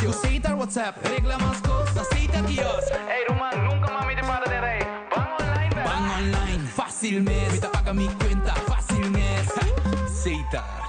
servisio. Ku Setar WhatsApp, regla mas kos na Setar Kiosk. Ey ruman, nunka mas mi ta para den rei. Ban online bèk. Ban online, fásil mes. Mi ta paga mi kuenta, fásil mes. Setar.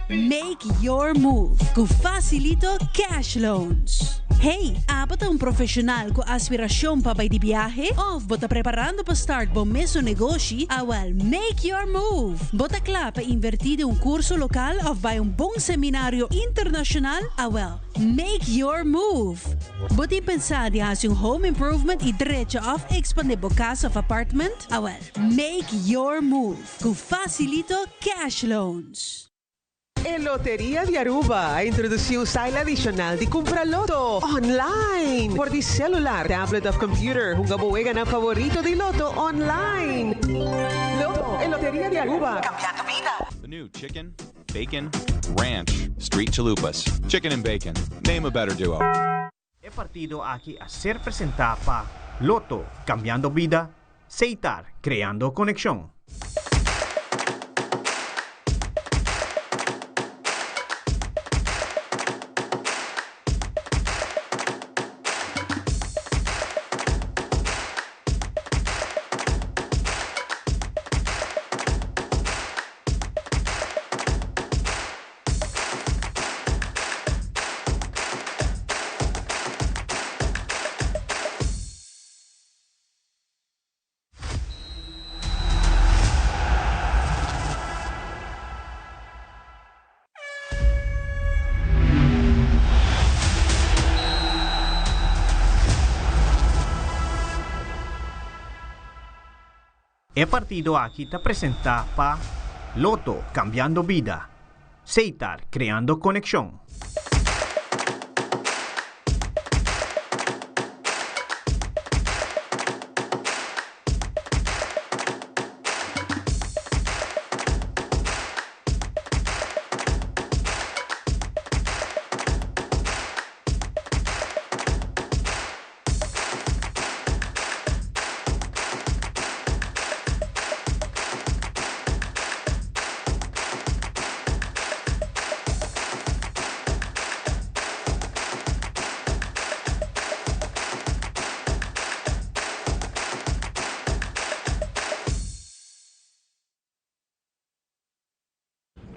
Make your move ku Facilito Cash Loans. Hey, abo ta un profesional ku aspiracion pa bai di biahe? Of bo ta preparando pa start bo mesun negoshi? Awel, make your move! Bo ta kla pa inverti den un curso local of bai un bon seminario internacional? Awel, make your move! Bo tin pensa di haci un home improvement y drecha of expande bo cas of apartment? Awel, make your move! Ku Facilito Cash Loans. E Loteria di Aruba a introduci un style adicional di cumpra loto online! For di celular, tablet of computer, hunga bo weganan favorito di loto online! Loto, e Loteria di Aruba, cambiando bida! The new chicken, bacon, ranch, street chalupas. Chicken and bacon. Name a better duo. E partido aki a ser presentá pa Lotto, cambiando bida, Seitar, creando conexion. E partido aki ta presentá pa Lotto, cambiando bida, Seitar, creando conexion.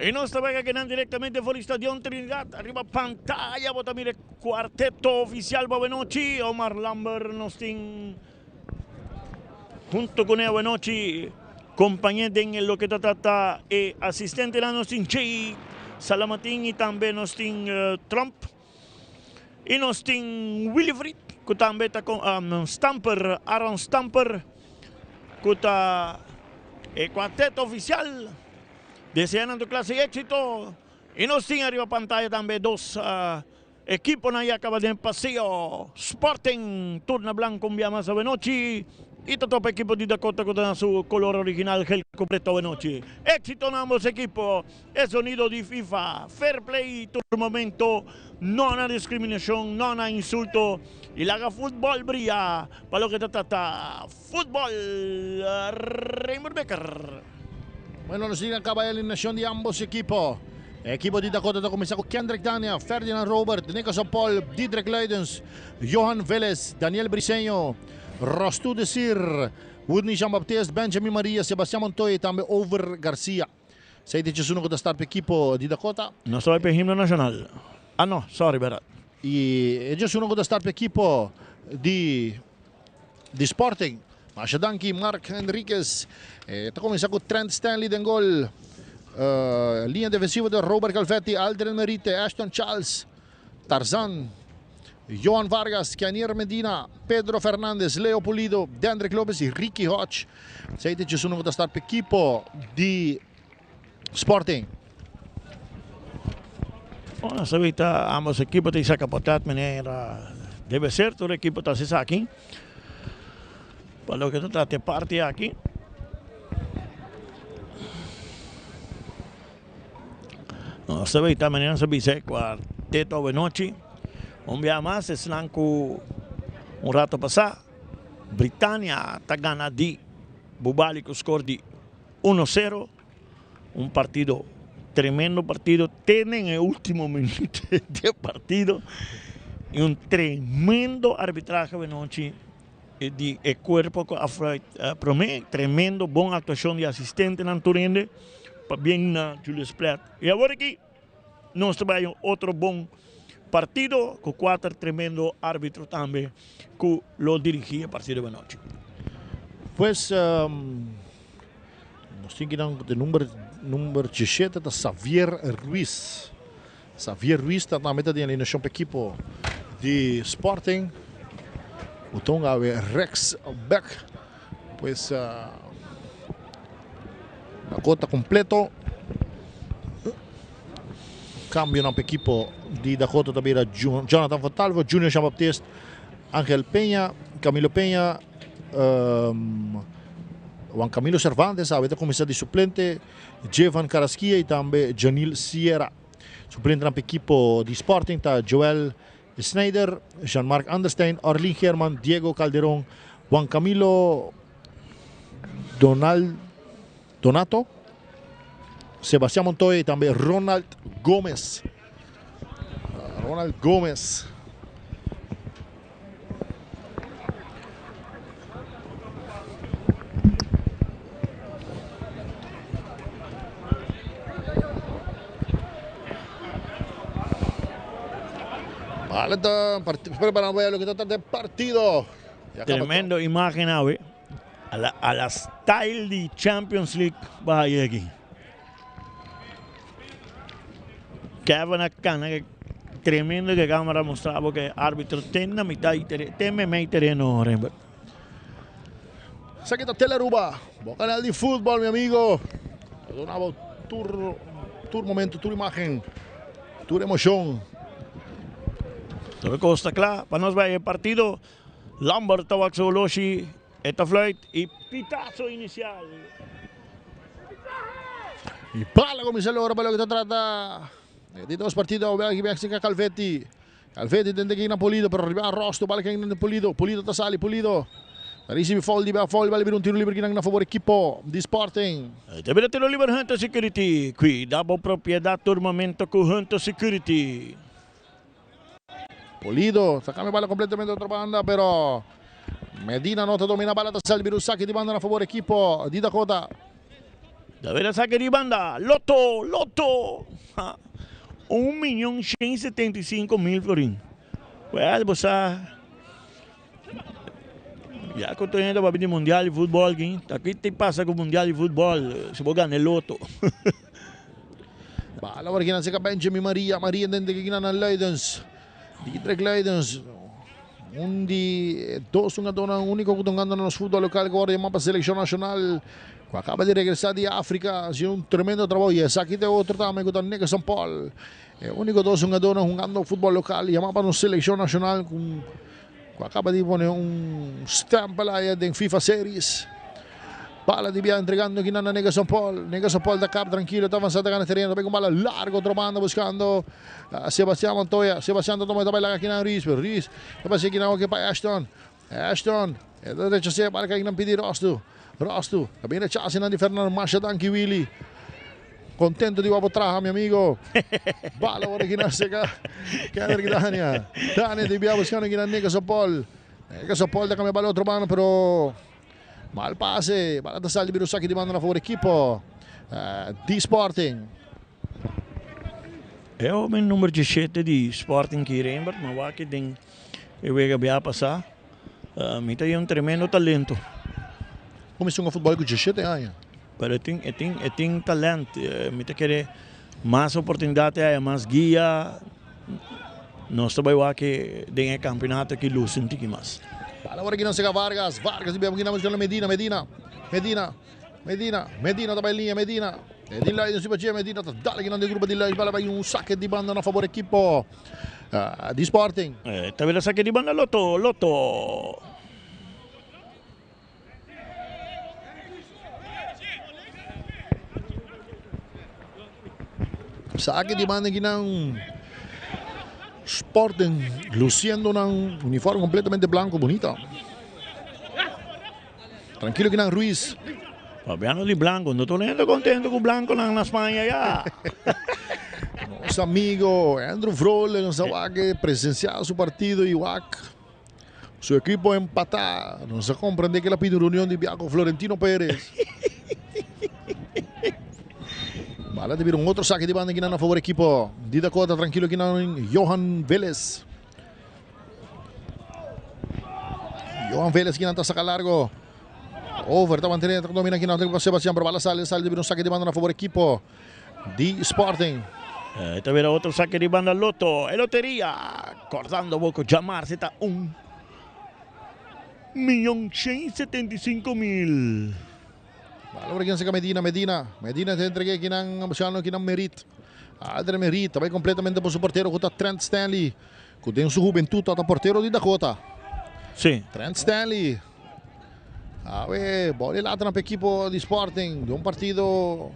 Y nos ta wega kenan directamente for di Stadion Trinidad. Ariba pantaya bo ta mira e cuarteto oficial pa awenochi. Omar Lambert nos tin hunto cune awenochi. Compañe den e loke ta trata e asistentenan nos tin Jay Salamatin y tambe nos tin Trump. Y nos tin Wilfried cu tambe ta Stamper, Aaron Stamper cu ta e cuarteto oficial. Desea nan tur clase di exito. Y nos tin ariba pantaya tambe dos equiponan ya caba den paseo. Sporting turna blanco un bia mas awenochi y ta topa equipo di Dakota cu ta na su color original gel cu preto awenochi. Exito na ambos equipo. E sonido di FIFA, fair play tur momento, no na discriminacion, no na insulto y laga futbol bria pa loke ta trata futbol. Raymond Becker. Bueno, nos tin a caba e alineacion di ambos ekipo. E ekipo di Dakota ta cuminsa cu Kendrick Dania, Ferdinand Robert, Nicholson Paul, Diedrek Luidens, Johan Velez, Daniel Briceño, Rostu Desir, Woodney Jean Baptiste, Benjamin Maria, Sebastian Montoya y tambe Over Garcia. Sei di djesuno ku ta start pa ekipo di Dakota. Nos ta bai pa e himno nashonal. Ah no, sorry bèrdat. I e djesuno ku ta start pa ekipo di di Sporting. Masha danki Mark Henriquez. E ta kuminsá ku Trent Stanley den gol. Liña defensivo di Robert Calvetti, Aldrin Merite, Ashton Charles, Tarzan, Johan Vargas, Kenier Medina, Pedro Fernandez, Leo Pulido, Dendrick Lopez y Ricky Hodge. Esey ta djesuno cu ta start pa ekipo di Sporting. Bueno, sabi ta ambos ekipo ta saca patat manera debe ser, tur ekipo ta haci esaki. Pa loke ta trata e parti aki. Nos ta bay ta manera nos a bisa e cuarteto awenochi. Un bia mas esnan cu un rato pasa Britania ta gana di Bubali cu score di uno sero. Un partido Tremendo partido te den e ultimo minuut di e partido y un tremendo arbitrahe anochi di e cuerpo cu a fluit prome. Tremendo bon actuacion di asistentenan tur hende pabien na Julius Plet. Y awor aki nos ta bay un otro bon partido cu cuater tremendo arbitro tambe cu lo dirigi e partido anochi. Pues Nos tin kinan de number number 17 ta Xavier Ruiz. Xavier Ruiz ta tambe ta den alineacion pa ekipo di Sporting. Buton awe rechts back. Pues uh, Dakota completo. Cambio na equipo di Dakota ta bira Jonathan Fontalvo, Junior Jean Baptiste, Angel Peña, Camilo Peña, um, Juan Camilo Cervantes awe ta kuminsá di suplente, Jevan Carrasquilla i tambe Janil Sierra. Suplentenan pa ekipo di Sporting ta Joel Sneijder, Jean-Marc Anderstein, Orlin Geerman, Diego Calderon, Juan Camilo Donald Donato, Sebastian Montoya i tambe Ronald Gomez. Ronald Gomez. Bala ta preparando lo que ta de partido. Tremendo imagen awe. A la, a la style di Champions League baha yegi. Kevin a cana tremendo que cámara mostraba que árbitro ten na mitad y terreno, ten mei terreno, Rembert. Esaki ta Telearuba, bo canal di futbol, mi amigo. Ta duna bo tur, tur momento, tur imagen, tur emocion. Tur cos ta cla pa nos bay e partido. Lambert ta wak su oloshi, e ta fluit y pitazo inicial. Y bala cuminsa logra pa loke ta trata di dos partido België Mexica Calvetti. Calvetti intenta kina Pulido pero riba Rosto bala kina Pulido. Pulido ta sali Pulido ta ricibi foul di foul bala bira un tiro liber kinan na favor ekipo di Sporting. Ta bira tiro liber Hunter Security. Cuida bo propiedad tur momento cu Hunter Security. Pulido ta cambia bala completamente otro banda pero Medina no ta domina bala ta sali bira un saki di banda na favor ekipo di Dakota. Ta bira saki di banda Lotto Lotto ha un miyon shen 75.000 florin. Well bo sa ya cu tur hende ta papia di mundial di futbol aki ta ki ta pasa cu mundial di futbol si bo gana e Lotto. Bala ora kinan seka Benjamin Maria, Maria den de kinan na Luidens. Dietrich Luidens. Un di dos hungadornan único ku ta hungando na nos futbol lokal ku ora yama pa selekshon nashonal ku akaba di regresá di Afrika hasiendo un tremendo trabou. I esaki ta e otro tambe ku ta Nickerson Paul. E úniko dos hungadornan hungando futbol lokal yama pa nos selekshon nashonal ku ku akaba di pone un stempel aya den FIFA Series. Bala di bia entregando kinan na Nickerson Paul. Nickerson Paul ta kap trankilo, ta avansa ta gana tereno. Ta bay ku bala largo otro banda buskando Sebastian Montoya. Sebastian ta toma e ta bay laga kinan Ruiz, pero Ruiz ta pasa kinan oke pa Ashton. Ashton e ta rechas'é bala kai kinan pidi Rostu. Rostu ta bin rechase nan di Fernando. Masha danki Willy. Contento di wak bo traha mi amigo. Bala ora kinan seka Kendrick Dania. Dania di bia buskando kinan Nickerson Paul. Nickerson Paul ta kambia bala otro banda pero mal pase. Bala ta sali bira un saki di banda na favor ekipo di Sporting. E hoben number 17 di Sporting ki Rembert, ma wak den e wega bia pasa. Mi ta un tremendo talento. Kuminsá hunga futbòl ku 17 aña. Pero e tin, e tin, e tin talent. Mi ta kere mas oportunidat e haya, mas guia. Nos ta bai wak den e kampeonato aki lusi un tiki mas. Bala ora kinan seka Vargas, Vargas di bia kinan busca Medina, Medina, Medina, Medina, Medina ta bai liña, Medina. E di Luijden siba dje, Medina ta dal kinan den grupo di Luijden, bala bai un sake di banda na favor ekipo di Sporting. Ta bira sake di banda Lotto, Lotto. Sake di banda kinan Sporting luciendo nan uniforme completamente blanco bonita. Tranquilo kinan Ruiz. Papiando di blanco, no tur hende contento cu blanconan na Spaña ya. Nos amigo Andrew Vrolijk nos a wak presencia su partido y wak su equipo empata. Nos a comprende que el a pidi un reunion di bia cu Florentino Perez. Bala ta bira un otro saque di banda kinan a favor equipo di Dakota. Tranquilo kinan Johan Velez. Johan Velez kinan ta saca largo. Over ta mantene ta domina kinan pa Sebastian pero bala sale sale ta bira un saque di banda na favor equipo di Sporting. Eh, ta bira otro saque di banda Lotto. E loteria. Cordando bo cu djamarse ta 1.175.000. Bala por quien saca Medina, Medina, Medina ta entrega kinan buscando kinan Merit. Adre Merit ta bai completamente por su portero cu ta Trent Stanley. Cu den su hubentud ta portero di Dakota. Sí. Trent Stanley. Awe, bola lata na equipo di Sporting. De un partido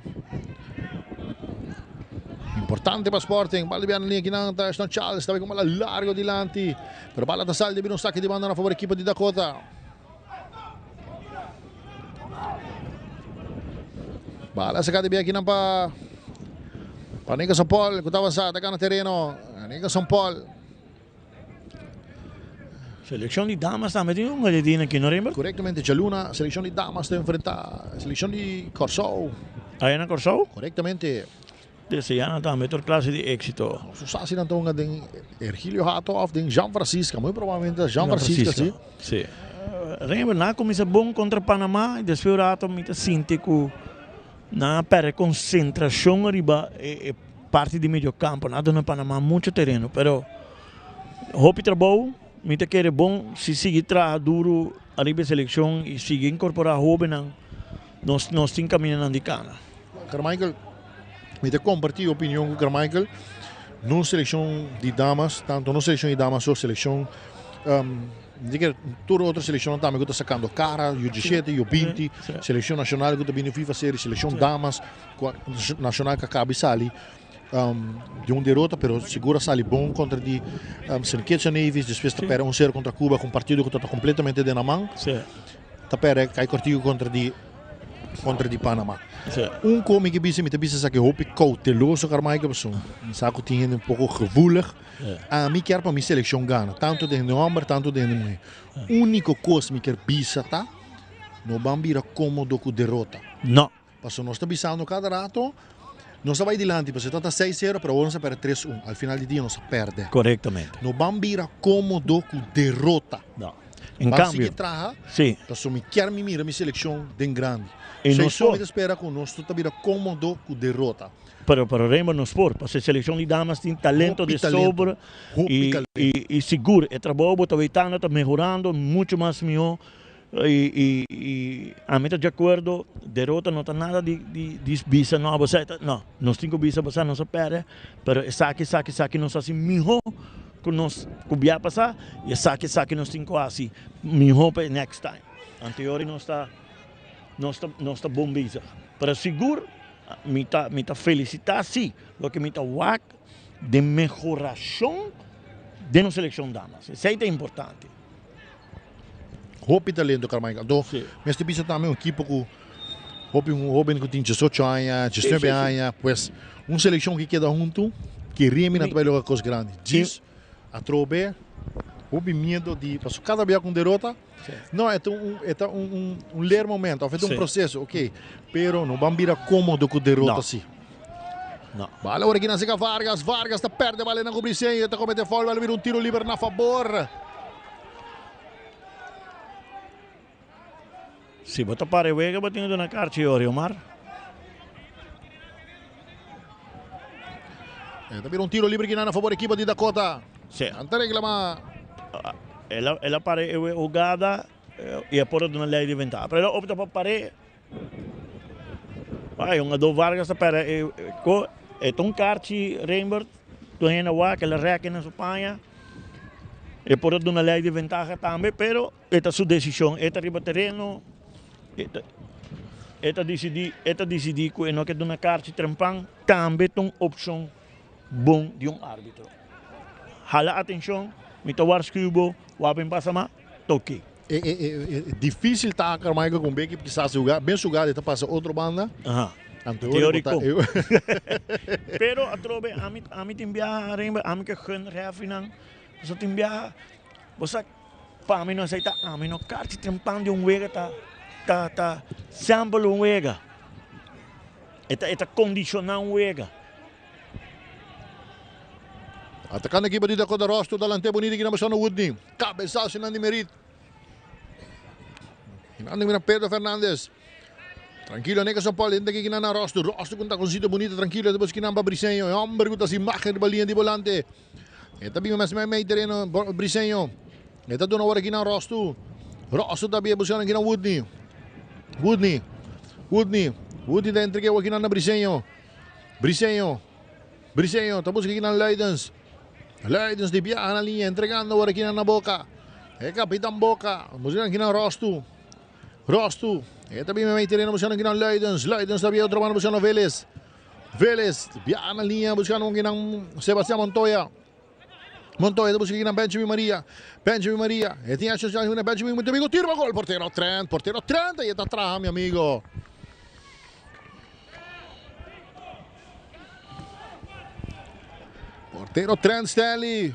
importante pa Sporting. Bala bian línea kinan ta Ashton Charles. Ta con bala largo dilanti. Pero bala ta sal de un saque di banda na favor equipo di Dakota. Bala saca di bian kinan pa pa Nicholson Paul. Ku ta avansa, ta gana tereno. Nicholson Paul. Seleccion di damas tambe tin un gallina aki, no Rembert? Correctamente, djaluna, seleccion di damas ta enfrenta seleccion di Corsou. Aya na Corsou? Correctamente. Deseana tambe tur clase di exito. Nos sa si nan ta hunga den Ergilio Hato of den Jean Francisca. Muy probablemente Jean Francisca, si. Si. Rembert, nan a cuminsa bon contra Panama y despues un rato mi ta sinti cu nan a perde concentracion riba e parti di medio campo. Nan a duna Panama mucho tereno, pero hopi trabou. Mi ta kere bon si sigui traha duru ariba e seleccion y sigui incorpora hobennan, nos nos tin caminanan di cana. Carmichael, mi ta comparti e opinion cu Carmichael. Nos seleccion di damas, tanto nos seleccion di damas so seleccion, mi ta kere tur otro seleccionnan tambe cu ta sacando cara, U diesisiete, U binti, seleccion nacional cu ta bini FIFA Series, seleccion damas cu nacional cu a caba di sali. Di un derota pero sigur a sali bon kontra di Saint Kitts and Nevis, despues ta perde 1-0 kontra Cuba ku un partido ku ta kompletamente den nan man. Ta perde kai kortiku kontra di kontra di Panama. Un ko mi ke bisa mi ta bisa esaki hopi kouteloso Carmichael pasobra mi sa ku tin hende un poko gevoelig. Ami kier pa mi selekshon gana tantu den hende homber tantu den hende muher. Uniko kos mi kier bisa ta no ban bira komodo ku derota. No. Pasobra nos ta bisando kada rato, nos a bai dilanti, pasobra e ta seis sero, pero awor nos a perde tres un. Al final di dia nos a perde. Korektamente. No ban bira komodo ku derota. No. En Ban kambio. sigui traha, Si. pasobra mi kier mi mira mi selekshon den grandi. I nos Seis mi por. ta spera ku nos ta bira komodo ku derota. Pero pero Raymond nos por, pasobra e selekshon di damas tin talento Hopi de talento. sobra Hopi i talento. i i sigur e trabou bo ta wetando ta mehorando mucho mas mihó. I i ami ta di akuerdo, derota no ta nada di di di bisa no abo sa no, nos tin ku bisa pasá nos a pèrdè, pero esaki esaki esaki nos hasi mihó ku nos ku bia pasá i esaki esaki nos tin ku hasi mihó pa e next time. Anteori nos ta nos ta nos ta bon bezig, pero sigur mi ta mi ta felisitá si loke mi ta wak den mehorashon den nos selekshon damas, esei ta importante. Hopi talento Carmichael. Anto mester bisa tambe un ekipo ku hopi un hoben ku tin diesocho aña, diesnuebe aña, pues un selekshon ku keda huntu ke remi nan ta bai logra kos grandi. Djis atrobe hopi miedo di paso kada bia ku un derota no e ta un e ta un un leermomento of e ta un proseso ok pero no ban bira komodo ku derota si. Bala ora kinan seka Vargas, Vargas ta perde bala nan ku Briseño e ta komete foul bala bira un tiro liber na fabor. Si bo ta para e wega bo tin duna karchi ori Omar. E ta bira un tiro libre kinan a favor ekipo di Dakota. Si. Nan ta reclama. El a el a para e hugada y a por a duna ley di ventaha. Pero el a opta pa pare. Ay hungador Vargas ta perde e ko e ta un karchi Rembert tur hende a wak el a rèk na su paña e por a duna lei di ventaha tambe pero e ta su desishon e ta riba tereno e ta e ta disidí e ta disidí ku e no ke duna karchi trempan tambe ta un opshon bon di un arbitro hala atenshon mi ta warskui bo wak bin pasa mas ta oke. E, e, e, e difícil ta Carmichael con Becky quizás jugar, ben jugar, ta pasa otro banda. Anto Teórico. Pero atrobe ami ami tin biaha Rembert, ami ke gun referee-nan. Pasobra tin biaha bo sa pa mi no esei ta ami no karchi trempan di un wega ta ta ta sample un wega. E ta e ta kondishoná un wega. Atacando equipo di Dakota Ross, tur delante bonito aki na Marciano Woodney. Cabezazo nan di Merit. Nan di mira Pedro Fernandez. Tranquilo, Nickerson Paul, dentro aki nan na Ross. Ross cu un taconcito bonito, tranquilo, despues aki nan pa Briseño. E homber cu ta haci magia riba linea di volante. E ta bin mes mei tereno, Briseño. E ta duna awor aki nan Ross. Ross ta bin buscando aki nan Woodney. Woodney. Woodney. Woodney ta entrega aki nan na Briseño. Briseño. Briseño ta busca kinan Luidens. Luidens di biaha na liña entregando awor kinan na Boca. E kapitan Boca. Busca kinan Rostu. Rostu. E ta bin mei tereno buscando kinan Luidens. Luidens ta bia otro banda buscando Vélez. Vélez biaha na liña buscando kinan Sebastián Montoya. Montoya ta busca kinan Benjamin Maria. Benjamin Maria. E tin acción ya Benjamin mi amigo tiro gol portero Trent. Portero Trent ahí ta traha mi amigo. Portero Trent Stanley.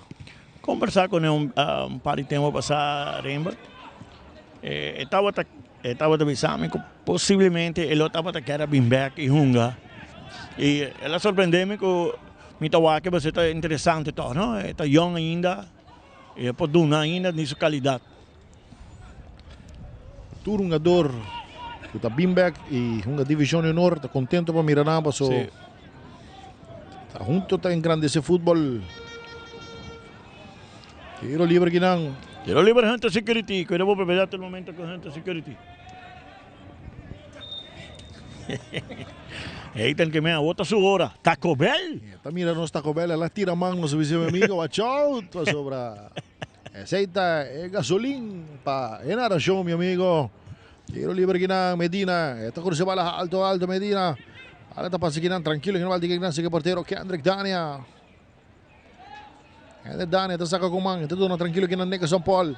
Conversa con un, uh, un par di tempo pasá, Rembert. Eh, e tabata, e tabata bisa mi ku posiblemente e lo tabata kere bin bek i hunga. I el a sorprende mi ku mi ta wak e ta interesante tòg, no? E ta yòn ainda, i e por duna ainda di su kalidat. Tur hungador ku ta bin bek i hunga Divishon di Honor ta kontento pa mira nan paso ta hunto ta engrandese futbol. Tiro libre kinan. Tiro libre Hunter Security. Cuida bo propiedad el momento con Hunter Security. Eitan que me awota su hora. Taco Bell. Ta mira nos Taco Bell, la tira man nos dice mi amigo, watch out, sobra. Esey ta e gasolin pa e narracion, mi amigo. Tiro libre kinan, Medina. E ta cruza bala alto, alto, Medina. Ahora ta pasa kinan, tranquilo, kinan bal kinan sigue portero Kendrick Dania. Kendrick Dania ta saca con man, ta duna tranquilo kinan Nickerson Paul.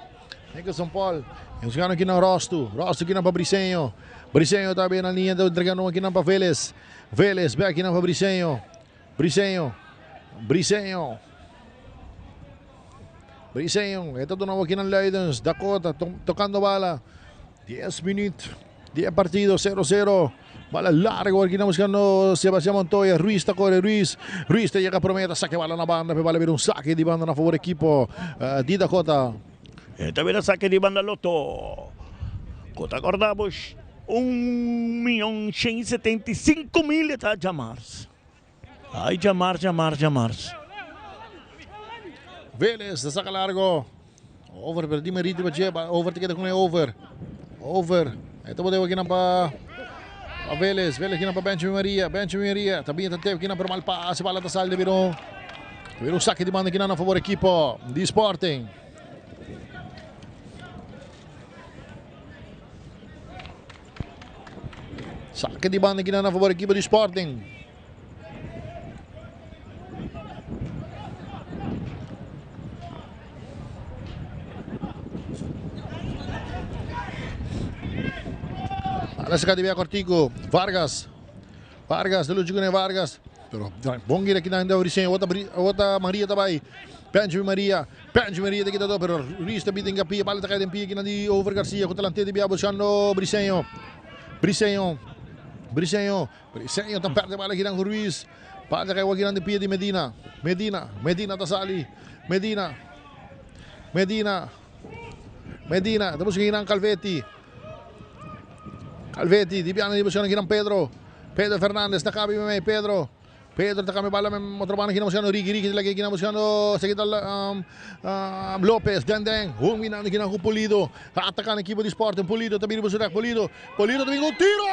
Nickerson Paul. E buscando kinan Rostu. Rostu kinan pa Briseño. Briseño ta bien na linea, ta entregando kinan pa Vélez. Vélez, back kinan pa Briseño. Briseño. Briseño. Briseño. E ta duna kinan Luidens. Dakota to tocando bala. 10 minuut. 10 partido 0-0. Bala largo aquí buscando Sebastián Montoya. Ruiz ta corre Ruiz. Ruiz te llega prometa. Saque bala na banda. Bala vira un saque di banda na favor equipo uh, di Dakota. Esta vez saque di banda Lotto. Kota acordamos. 1.175.000 ta djamars. Ay djamars, djamars, djamars. Vélez ta saca largo. Over, pero di Merito pa Over te queda con over. Over. Esta bote aquí pa pa Vélez. Vélez aquí pa Benjamin Maria. Benjamin Maria. También está aquí pero mal pase. Bala ta sal de Virón. Vira un saque di banda aquí na favor equipo di Sporting. Saque di banda aquí na favor equipo di Sporting. Ala saca di cortico. Vargas. Vargas, de lucha con Vargas. Pero bon gira aquí na Briseño. Ota, ota Maria tabay. Benjamin Maria. Benjamin Maria te quita todo, pero Ruiz también tenga pie. Bala cae en pie aquí na over Garcia. Contra delante de buscando Briseño. Briseño. Briseño. Briseño ta perde bala aquí na Ruiz. Bala cae aquí na pie de Medina. Medina. Medina ta sali. Medina. Medina. Medina. Estamos aquí na Calvetti. Calvetti. Di piano di buscando aquí na Pedro. Pedro Fernandez. Ta cabe Pedro. Pedro ta cambia bala otro banda aquí buscando Ricky Ricky la aquí buscando se quita um, um, Lopez Den Den un winando aquí con Pulido ataca el equipo de Sporting Pulido también buscando Pulido Pulido también un tiro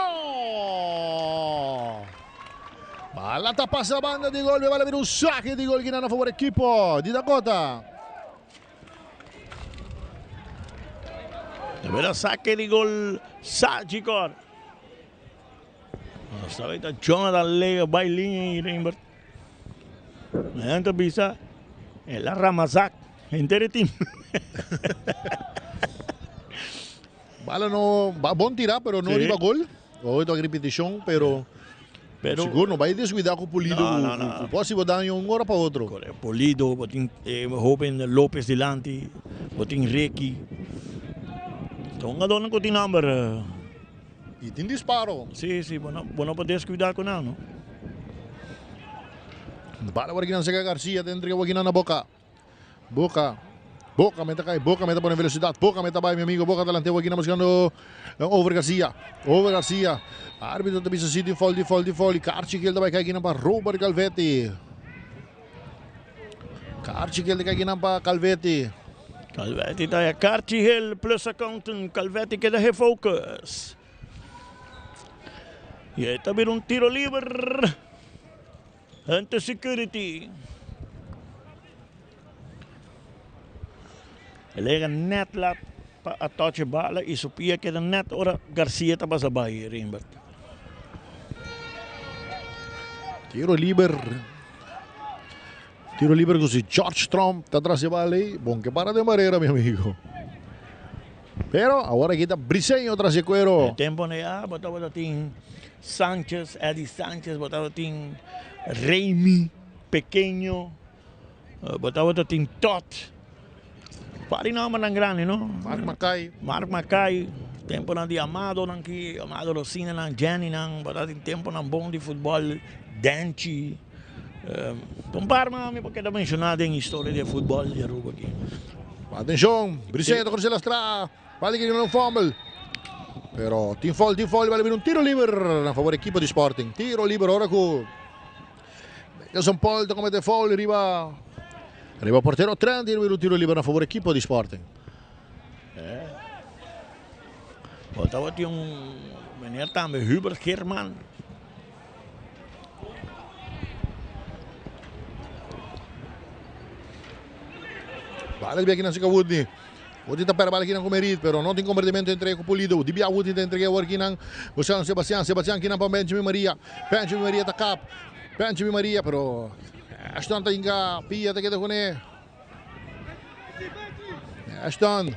Bala ta pasa banda di gol bala un saque di gol aquí a favor equipo di Dakota. Bira saque di gol Sagicor. Esta Jonathan Lega bai liña i Rembert. Nan ta bisa el a ramazak henter e team. Bala no ba bon tira pero no riba gol. Hoy ta repeticion pero Pero sigur no bay descuida cu Pulido No, no, no. cu por haci bo daño un ora pa otro. Correcto. Pulido, bo tin e hoben Lopez dilanti, bo tin Ricky. Ta un hungadornan cu tin nomber. Y tin disparo. Si, si, bo no, bo no por descuida cu nan, no. Bala por akinan cerca Garcia, ta entrega por akinan na Boca. Boca, Boca meta cai, Boca meta pone velocidad, Boca meta bay mi amigo, Boca delante por akinan buscando Over Garcia, Over Garcia. Arbitro ta bisa si tin foul, tin foul, tin foul. Y Karchi Gil ta bay cai akinan pa Robert Calvetti. Karchi Gil ta cai akinan pa Calvetti. Calvetti ta ya Karchi Hill plus accountant, Calvetti keda gefocus. Y e ta bira un tiro liber. Hunter Security. El a yega net lat pa a touch e bala y su pia keda net ora Garcia ta pasa bay, Rembert. Tiro liber. Tiro liber cu si George Trump ta tras e bala ey, bon ke para den barera mi amigo. Pero awor aki ta Briseño tras e cuero. E tempo na ya bo tabata tin Sanchez, Eddie Sanchez, bo tabata tin Remy Pequeño, bo tabata tin Todd. Par di nombernan grandi no. Mark Mackay. Mark Mackay, temponan di Amadonan ki, Amado Rosinanan, Jennynan, bo tabata tin temponan bon di futbol, Denchi. Un par mas mi por keda menciona den historia di e futbol di Aruba aki. Atencion, Briseño ta cruza lastra, bale que un fumble. Pero tin foul, tin foul, bale un tiro liber na favor equipo di Sporting. Tiro liber ora cu Nelson Paul ta comete foul riba riba portero Trent y un tiro liber na favor equipo di Sporting. Bo tabatin un meneer tambe, Hubert Geerman. Bala di biakinan cerca Woodney. Woodney ta pera bala kinan cu Merit, pero no tin convertimento entre cu Pulido. Di bia Woodney ta entrega awor kinan buscando Sebastian. Sebastian kinan pa Benjamin Maria. Benjamin Maria ta kap. Benjamin Maria, pero Ashton ta hinga pia ta keda cune. Ashton.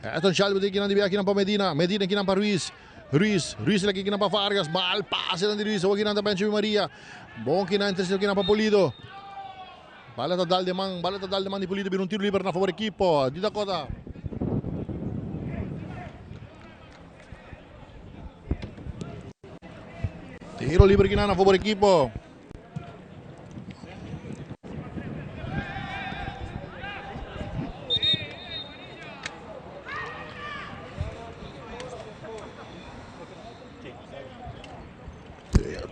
Ashton Shelby kinan di bia kinan pa Medina. Medina kinan pa Ruiz. Ruiz, Ruiz laki kinan pa Vargas, mal pase dan di Ruiz, awor kinan ta Benjamin Maria. Bon kinan intercepto kinan pa Pulido. Bala ta dal de man, bala ta dal de man di Pulido, bira un tiro liber na favor equipo di Dakota. Tiro liber kinan na favor equipo.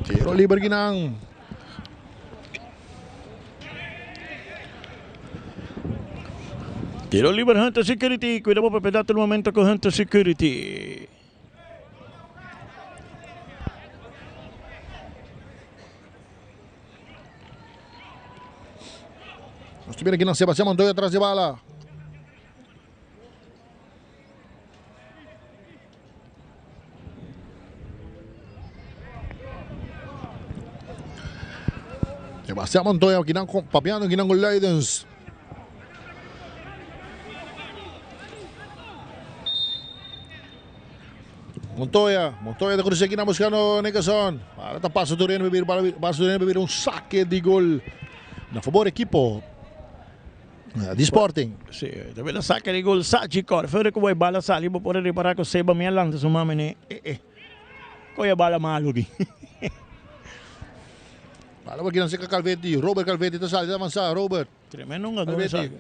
Tiro liber kinan. Tiro liber Hunter Security. Cuida bo propiedad tur momento cu Hunter Security. Nos ta mira aki nan Sebastian Montoya tras di bala. Sebastian Montoya aki nan papiando aki nan ku Luidens. Montoya, Montoya ta cruza esquina buscando Nicholson. Ahora ta paso Tureno bibir, paso Tureno bibir un saque di gol na favor equipo eh, di Sporting. Sí, también la saque di gol Sachi Cor. Fuera que voy bala sali, bo por reparar que Seba me alanta su mame ne. Eh, eh. Coya bala malo aquí. Bala por aquí cerca Calvetti, Robert Calvetti ta sali, ta avanza, Robert. Tremendo un gador Calvetti.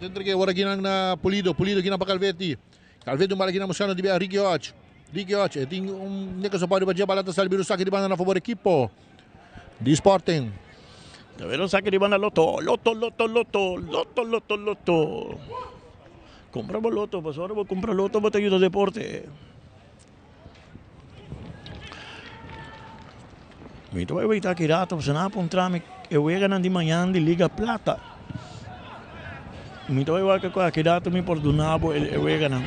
Entre que ahora aquí na Pulido, Pulido aquí na pa Calvetti. Calvetti un bala kinan buscando di bia Ricky Hodge. Ricky Hodge e tin un neka sopa riba dje bala ta sali bira un saki di banda na favor ekipo di Sporting. Ta bira un saki di banda Lotto, Lotto, Lotto, Lotto, Lotto, Lotto, Lotto. Cumpra bo Lotto, pasobra ora bo cumpra Lotto bo ta yuda deporte. Mi ta bai weita aki rato pasobra nan a puntra mi e weganan di mañan di Liga Plata. Mi ta bai wak aki rato mi por duna bo e weganan.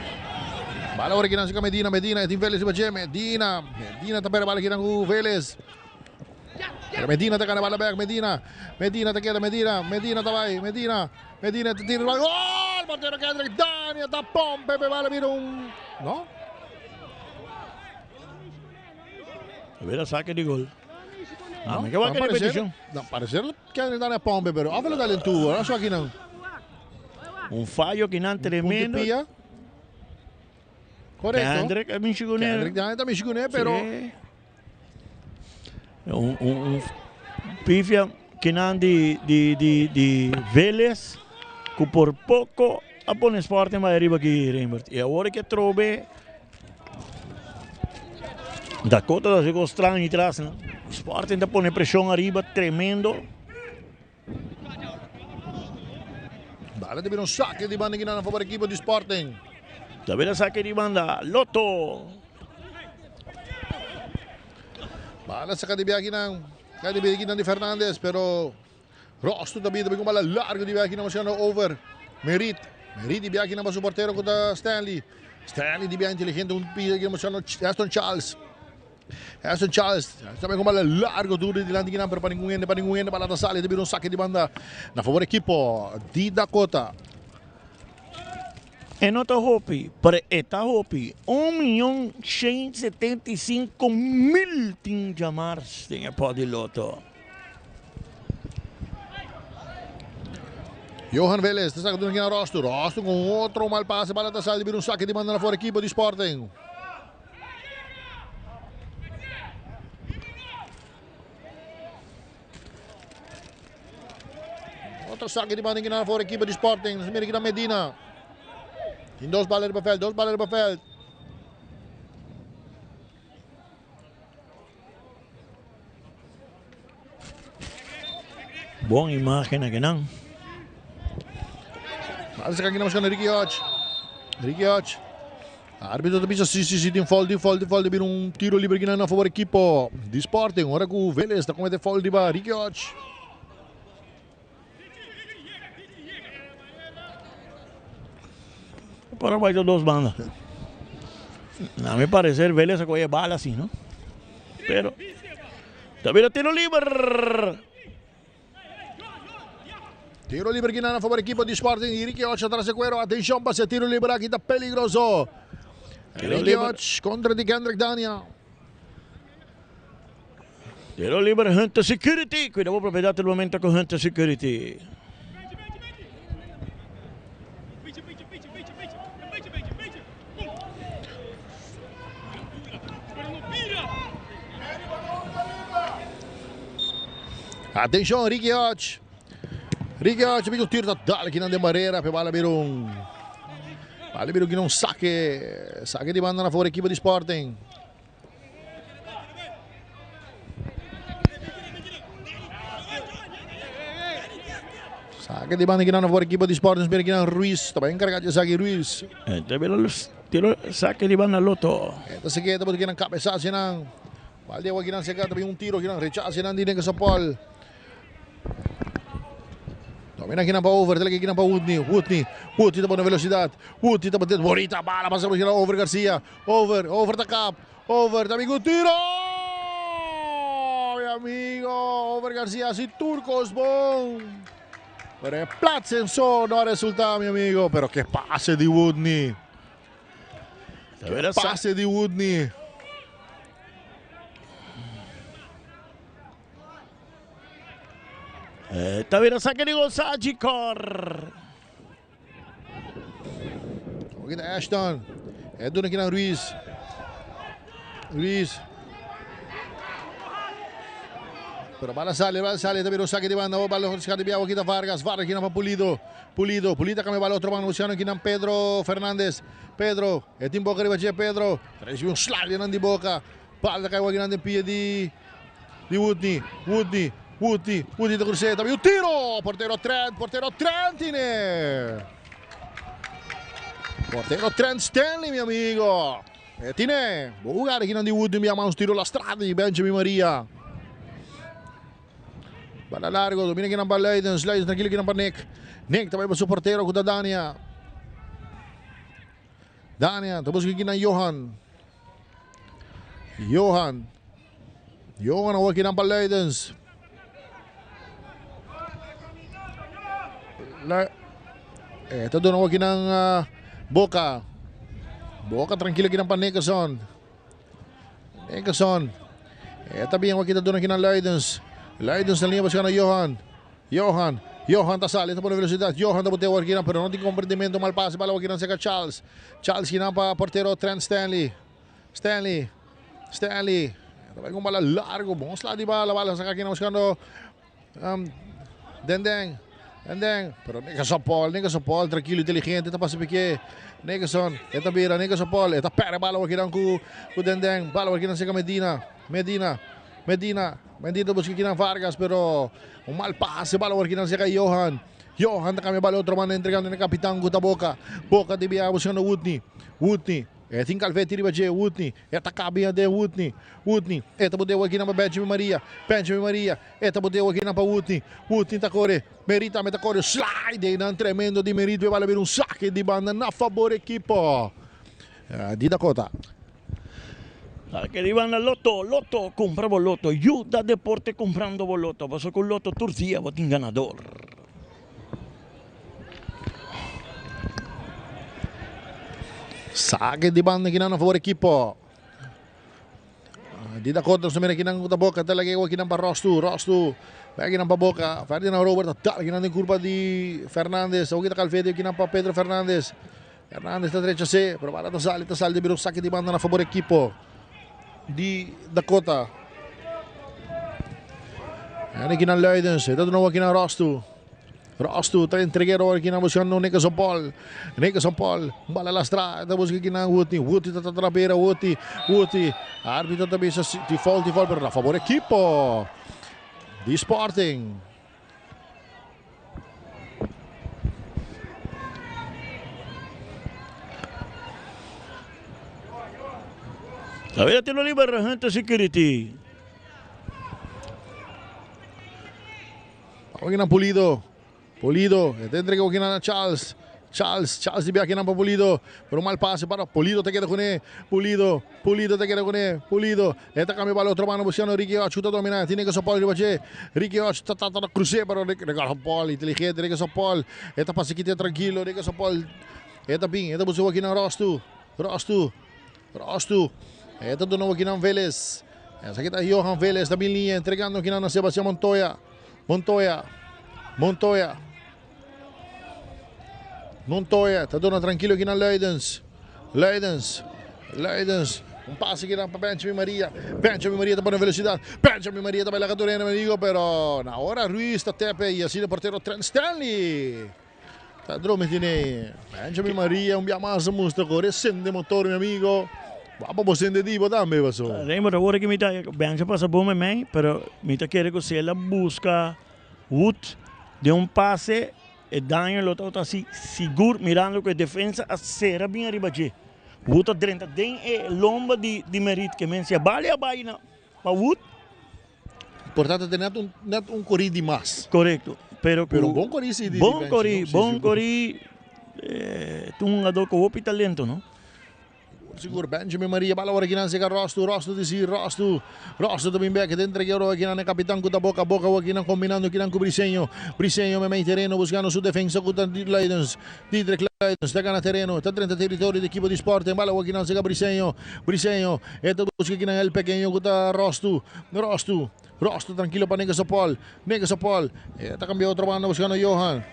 Bala ora kinan si ka Medina, Medina e tin Vélez riba dje, Medina, Medina ta perde bala kinan ku Vélez. Pero Medina ta gana bala bek, Medina, Medina ta keda, Medina, Medina ta bai, Medina, Medina ta tira bala, gol! gol! Portero Kendrick Dania ta pompe pe bala bira un no? Bira saque di gol. No, Ah, mi ke wak pa parecer, repetition. no, parecer Kendrick Dania pompe pero of lo dale tubo, no so aki nan. Un fallo kinan tremendo. Pia. Correcto. Kendrick a mishi kuné. Kendrick Dania ta mishi kuné, pero Sí. Un, un, un pifia kinan di, di, di, di Vélez, ku por poko a pone Sporting bai ariba aki, Rembert. I awor ke trobe Dakota ta hasi kos straño tras, no? Sporting ta pone preshon ariba tremendo. Dale ta bira un sake di banda kinan a favor ekipo di Sporting. Ta bira sake di banda Lotto. Bala saka di bia kinan. Kai di bia kinan di Fernandez, pero Rosto ta bira con bala largo di bia kinan buscando over. Merit. Merit di bia kinan pa su portero ku ta Stanley. Stanley di bia inteligente un pida kinan buscando Aston Charles. Aston Charles también con bala largo duro di dilanti kinan pero pa ningun hende pa ningun hende bala ta sali ta bira un sake di banda na favor ekipo di Dakota. E no ta hopi, pero e ta hopi. 1.175.000 tin djamars den e pot di loto. Johan Vélez ta saka duna kinan Rosto. Rosto con otro mal pase bala ta sali bira un sake di banda na favor ekipo di Sporting. Otro saque di banda kinan for equipo di Sporting. Nos mira kinan Medina. Tin dos bala riba veld, dos bala riba veld. Bon imagen akinan. Bala saca kinan buscando Ricky Hodge. Ricky Hodge. Arbitro ta bisa si si si tin foul, tin foul, tin foul. Ta bira un tiro libre kinan na favor equipo di Sporting. Ora cu Vélez ta comete foul riba Ricky Hodge. Paraguay ta dos banda. Na mi parecer Vélez a coge bala si, no? Pero ta bira tiro liber. Tiro liber kinan na favor equipo di Sporting. Y Ricky Hodge atrás de cuero. Atención, pase tiro liber aquí está peligroso. Tiro Ricky liber. Hodge contra di Kendrick Dania. Tiro liber Hunter Security. Cuida bo propiedad el momento con Hunter Security. Atención, Ricky Hodge. Ricky Hodge, un tiro dale aquí de barrera, pe bala bira un. Bala bira un saque. Saque di banda na favor equipo di Sporting. Saque di banda aki na favor equipo di Sporting. Mira aki Ruiz. Ta encarga di saque Ruiz. Ta bira tiro saque di banda Lotto. Esta se queda porque nan cabezazo nan. Balde aki nan se queda un tiro aki nan rechazo nan di Sopol. Domina aki nan pa over, dale aki nan pa Woodney, Woodney, Woodney ta pone velocidad. Woodney ta pone bonita bala pasa por over Garcia. Over, over ta cap. Over, también un tiro. Mi amigo, over Garcia, así Turcos bon. Pero e plaatsen so no resulta, mi amigo. Pero que pase di Woodney. Que pase di Woodney. Ta bira saque di gol Sagicor. Aki na Ashton. E duna aki na Ruiz. Ruiz. Pero bala sale, bala sale. También un saque de banda. Bala saque de biawa aquí Vargas. Vargas aquí na Pulido. Pulido. Pulido cambia bala otro banda. Luciano aquí na Pedro Fernández. Pedro. E tin boca riba Pedro. Recibe un slide di boca. Bala cai aqui na pia di di Woodney. Woodney. Woodney. Woodney da cruceta. Un tiro. Portero Trent. Portero Trentine. Portero Trent Stanley, mi amigo. E tine. Buon aki di Woodney. Mi un tiro la strada di Benjamin Maria. Bala largo. Domina aki na Leidens. Leidens tranquilo aki na Nick. Nick tambe pa su portero cu Dania. Dania. Ta busca aki na Johan. Johan. Johan aki na Leidens. E ta duna aki nan Boca. Boca trankilo aki nan pa Nickerson. Nickerson. E ta bien aki ta duna aki nan Luidens. Luidens na linea buscando Johan. Johan. Johan ta sali, ta pone velocidad. Johan ta bote aki nan, pero no tin comprendimento. Mal pase bala aki nan cerca Charles. Charles ki nan pa portero Trent Stanley. Stanley. Stanley. Ta bai con bala largo. Bon sla di bala. Bala saca aki nan buscando Um, den den. Den den. Pero Nickerson Paul, Nickerson Paul, tranquilo, inteligente, ta pasa pique. Nickerson, eta bira, Nickerson Paul, eta perde bala aki dan ku, ku den den. Bala aki dan cerca Medina. Medina. Medina. Medina busca aki dan Vargas, pero un mal pase, bala aki dan cerca Johan. Johan ta cambia bala otro banda entregando na capitán ku ta Boca. Boca di bia buscando Woodney. Woodney. E tin Calvetti riba dje, Woodney. E ta cabia den Woodney. Woodney. E ta boteo aki na Benjamin Maria. Benjamin Maria. E ta boteo aki na pa Woodney. Woodney ta kore. Merit tambe ta kore. Slide einan tremendo di Merit. Bala bira un sake di banda na fabor ekipo di Dakota. Sake di banda Lotto, Lotto, kumpra bo Lotto. Yuda deporte kumprando bo Lotto. Pasobra ku Lotto tur dia bo tin ganador. Sake di banda kinan na fabor ekipo di Dakota. Nos ta mira kinan ku ta boka ta lag'e kinan pa Rostu. Rostu bai kinan pa boka. Ferdinand Robert ta dal kinan den kurpa di Fernandez. Awor kita Calvete kinan pa Pedro Fernandez. Fernandez ta drecha se, pero bala ta sali, ta sali ta bira un sake di banda na fabor ekipo di Dakota. En kinan Luidens, e ta duna kinan Rostu. Rostu ta entrega eror kinan buscando Nickerson Paul. Nickerson Paul, bala lastra, ta busca kinan Woodney. Woodney ta trapera, Woodney, Woodney. Arbitro ta bisa di foul, di foul, pero na favor equipo di Sporting. Tawera tiro liber Hunter Security. Okinan Pulido. Pulido. E ta entrega okinan na Charles. Charles. Charles di biakinan pa Pulido. Pero un mal pase para Pulido ta keda kuné. Pulido. Pulido ta keda kuné. Pulido. E ta kambia bala otro banda buscando Ricky Och ku ta domina. Tin Nickerson Paul riba dje. Ricky Och ta trata na krus'é pero Nickerson Paul inteligente. Nickerson Paul. E ta pasa kite trankilo. Nickerson Paul. E ta bin. E ta buska okinan Rostu. Rostu. Rostu. E ta duna okinan Velez. Esaki ta Johan Velez ta bin liña entregando okinan na Sebastian Montoya. Montoya. Montoya. Montoya ta duna trankilo aki na Luidens. Luidens. Luidens. Un pase aki pa Benjamin Maria. Benjamin Maria ta pone velocidad. Benjamin Maria ta bai laga tur enemigo, pero na ora Ruiz ta tepe y asina portero Trent Stanley. Ta dromi tine. Benjamin Maria un bia mas a mustra kore sende motor mi amigo. Wapa bo sende di bo tambe paso. Raymond awor aki mi ta Benja pasa bon me mei pero mi ta kere ku si el a buska Wood den un pase e daño lo tabata hasi sigur mirando ku e defensa a sera bien ariba dje. Wood a drenta den e lomba di di Merit ke men si a bali a bai na pa Wood. Importante ta net un net un kori di mas. Korekto, pero ku Pero bon kori si di bon di kori, Benji, no? Si, bon sigur. kori ta un hungador ku hopi talento no. Sigur Benjamin Maria bala ora kinan sega Rostu, Rostu di si Rostu, Rostu ta bin bek den entrega ora kinan e kapitan ku ta boka boka ora kinan kombinando kinan ku Briseño, Briseño memei tereno buskando su defensa ku ta Luidens, Didrik Luidens ta gana tereno ta drenta teritorio di ekipo di Sporting bala ora kinan sega Briseño, Briseño e ta buska kinan el pekeño ku ta Rostu, Rostu, Rostu trankilo pa Nickerson Paul, Nickerson Paul e ta kambia otro banda buskando Johan,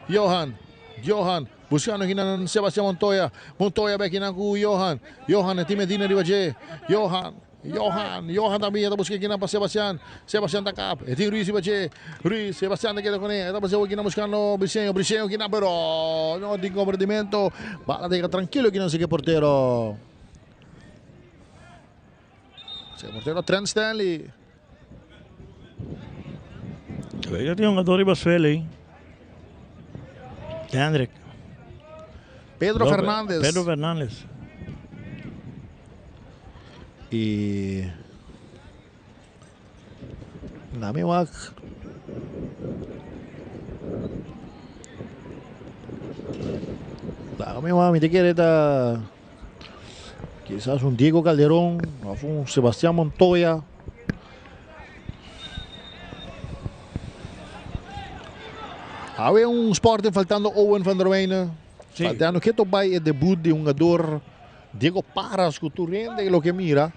Johan, Johan. Buscando kinan Sebastian Montoya. Montoya bay kinan cu Johan. Johan e tin Medina riba dje. Johan, Johan, Johan tambe ta busca kinan pa Sebastian. Sebastian ta kap. E tin Ruiz riba dje. Ruiz, Sebastian ta keda cune. E ta paseo kinan buscando Briseño. Briseño kinan pero no tin comprometimento. Bala ta yega tranquilo kinan sigue portero. Sigue portero Trent Stanley. Vega tin hungador riba suelo ahí. Hendrik. Pedro López, Fernandez. Pedro Fernandez. Y Nami wak. Dame wak, mi te quiere ta quizás un Diego Calderón, of un Sebastián Montoya. Awe un Sporting faltando Owen van der Wijne. Sí. Faltando keto bai e debut di hungador Diego Paras ku tur hende lo ke mira.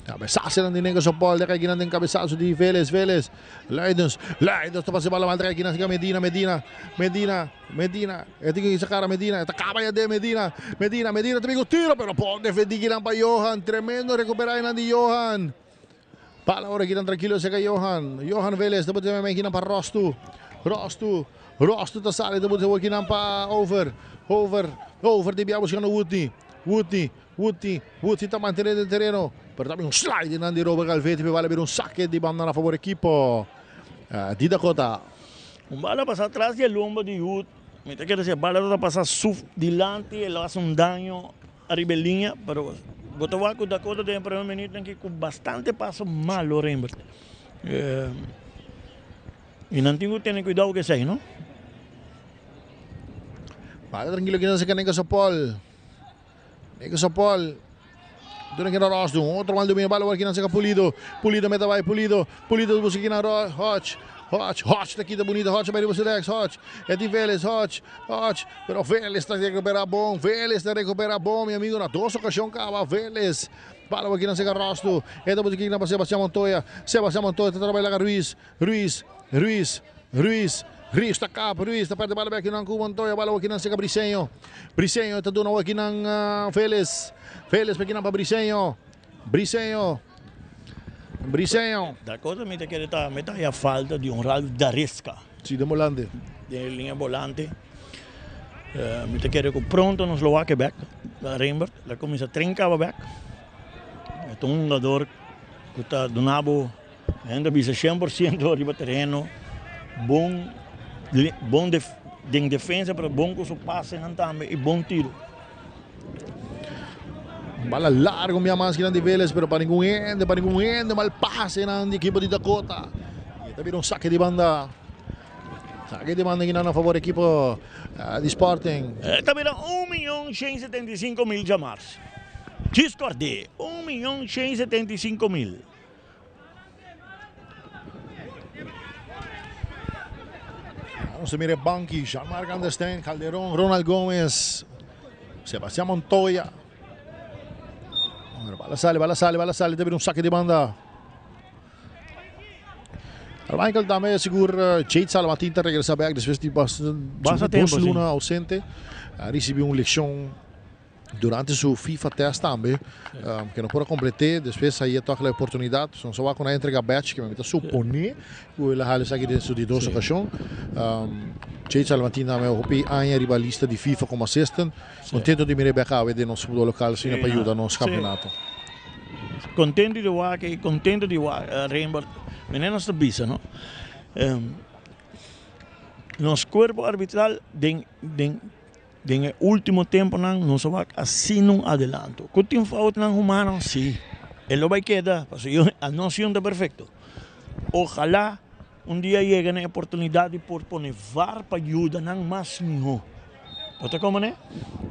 Cabezazo di Nego Sopol, de kijk den cabezazo di Vélez, Vélez, Leidens, Leidens, ta pasa bala mal trek na Medina, Medina, Medina, Medina, e tin que sacar a Medina, ta caba ya de Medina, Medina, Medina, te tiro, pero pon defendí pa Johan, tremendo recuperar di Johan. Bala ora kinan tranquilo seka Johan, Johan Vélez, ta bote me kinan pa Rostu, Rostu, Rostu ta sale, ta bote kinan pa over, over, over, di bia buscando Woodney, Woodney, Woodney, Woodney ta mantene den tereno, pero tambe un slide nan di Robert Galvetti, pe vale bir un saque di banda na favor equipo di Dakota. Un bala pasa atras di e lomba di Wood, mi ta kere si e bala ta pasa su dilanti e lo haci un daño ariba e liña, pero bo ta wak cu Dakota den e primer minuut aki cu bastante paso malo Rembert. Y nan tin cu tene cuidao cu esey, no? Bala tranquilo kinan seca Nego Sopol. Nego Sopol. Duna kina Rosdu. Otro mal dominio. Bala kina seca Pulido. Pulido meta vai Pulido. Pulido busca kina Hodge. Hodge. Hodge ta kita bonito. Hodge vai riba Rex. Hodge. E tin Vélez. Hodge. Hodge. Pero Vélez ta recupera bon. Vélez ta recupera bon, mi amigo. Na dos ocasion caba Vélez. Bala kina seca Rosdu. E ta busca kina pa Sebastián Montoya. Sebastián Montoya ta trabalha Ruiz. Ruiz. Ruiz. Ruiz. Ruiz ta kap. Ruiz ta perde bala bek kinan ku Montoya. Bala kinan seka Briseño. Briseño ta duna kinan Vélez. Vélez pa kinan pa Briseño. Briseño. Briseño. Dakota mi ta kere ta mi ta haya falta di un Ralph Daresca. Si, den volante. Den linea volante. Mi ta kere ku pronto nos lo wak e bek. Rembert la kuminsa trinka bek. E ta un hungador ku ta duna bo. Nan ta bisa 100% riba tereno, bon bon den defensa pero bon ku su pasenan tambe i bon tiro. Bala largo mi mas kinan di Vélez, pero pa ningun hende, pa ningun hende, mal pasenan di ekipo di Dakota. Y ta bira un saque di banda. Saque di banda kinan a favor ekipo di Sporting. Ta bira 1.175.000 djamars. Djis kòrd'é, 1.175.000. Nos ta mira e banki, Jean-Marc Anderstein, Calderon, Ronald Gomez, Sebastian Montoya. Bala sali, bala sali, bala sali, ta bira un sake di banda. Michael tambe sigur Jade Salamatin ta regresa bek despues di basta dos luna ausente. A ricibi un leccion Durante su FIFA test tambe, ke no por a komplet'é, despues a tòg la oportunidat. So nos a wak ku nan a entrega badge, ke mi ta suponé ku el a hala esaki den su di dos okashon. Jade Salmantin tambe hopi aña riba lista di FIFA komo assistant. Kontento di mir'é bèk awe den nos futbòl lokal asina pa yuda nos kampionato. Kontento di wak i kontento di wak Rembert. Mene nos ta bisa no, nos kuerpo arbitral den den. Den e ultimo temponan nos a wak asina un adelanto. Ku tin foutnan humano? Si. E lo bai keda, pasobra nos yun ta perfekto. Ojalá un dia yega na e oportunidat di por pone var pa yuda nan mas mihó. Bo ta komo ne?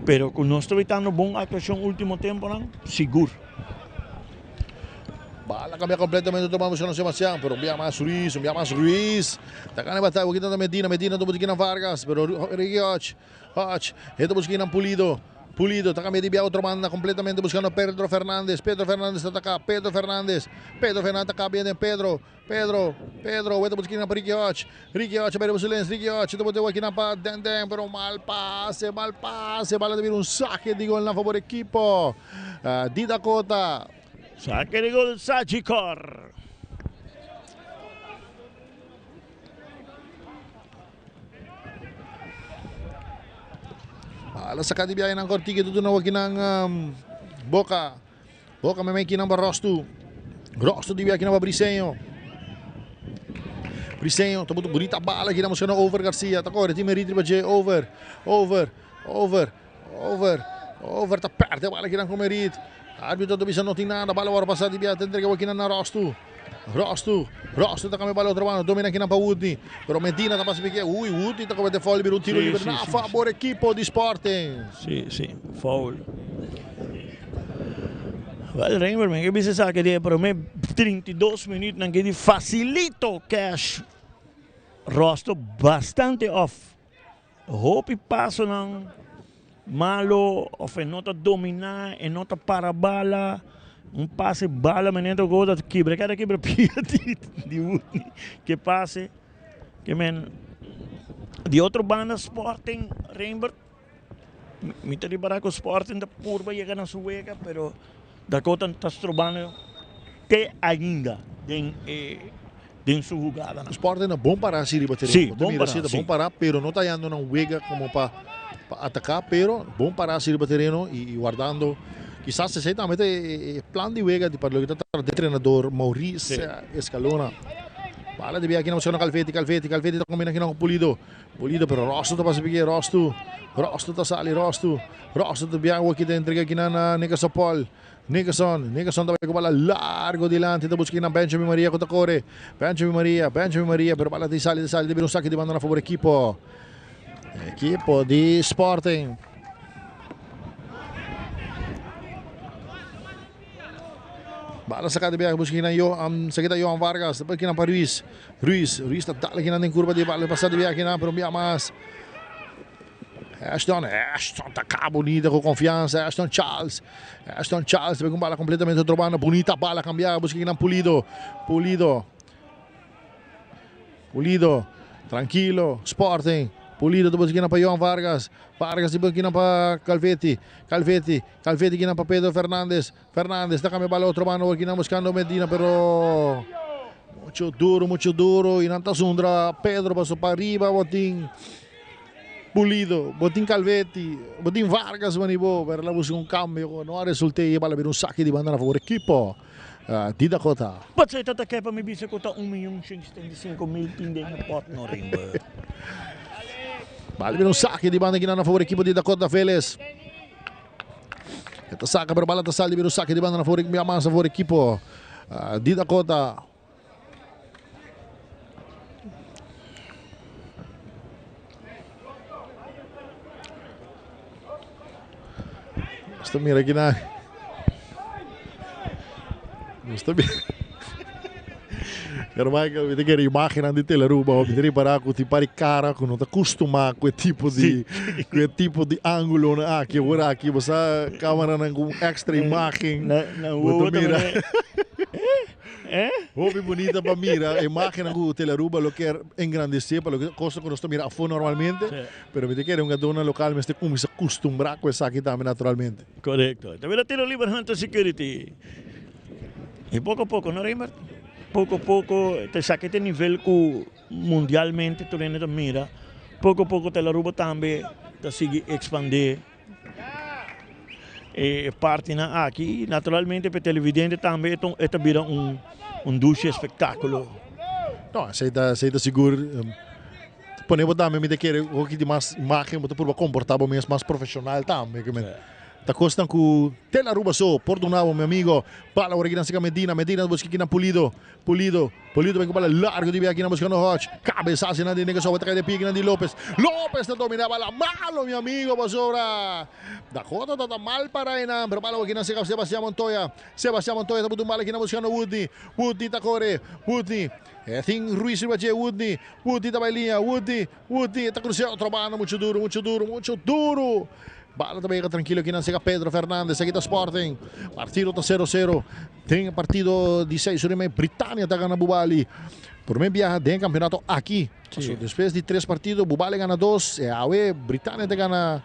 Pero ku nos ta witando bon aktuashon ultimo temponan, sigur. Bala cambia completamente otro banda buscando Sebastian, pero un bia mas Ruiz, un bia mas Ruiz. Ta gana e batalla, boquita ta Medina, Medina ta busca Vargas, pero Ricky Hodge, Hodge, e ta busca Pulido, Pulido ta cambia di bia otro banda completamente buscando Pedro Fernandez, Pedro Fernandez ta ataca, Pedro Fernandez, Pedro Fernandez ta cambia den Pedro, Pedro, Pedro, weta busca pa Ricky Hodge, Ricky Hodge bay riba su lens, Ricky Hodge ta bote wakina pa Den Den, pero mal pase, mal pase, bala ta bira un saque di gol na favor equipo di Dakota. Saque di gol Sagicor. Bala saca di biahe nan cortique tutu na wakinan Boca. Boca me kinan pa Rostu. Rostu di biahe kinan pa Briseño. Briseño ta buta bonita bala kinan buscando Over Garcia. Ta corre tin Merit riba dje. Over, over, over. Over, over ta perde bala kinan ku Merit. Arbitro ta bisa no tin nada, bala wòrdu pasá di bia ta entrega bo kinan na Rostu. Rostu, Rostu ta kambia bala otro banda, domina kinan pa Woodney. Pero Medina ta pasa piki, uy, Woodney ta komete foul bira un tiro liber na fabor ekipo di Sporting. Si, si, foul. Wel, Reinbert, mi ke bisa esaki di e prome 32 minuutnan ke di facilito cash. Rosto bastante off. Hopi pasonan malo of e no ta domina, e no ta para bala. Un pase bala manera ta go ta kibra kada kibra pia di di Woodney ke pase. Ke men di otro banda Sporting Rembert mi ta ripara ku Sporting ta purba yega na su wega pero Dakota ta strobando te ainda den e den su hugadanan. Sporting ta bon pará si riba tereno. Sí, Bo ta bon mira pará, si ta sí. bon pará, pero no ta hallando nan wega como pa pa ataká, pero bon pará si riba tereno y y wardando. Kisas esei tambe ta e e e plan di wega di pa loke ta trata di entrenador Maurice Sí. Escalona. Bala di bia aki na buscando Calvetti, Calvetti, Calvetti ta combina aki nan cu Pulido. Pulido pero Rostu ta pasa piki, Rostu, Rostu ta sali, Rostu. Rosso ta biaha awor ki ta entrega kinan na Nickerson Paul. Nickerson, Nickerson ta bai ku bala largo dilanti ta buska kinan Benjamin Maria ku ta kore. Benjamin Maria, Benjamin Maria pero bala ta sali ta sali ta bira un saki di banda na fabor ekipo. Ekipo di Sporting. Bala saka di biaha buska kinan yo, um, saki ta Johan Vargas, ta kinan pa Ruiz. Ruiz, Ruiz ta dale kinan den kurva di bala pasa di biaha kinan pero un biaha mas. Ashton, Ashton ta ka bunita ku konfiansa, Ashton Charles, Ashton Charles ta un bala kompletamente otro banda, bunita bala kambia, buska kinan Pulido, Pulido, Pulido, trankilo, Sporting, Pulido ta buska kinan pa Johan Vargas, Vargas ta buska kinan pa Calvetti, Calvetti, Calvetti kinan pa Pedro Fernandez, Fernandez ta kambia bala otro banda, awor kinan buskando Medina pero mucho duro, mucho duro y nan ta zundra Pedro paso pa riba botin. Pulido, bo tin Calvetti, bo tin Vargas wani bo, pero la busca un cambio cu no a resulta y e bala bira un saki di banda na favor equipo di Dakota. Patsy ta ta kepa mi bisa cu ta un miyon shen setenta i sinku mil tin den e pot no rimbe. Bala bira un saki di banda kinan na favor equipo di Dakota Veles. E ta saca pero bala ta sali bira un saki di banda na favor mas na favor equipo di Dakota. Nos ta mira kinan. Nos ta mira. Pero Michael, mi ta kere imagennan di Telaruba, mi ta ripara ku tin par di kara ku no ta kustumá ku e tipo di ku e tipo di ángulonan aki. Awor aki bo sa kameranan ku un èkstra imagen. Bo ta mira. Hopi bunita pa mira e imagennan ku Telaruba lo kier engrandesé pa loke kosnan ku nos ta mira afó normalmente, pero mi ta kere un gadónan lokal mester kuminsá kustumbrá ku esaki tambe naturalmente. Korekto. Ta bira tiro liber Hunter Security. I poko poko, no Reinbert? Poko poko ta esaki ta e nivel ku mundialmente tur hende ta mira. Poko poko Telaruba tambe ta sigui ekspandé. E partinan aki y naturalmente pa e televidente tambe e ta bira un dushi espectaculo. No, esey ta esey ta sigur. Pone bo tambe mi ta kere hoki di mas imagen bo ta purba comporta bo mes mas profesional tambe. Ta cosnan cu Telaruba so por duna bo mi amigo. Bala ora kinan seca Medina, Medina busca kinan Pulido. Pulido, Pulido ben ku bala largo di biakinan buskando Hodge. Kabesazo nan di Negasova ta kai den pikinan di Lopez. Lopez ta domina bala malo mi amigo pasobra Dakota ta ta mal para einan pero bala wakinan sega Sebastian Montoya. Sebastian Montoya ta buta un bala kinan buskando Woodney. Woodney ta kore. Woodney e tin Ruiz riba dje Woodney. Woodney ta bai liña. Woodney, Woodney ta krusea otro banda mucho duro, mucho duro, mucho duro. Bala ta bega trankilo kinan sega Pedro Fernandez. Aki ta Sporting. Partido ta sero sero. Den e partido di seis ora y mei Britania ta gana Bubali. Prome biaha den e campeonato aki. Paso despues di tres partido Bubali gana dos e awe Britania ta gana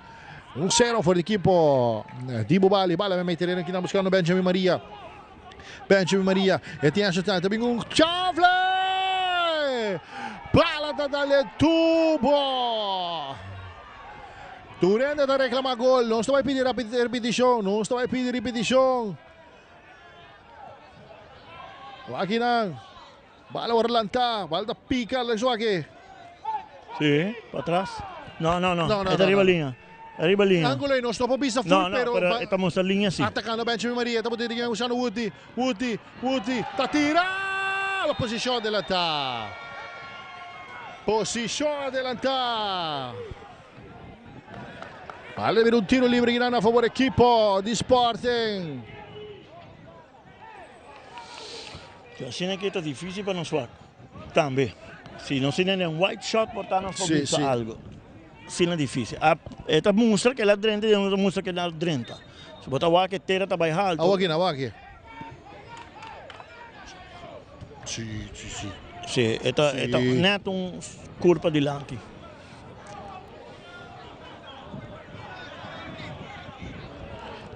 un sero for di ekipo di Bubali. Bala mei tereno kinan buscando Benjamin Maria. Benjamin Maria e tin asha ta bin un chanfle! Bala ta dal e tubo! Tur hende ta reclama gol. Nos ta bai pidi repeticion. Nos ta bai pidi repeticion. Wak nan. Bala word lantá. Bala ta pica Alex Waki. Sí, pa atras. No, no, no. No, no, Eta riba liña. Riba liña. Ángulo no stop bisa full, no, no, pero, pero eta mostra liña sí. Atacando Benjamin Maria, eta bote diga usando Woody. Woody, Woody, ta tira! La posición adelantá. Posición adelantá. Vale, mira un tiro libre a favor equipo di Sporting. Asina aki ta dificil pa nos wak tambe. Si nos tin den wide shot por ta nos por bisa algo. Asina dificil. E ta mustra cu el a drenta y e no ta mustra cu el a drenta. Si bo ta wak e tera ta bay halto. Awa aki, awa aki. Si, si, si. Si, e ta, e ta net un curpa dilanti.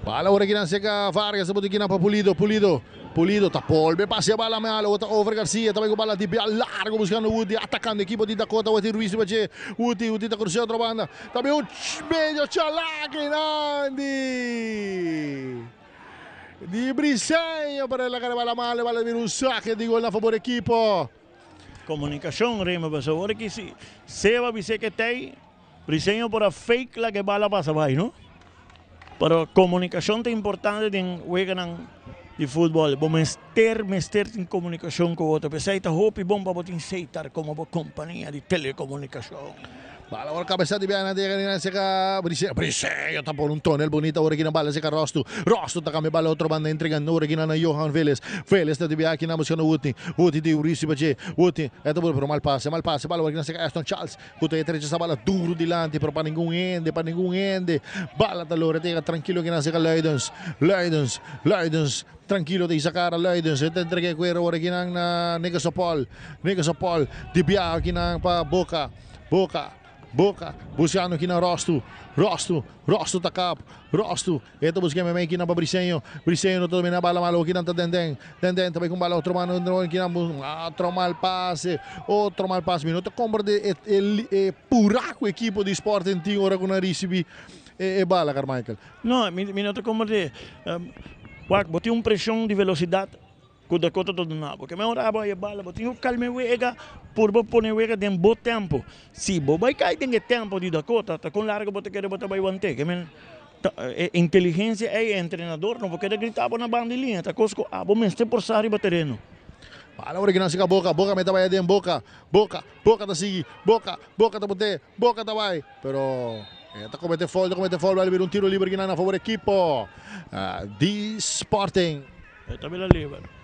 Bala ora kinan seca Vargas ta bota kinan pa Pulido, Pulido, Pulido ta polbe pase bala malo, ota over Garcia ta bay cu bala di bia largo buscando Woody, atacando equipo di Dakota, Woody Ruiz riba dje, Woody, Woody ta cruce otro banda, ta bin un medio chalaki nan di di Briseño, pero el a gana bala malo, bala bira un saque di gol na favor equipo. Comunicacion, Remo, pasobra ora ki si Seba bis'é ke tei, Briseño por a fake la ke bala pasa bai, no? Pero comunicacion ta importante den weganan di futbol. Bo mester mester tin comunicacion cu otro. P'esei ta hopi bon pa bo tin Seitar como bo compania di telecomunicacion. Bala ora cabeza di biaha nan ta seca Briseño. Briseño ta pone un tonel bonita ora ki nan bala seca Rostu. Rostu ta cambia bala otro banda entregando ora ki nan na Johan Velez. Velez ta di biaha ki nan buscando Woodney. Woodney di Urizi pa dje. Woodney e ta bula pero mal pase mal pase bala ora ki nan seca Ashton Charles cu ta e trecha sa bala duro dilanti pero pa ningun hende pa ningun hende. Bala ta logra ta yega trankilo ki nan seca Luidens. Luidens Luidens trankilo ta hisa cara Luidens e ta entrega e cuero ora ki nan na Nickelsopol. Nickelsopol di biaha ki nan pa Boca. Boca, Boca, buscando kinan Rostu, Rostu, Rostu ta kap, Rostu, e ta busca meimei kinan pa Briseño, Briseño no ta domina bala malo kinan ta Denden, Denden ta bay con bala otro mano kinan otro mal pase, otro mal pase, mi no ta comprende e e e pura cu equipo di Sporting tin ora cu nan ricibi e e bala Carmichael. No, mi mi no ta comprende, wak bo tin un presion di velocidad. Ku Dakota ta duna bo. Ke men ora abo a e bala, bo tin ku kalma e wega por bo pone e wega den bo tempo. Si bo bai kai den e tempo di Dakota, ta kon largo bo ta kere bo ta bai want'é. Ke men ta e inteligensia ei e entrenador no por keda grita bo na banda di liña. Ta kos ku abo mester por sa riba tereno. Bala ora ki nan sika Boca, Boca meta bai aden, Boca, Boca, Boca ta sigui, Boca, Boca ta bot'é, Boca ta bai, pero e ta comete foul, ta comete foul, bai bira un tiro liber kinan na favor ekipo di Sporting. E ta bira liber.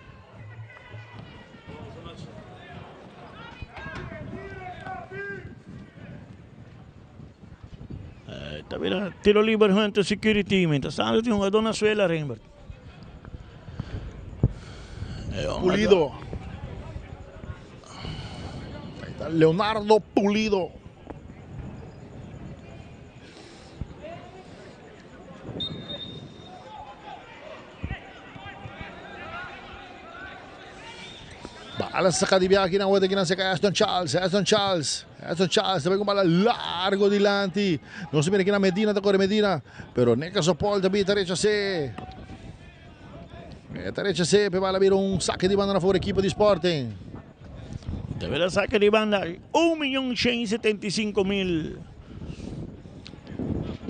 E ta bira tiro liber hunter security. Mientras tanto tin hungador na suela Rembert. Pulido. Ahí está Leonardo Pulido. Bala saca di biaha kinan wete kinan seca Ashton Charles, Ashton Charles, Ashton Charles ta bay con bala largo dilanti. Nos mira kinan Medina ta corre Medina, pero Neka Sopol ta bita rechase. Ta rechase pe bala bira un saque di banda na favor equipo di Sporting. Ta bira saque di banda 1.175.000.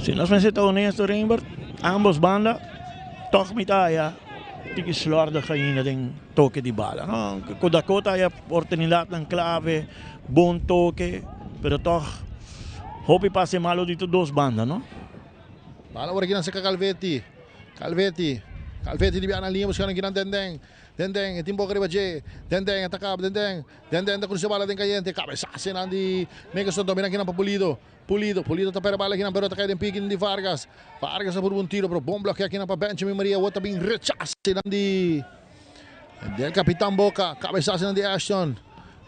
Si nos mester ta honesto Rembert, ambos banda toch mi ta haya tiki slordig ainda den toke di bala no. Ku Dakota haya oportunidatnan klave, bon toke, pero toch hopi pase malo di tur dos banda no. Bala ora kinan seka Calvetti, Calvetti, Calvetti di bia na liña buskando kinan Denden, Denden e tin boka riba dje, Denden e ta kaba Denden. Den den ta cruza bala den cayente, cabezazo nan di Nickerson domina kinan pa Pulido, Pulido, Pulido ta perde bala kinan pero ta cay den piki di Vargas, Vargas a purba un tiro pero bon blokea kinan pa Benjamin Maria, awor ta bin rechace nan di del capitan Boca, cabezazo nan di Ashton,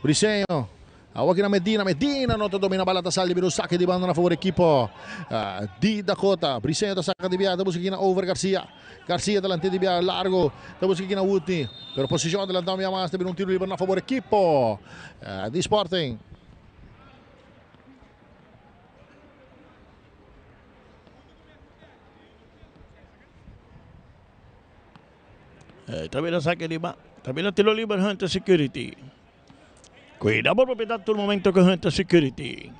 Briseño, awor kinan Medina, Medina no ta domina bala ta sali bira un saque di banda na favor equipo di Dakota, Briseño ta saca di bia ta busca kinan over Garcia. Garcia delante di bia largo ta busca kina Woodney pero posicion adelantado bia mas ta bira un tiro liber na favor equipo di Sporting. Ta bira saque di ba ta bira tiro liber Hunter Security. Cuida bo propiedad tur momento cu Hunter Security.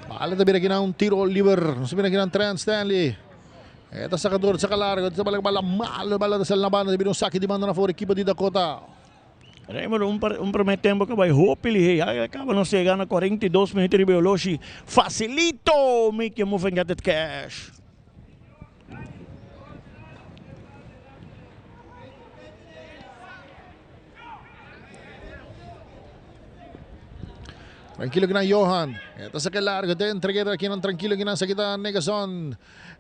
Bala ta bira kinan un tiro liber. Nos mira kinan Trent Stanley. E ta saca dor, saca largo. Ta bala bala malo, bala ta sali na banda. Ta bira un saque di banda na favor equipo di Dakota. Raymond, un, un primer tempo que bai hopi lihe. Ya acaba nos llega na 42 minutos riba oloshi. Facilito, make your move and get it cash. Trankilo kinan Johan. E ta saka largo te entregué akinan trankilo kinan sa kita Negason.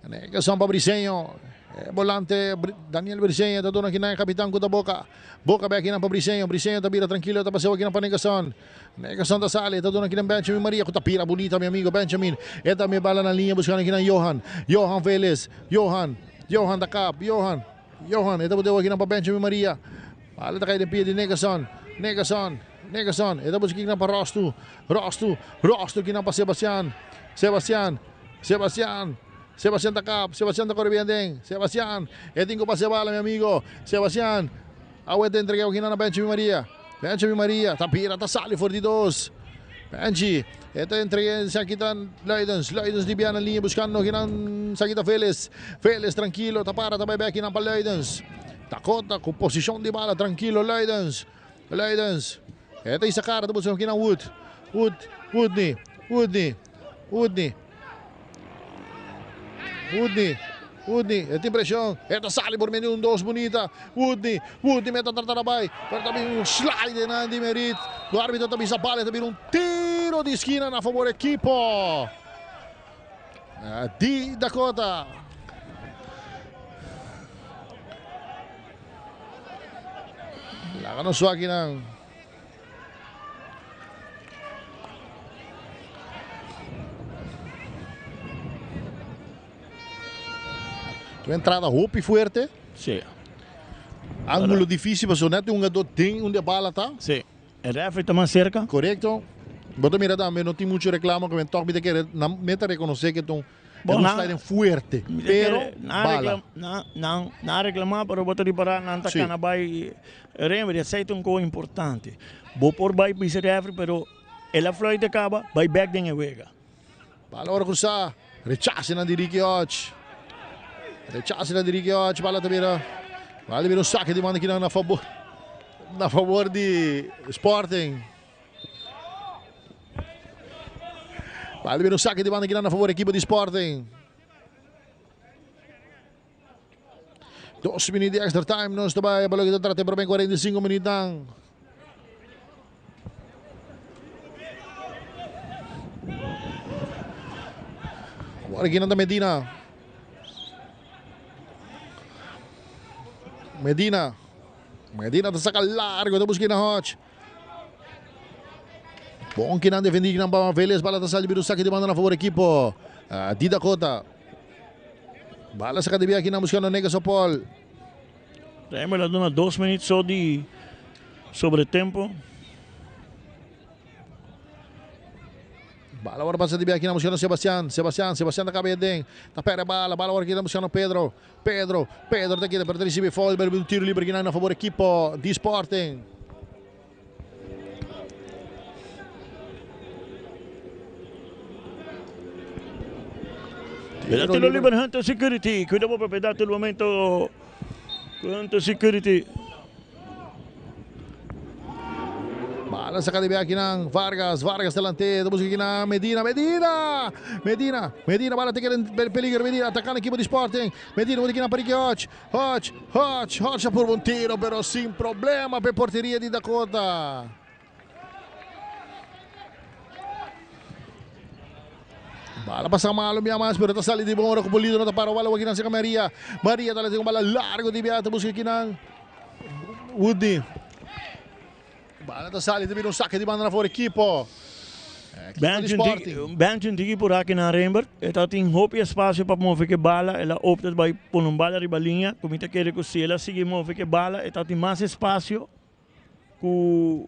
Negason pa Briseño. E volante Daniel Briseño ta duna kinan e kapitan ku ta Boca. Boca be akinan pa Briseño. Briseño ta bira trankilo ta paseo akinan pa Negason. Negason ta sali ta duna kinan Benjamin Maria ku ta bira bunita mi amigo Benjamin. E ta mi bala na liña buskando kinan Johan. Johan Velez. Johan. Johan ta kap. Johan. Johan. E ta boteo akinan pa Benjamin Maria. Bala ta kai den pia di Negason. Negason. Negason. E ta buska kinan pa Rostu. Rostu. Rostu kinan pa Sebastian. Sebastian. Sebastian. Sebastian ta kap. Sebastian ta kore bien den. Sebastian. E tin ku pasa e bala mi amigo. Sebastian. Awe ta entrega kinan na Benjamin Maria. Benjamin Maria ta bira ta sali for di dos. Benji. E ta entrega esaki ta Luidens. Luidens di bia na liña buskando kinan esaki ta Veles. Veles trankilo ta para ta bai bek kinan pa Luidens. Dakota ku posishon di bala trankilo Luidens. Luidens. E ta isa kara ta buska kinan Wood. Wood. Woodney. Woodney. Woodney. Woodney. Woodney. E tin preshon. E ta sali por medio di un dos bunita. Woodney. Woodney meta trata na bai. Pero ta bin un slide nan di Merit. Ku arbitro ta bisa bala. E ta bira un tiro di skina na fabor ekipo di Dakota. Laga nos wak nan. Un entrada hopi fuerte. Sí. Ángulo difícil, pasobra net un hungador den unda e bala ta. Sí. E referee ta mas cerca. Correcto. Bo ta mira tambe no tin mucho reclamo que men toch mi ta kere nan me ta reconoce que ta un Bon, un nan- sliding fuerte, Mi ta pero kere nan bala. reclam nan nan nan a reclama pero bo ta ripara nan ta Sí. cana bay Rember esey ta un cosa importante. Bo por bay bisa referee pero el a fluit a caba bay bek den e wega. Bala ora cruza, rechace nan di Ricky Hodge. Rechace nan di Ricky Hodge, bala ta bira, bala ta bira un saque di manda kinan na favor, na favor di Sporting. Bala ta bira un saque di banda kinan na favor equipo di Sporting. 2 minuut di extra time nos ta bai, pa loke ta trata e prome 45 minuutnan. Awor aki nan ta Medina. Medina. Medina ta saka largo, ta buska na Hodge. Bon kinan defendi kinan pa Vélez. Bala ta sali bira un saki di banda na favor ekipo di Dakota. Bala saka di bia kinan buskando Nega Sopol. Rembert a duna 2 minuut so di sobre tempo. Bala ora pasa di bia kinan buskando Sebastian. Sebastian, Sebastian ta caba den. Ta perde bala. Bala ora kinan buskando Pedro. Pedro, Pedro ta keda pero ta ricibi foul pero un tiro libre kinan na favor ekipo di Sporting. Tiro tiro libre Hunter Security. Cuida bo propiedad todo momento. Hunter Security. Bala saca de aquí nan Vargas, Vargas delante, busca aquí nan Medina, Medina, Medina, Medina, bala te queda en peligro, Medina atacando equipo de Sporting, Medina busca aquí nan Parique Hodge, Hodge, Hodge, Hodge por un tiro, pero sin problema pe portería de Dakota. Bala pasa malo mi mas, pero ta sali di bon ora ku Pulido no ta para bala aki nan cerca Maria. Maria ta un bala largo di biata busca aquí nan Woodney. Bala ta sali di un saque di banda na for equipo. Benjamin tiki por aki na Rembert. E ta tin hopi espacio pa move ke bala. El a opta bay pone un bala riba liña. Ku mi ta kere ku si el a sigui move ke bala, e ta tin mas espacio ku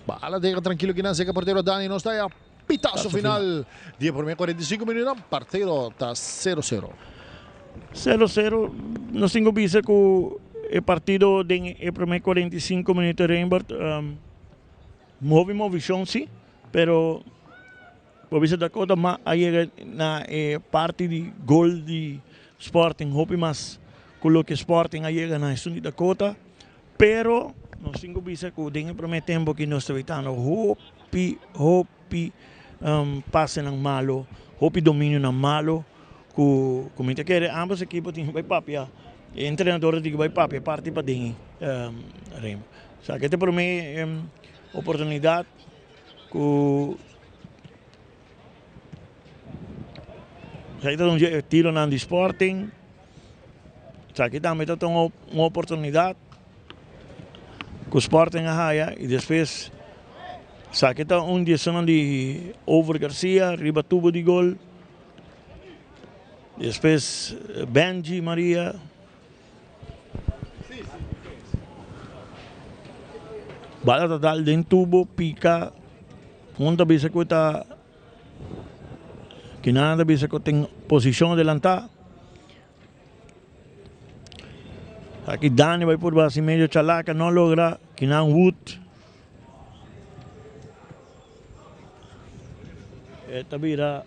Bala deja tranquilo kinan seca portero Dani no está ya pitazo final. Di prome 45 minuut partido ta 0-0. 0-0. Nos tin ku bisa ku e partido den e prome 45 minuut Rembert move movishon si, pero bo bisa Dakota ma a yega na e parti di gol di Sporting hopi mas ku loke Sporting a yega na esun di Dakota. Pero nos tin ku bisa ku den e prome tempo ki nos ta witando hopi hopi pasenan malo, hopi dominionan malo ku ku mi ta kere ambos ekipo tin ku bai papia. E entrenador di bai papia parti pa den Remo. Sa que te prome oportunidad ku Esaki ta un dje tironan di Sporting. Esaki tambe ta un oportunidad ku Sporting a haya y despues esaki ta un di esunnan di Over Garcia riba tubo di gol. Despues Benji Maria. Bala ta dal den tubo pika. Un ta bisa ku ta kinan ta bisa ku tin posishon adelantá. Aki Dani bai purba hasi medio chalaka no logra. Kinan Wood. E ta bira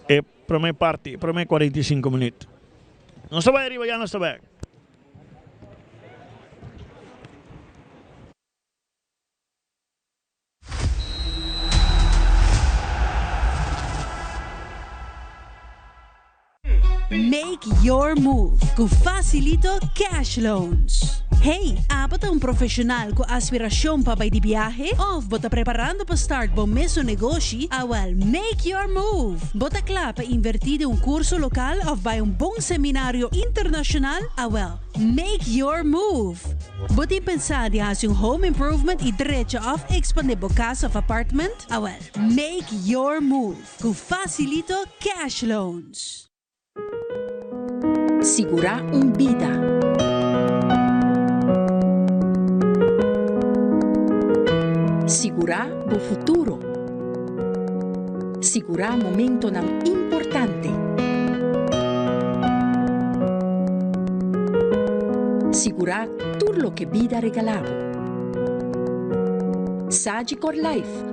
e prome parti, e prome 45 minuut. Nos ta bai ariba ya nos ta bek. Make your move ku Facilito Cash Loans. Hey, abo ta un profesional ku aspiracion pa bai di biahe? Of bo ta preparando pa start bo mesun negoshi? Awel, make your move! Bo ta kla pa inverti den un curso local of bai un bon seminario internacional? Awel, make your move! Bo tin pensa di hasi un home improvement y drecha of expande bo cas of apartment? Awel, make your move cu Facilito Cash Loans. Sigurá un bida. Sigurá bo futuro. Sigurá momentonan importante. Sigurá tur loke bida regalá bo. Sagicor Life,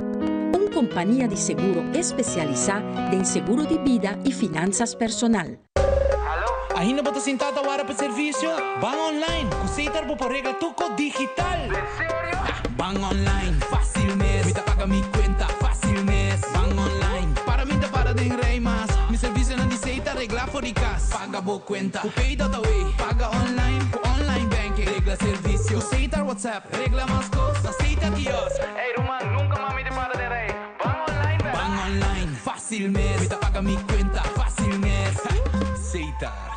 un kompania di seguro espesialisá den seguro di bida i finansas personal. Ainda bo ta sintá ta wara pa servisio? Ban online! Ku Setar bo por regla tur kos digital! Ban online, fácil mes! Mi ta paga mi kuenta, fácil mes! Ban online, para mi ta para den rei mas! Mi servisionan di Setar reglá for di kas. Paga bo kuenta ku Pay.away, paga online ku online banking, regla servisio ku Setar WhatsApp, regla mas kos na Setar kiosk. Ey ruman, nunka mas mi ta para den rei! Ban online bèk! Ban online, fácil mes! Mi ta paga mi kuenta, fácil mes! Setar.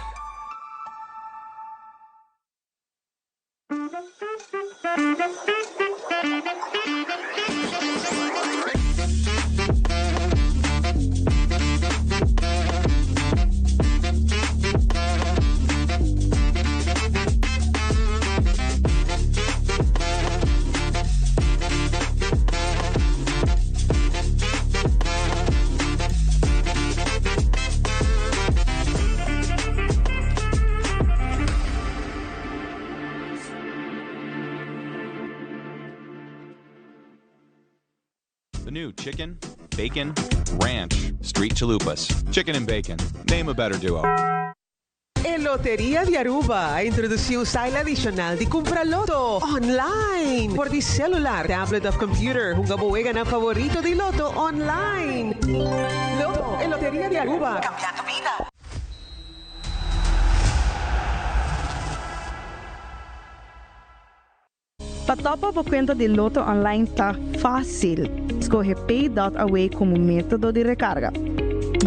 The new chicken, bacon, ranch, street chalupas. Chicken and bacon. Name a better duo. E Loteria di Aruba a introduci un style adicional di cumpra Lotto online for di celular, tablet of computer. Hunga bo weganan favorito di Lotto online. Lotto, e Loteria di Aruba, cambiando bida. Pa topa bo cuenta di Lotto online ta facil. Scoge Pay dot Away como metodo di recarga.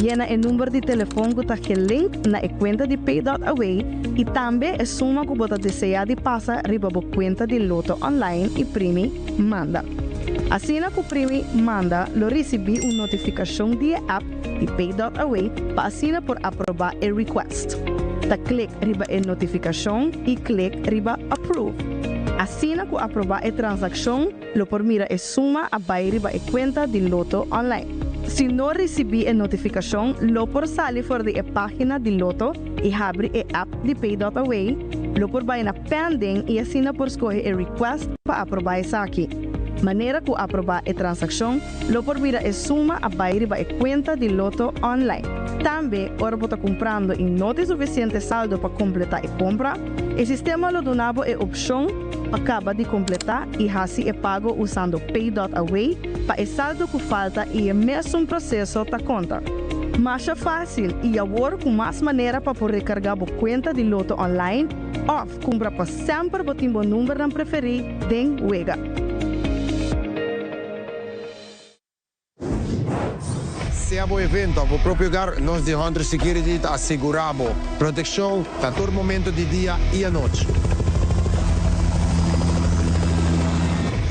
Yena e number di telefon cu ta gelink na e cuenta di Pay dot Away y tambe e suma cu bo ta desea di pasa riba bo cuenta di Lotto online y primi Manda. Asina cu primi Manda lo ricibi un notificacion di e app di Pay dot Away pa asina por aproba e request. Ta click riba e notificacion y click riba Approve. Asina cu aproba e transaccion lo por mira e suma a bay riba e cuenta di Lotto Online. Si no ricibi e notificacion lo por sali for di e pagina di Lotto y habri e app di Pay dot Away, lo por bay na Pending y asina por scoge e request pa aproba esaki. Manera cu aproba e transaccion Lo por mira e suma a bai riba e cuenta di Lotto online. Tambe, ora bo ta cumprando y no tin suficiente saldo pa completa e compra, e sistema lo duna bo e opcion pa caba di completa y haci e pago usando Pay dot Away pa e saldo cu falta y e mesun proceso ta conta. Masha fásil i awor ku mas manera pa por rekargá bo kuenta di Lotto online òf kumpra pa semper bo tin bo numbernan preferí den wega. Sea bo evento òf bo propio hogar, nos di Hunter Security ta asegurá bo protekshon na tur momento di dia i anochi.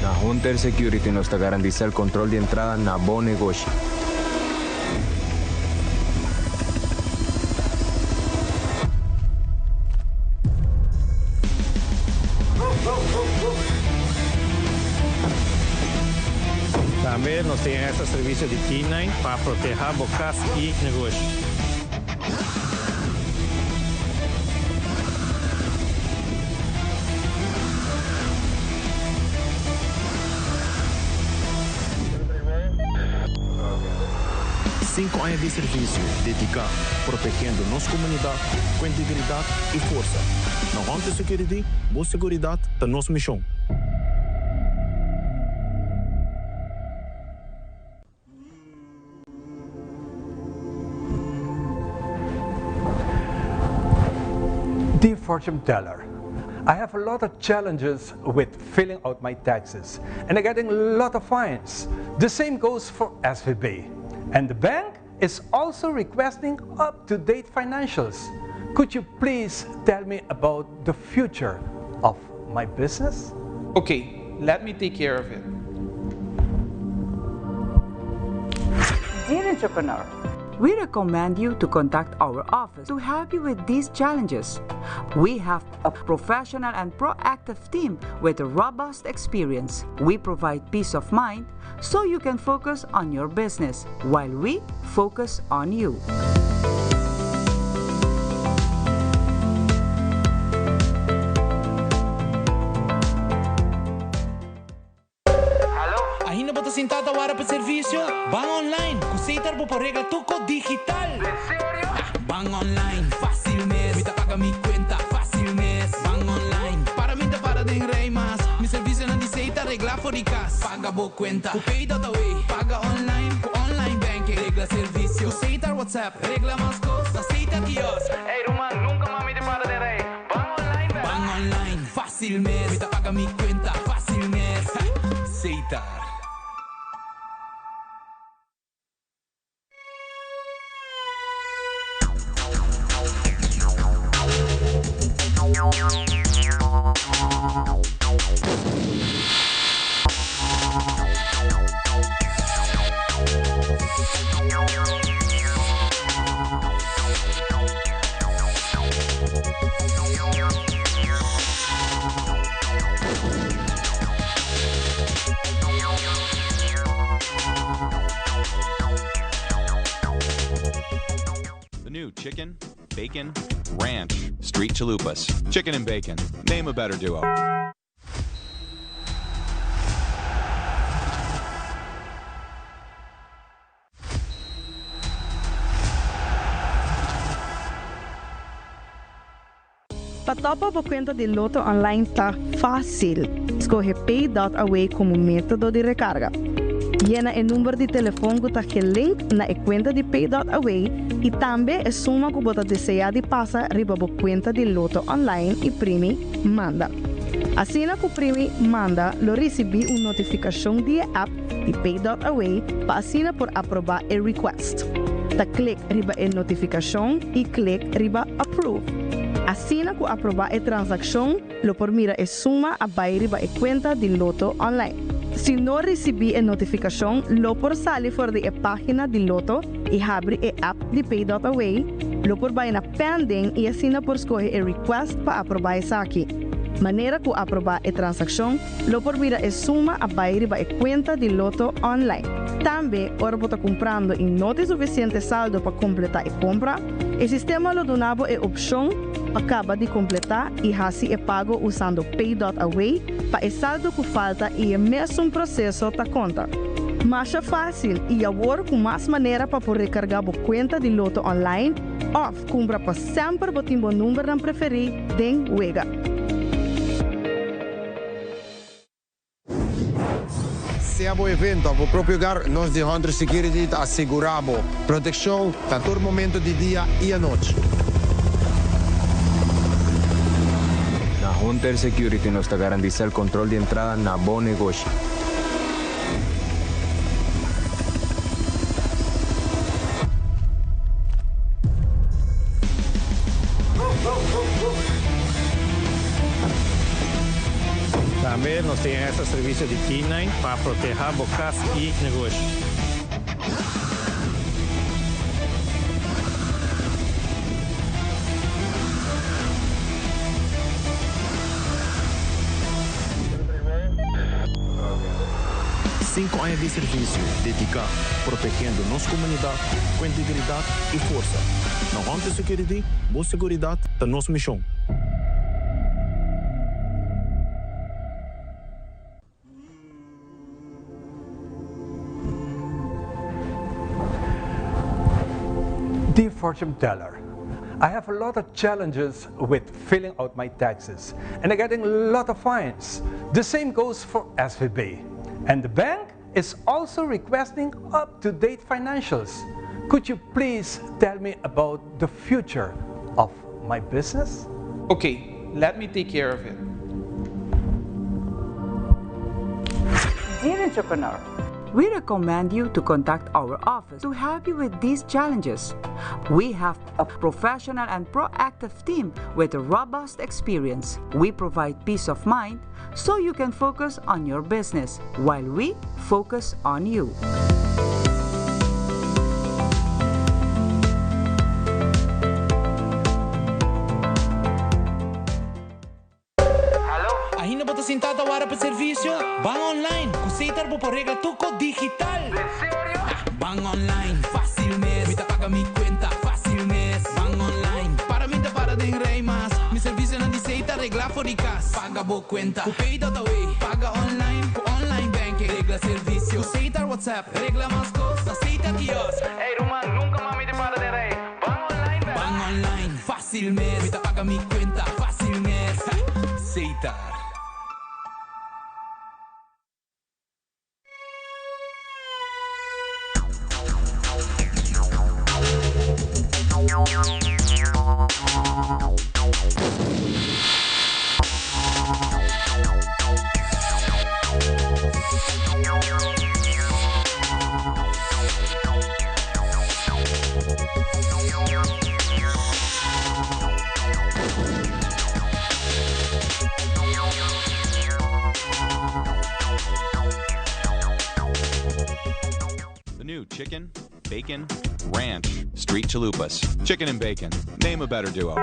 Na Hunter Security nos ta garantisa el control di entrada na bo negoshi. Tambe nos tin extra servicio di K-nine pa proteha bo cas y negoshi. Cinco aña di servicio dedica protegiendo nos comunidad cu integridad y forsa. Na Hunter Security, bo seguridad ta nos mision. Dear fortune teller, I have a lot of challenges with filling out my taxes and I'm getting a lot of fines. The same goes for SVB. And the bank is also requesting up-to-date financials. Could you please tell me about the future of my business? Okay, let me take care of it. Dear entrepreneur, we recommend you to contact our office to help you with these challenges. We have a professional and proactive team with a robust experience. We provide peace of mind so you can focus on your business while we focus on you. Ainda bo ta sinta ta wara pa servicio? Ban online cu Setar bo por regla tuco digital! Ban online, facil mes, mi ta paga mi cuenta facil mes. Ban online, para mi ta para den rij mas. Mi servicionan di Setar regla for di cas. Paga bo cuenta cu Pay.away, paga online cu online banking. Regla servicio cu Setar WhatsApp, regla mas cos na Setar kiosk. Ey ruman, nunca mas mi ta para den rij. Ban online bek. Ban online, facil mes, mi ta paga mi cuenta facil mes. Setar. The new chicken, bacon, ranch, street chalupas. Chicken and bacon. Name a better duo. Pa topa bo kuenta di Lotto online ta fásil. Skohe Pay.away komo método di rekarga. Yena e number di telefon ku ta gelink na e kuenta di Pay.away i tambe e suma ku bo ta deseá di pasa riba bo kuenta di Lotto online i primi Manda. Asina ku primi Manda lo risibí un notifikashon di e app di Pay.away pa asina por aprobá e request. Ta klik riba e notifikashon i klik riba Approve. Asina ku aprobá e transakshon lo por mira e suma a bai riba e kuenta di Lotto Online. Si no risibí e notifikashon lo por sali for di e página di Lotto i habri e app di Pay.away, lo por bai na Pending i asina por skohe e request pa aprobá esaki. Manera ku aprobá e transakshon, Lo por mira e suma a bai riba e kuenta di Lotto online. Tambe, ora bo ta kumprando i no tin sufisiente saldo pa kompletá e kompra, e sistema lo duna bo e opshon pa kaba di kompletá i hasi e pago usando Pay.Away pa e saldo ku falta i e mesun proseso ta konta. Masha fásil i awor ku mas manera pa por rekargá bo kuenta di Lotto online òf kumpra pa semper bo tin bo numbernan preferí den wega. Sea bo evento of bo propio hogar, nos di Hunter Security ta asegura bo proteccion na tur momento di dia y anochi. Na Hunter Security nos ta garantisa el control di entrada na bo negoshi. Tambe nos tin extra servicio di K-nine pa proteha bo cas y negoshi. Cinco aña di servicio dedica protegiendo nos comunidad cu integridad y forsa. Na Hunter Security, bo seguridad ta nos mision. Dear fortune teller, I have a lot of challenges with filling out my taxes and I'm getting a lot of fines. The same goes for SVB. And the bank is also requesting up-to-date financials. Could you please tell me about the future of my business? Okay, let me take care of it. Dear entrepreneur, we recommend you to contact our office to help you with these challenges. We have a professional and proactive team with a robust experience. We provide peace of mind so you can focus on your business while we focus on you. Ainda bo ta sinta ta wara pa servicio? Ban online cu Setar bo por regla tuco digital! Ban online, facil mes, mi ta paga mi cuenta facil mes. Ban online, para mi ta para den rij mas, mi servicionan di Setar regla for di cas. Paga bo cuenta cu Pay.awe, paga online cu online banking, regla servicio cu Setar WhatsApp, regla mas cos na Setar kiosk. Ey ruman, nunca mas mi ta para den rij, ban online bel. Ban online, facil mes, mi ta paga mi cuenta facil mes. Setar. The new chicken, bacon, ranch, street chalupas. Chicken and bacon. Name a better duo.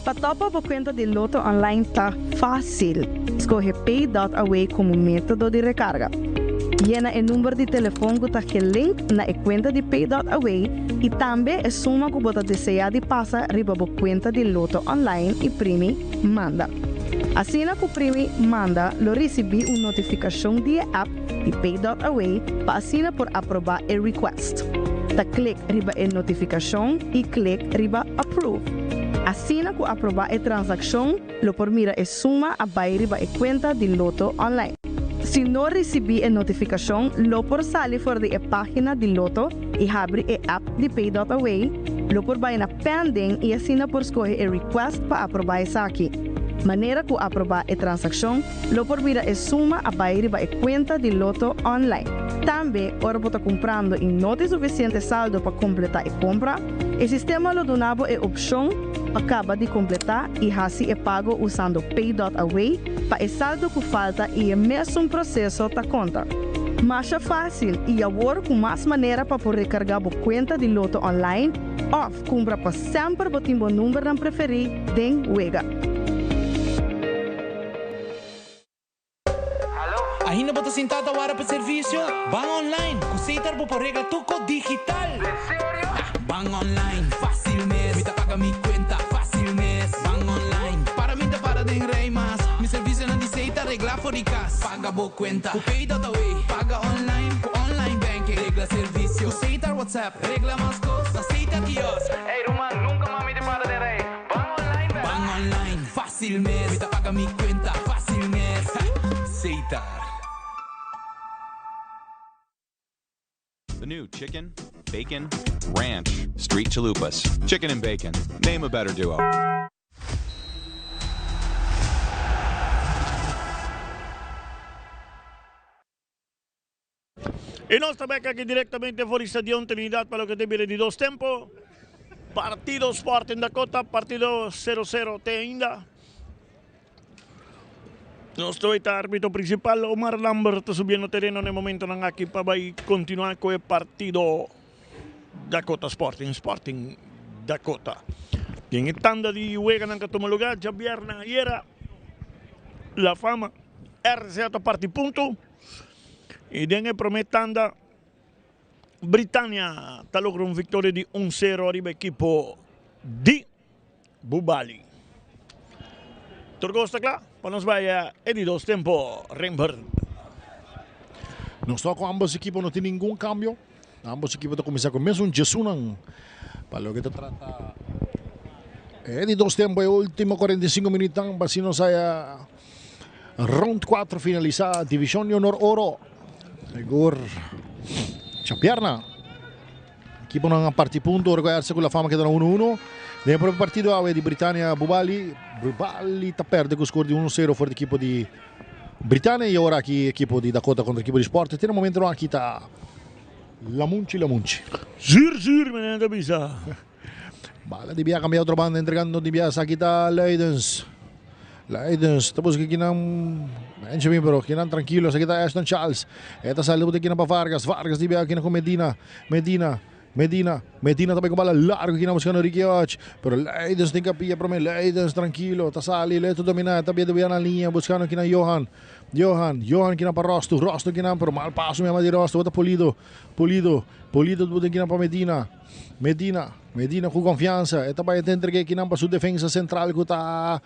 Pa topa bo cuenta di Lotto Online ta facil. Scoge Pay.awe como metodo di recarga. Yena e number di telefon cu ta gelink na e cuenta di Pay.awe y tambe e suma cu bo ta desea di pasa riba bo cuenta di Lotto Online y primi Manda. Asina cu primi Manda lo ricibi un notificacion di e app di Pay.awe pa asina por aproba e request. Ta click riba e notificacion y click riba Approve. Asina cu aproba e transaccion lo por mira e suma a bay riba e cuenta di Lotto Online. Si no ricibi e notificacion lo por sali for di e pagina di Lotto y habri e app di Pay.awe, lo por bay na Pending y asina por scoge e request pa aproba esaki. Manera cu aproba e transaccion Lo por mira e suma a bai riba e cuenta di Lotto online. Tambe, ora bo ta cumprando y no tin suficiente saldo pa completa e compra, e sistema lo duna bo e opcion pa caba di completa y haci e pago usando Pay.Away pa e saldo cu falta y e mesun proceso ta conta. Masha facil y awor cu mas manera pa por recarga bo cuenta di Lotto online of cumpra pa semper bo tin bo numbernan preferi den wega. Ainda bo ta sinta ta wara pa servicio? Ban online cu Setar bo por regla tuco digital! Ban online, facil mes, mi ta paga mi cuenta facil mes. Ban online, para mi ta para den rij mas, mi servicionan di Setar regla for di cas. Paga bo cuenta cu Pay.awe, paga online cu online banking, regla servicio cu Setar. WhatsApp. Regla mas kos na Setar Kiosk. Hey ruman, nunka mas mi ta para den rei. Ban online bèk. Ban online, fásil mes. Mi ta paga mi kuenta, fásil mes. Setar. The new chicken, bacon, ranch, street chalupas. Chicken and bacon. Name a better duo. Y nos ta bek aki directamente for di Stadion Trinidad pa loke ta bira di dos tempo. Partido Sporting Dakota, partido 0 cero te ainda. Nos ta weta arbitro principal Omar Lambert ta subiendo tereno na e momentonan aki pa bay continua cu e partido Dakota Sporting, Sporting Dakota. Den e tanda di weganan ka tuma lugar djabièrnè ayera, La Fama RCA ta parti punto y den e prome tanda Britannia ta logra un victoria di un sero ariba ekipo di Bubali. Tur cos ta cla pa nos bay e di dos tempo, Rembert. Nos ta cu ambos ekipo no tin ningun cambio. Ambos ekipo ta cuminsa cu mesun djesunan pa loke ta trata e di dos tempo, e ultimo 45 minuutnan pa si nos haya round 4 finalisa Division di Honor Oro. Sigur Chapierna. Ekiponan a parti punto ora ku RC ku La Fama keda na 1-1. Den e prome partido awe di Britania Bubali, Bubali ta perde ku skor di 1-0 for di ekipo di Britania i ora aki ekipo di Dakota kontra ekipo di Sport. Te na momentonan aki ta lamunchi lamunchi. Zuur zuur meneer ta bisa. Bala di bia kambia otro banda entregando di bia esaki ta Luidens. Luidens ta buska kinan Benjamin pero kinan trankilo esaki ta Ashton Charles. E ta sali kinan pa Vargas. Vargas di bia kinan ku Medina. Medina. Medina. Medina ta bai ku bala largo kinan buskando Ricky Och. Pero Luidens tin kapia prome. Luidens trankilo ta sali. Leto domina. Ta bia di bia na liña buskando kinan Johan. Johan. Johan kinan pa Rostu. Rostu kinan pero mal paso mi ama di Rostu. Bo ta Pulido. Pulido. Pulido ta kinan pa Medina. Medina, Medina ku konfiansa, e ta bai ta entreg'é kinan pa su defensa sentral ku ta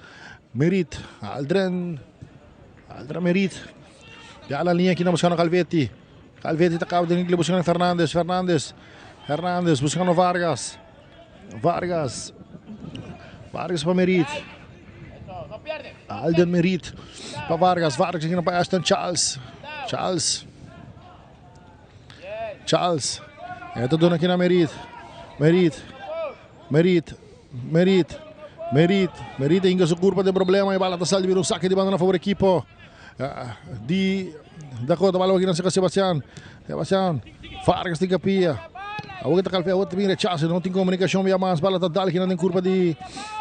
Merit, Aldren, Aldren Merit. Ya la liña kinan buskando Calvetti, Calvetti ta kaba den igle buskando Fernandez, Fernandez, Hernandez buskando Vargas, Vargas, Vargas pa Merit. Alden Merit pa Vargas, Vargas kinan pa Ashton Charles, Charles. Charles. E ta duna kina Merit. Merit. Merit. Merit. Merit. Merit inga su curpa den problema e bala ta sali bira un saque di banda na favor equipo di Dakota. Bala kina cerca Sebastian. Sebastian. Vargas tin capia. Awor ta Calvet, awor ta bin rechazo, no tin comunicacion via mas. Bala ta dal kina den curpa di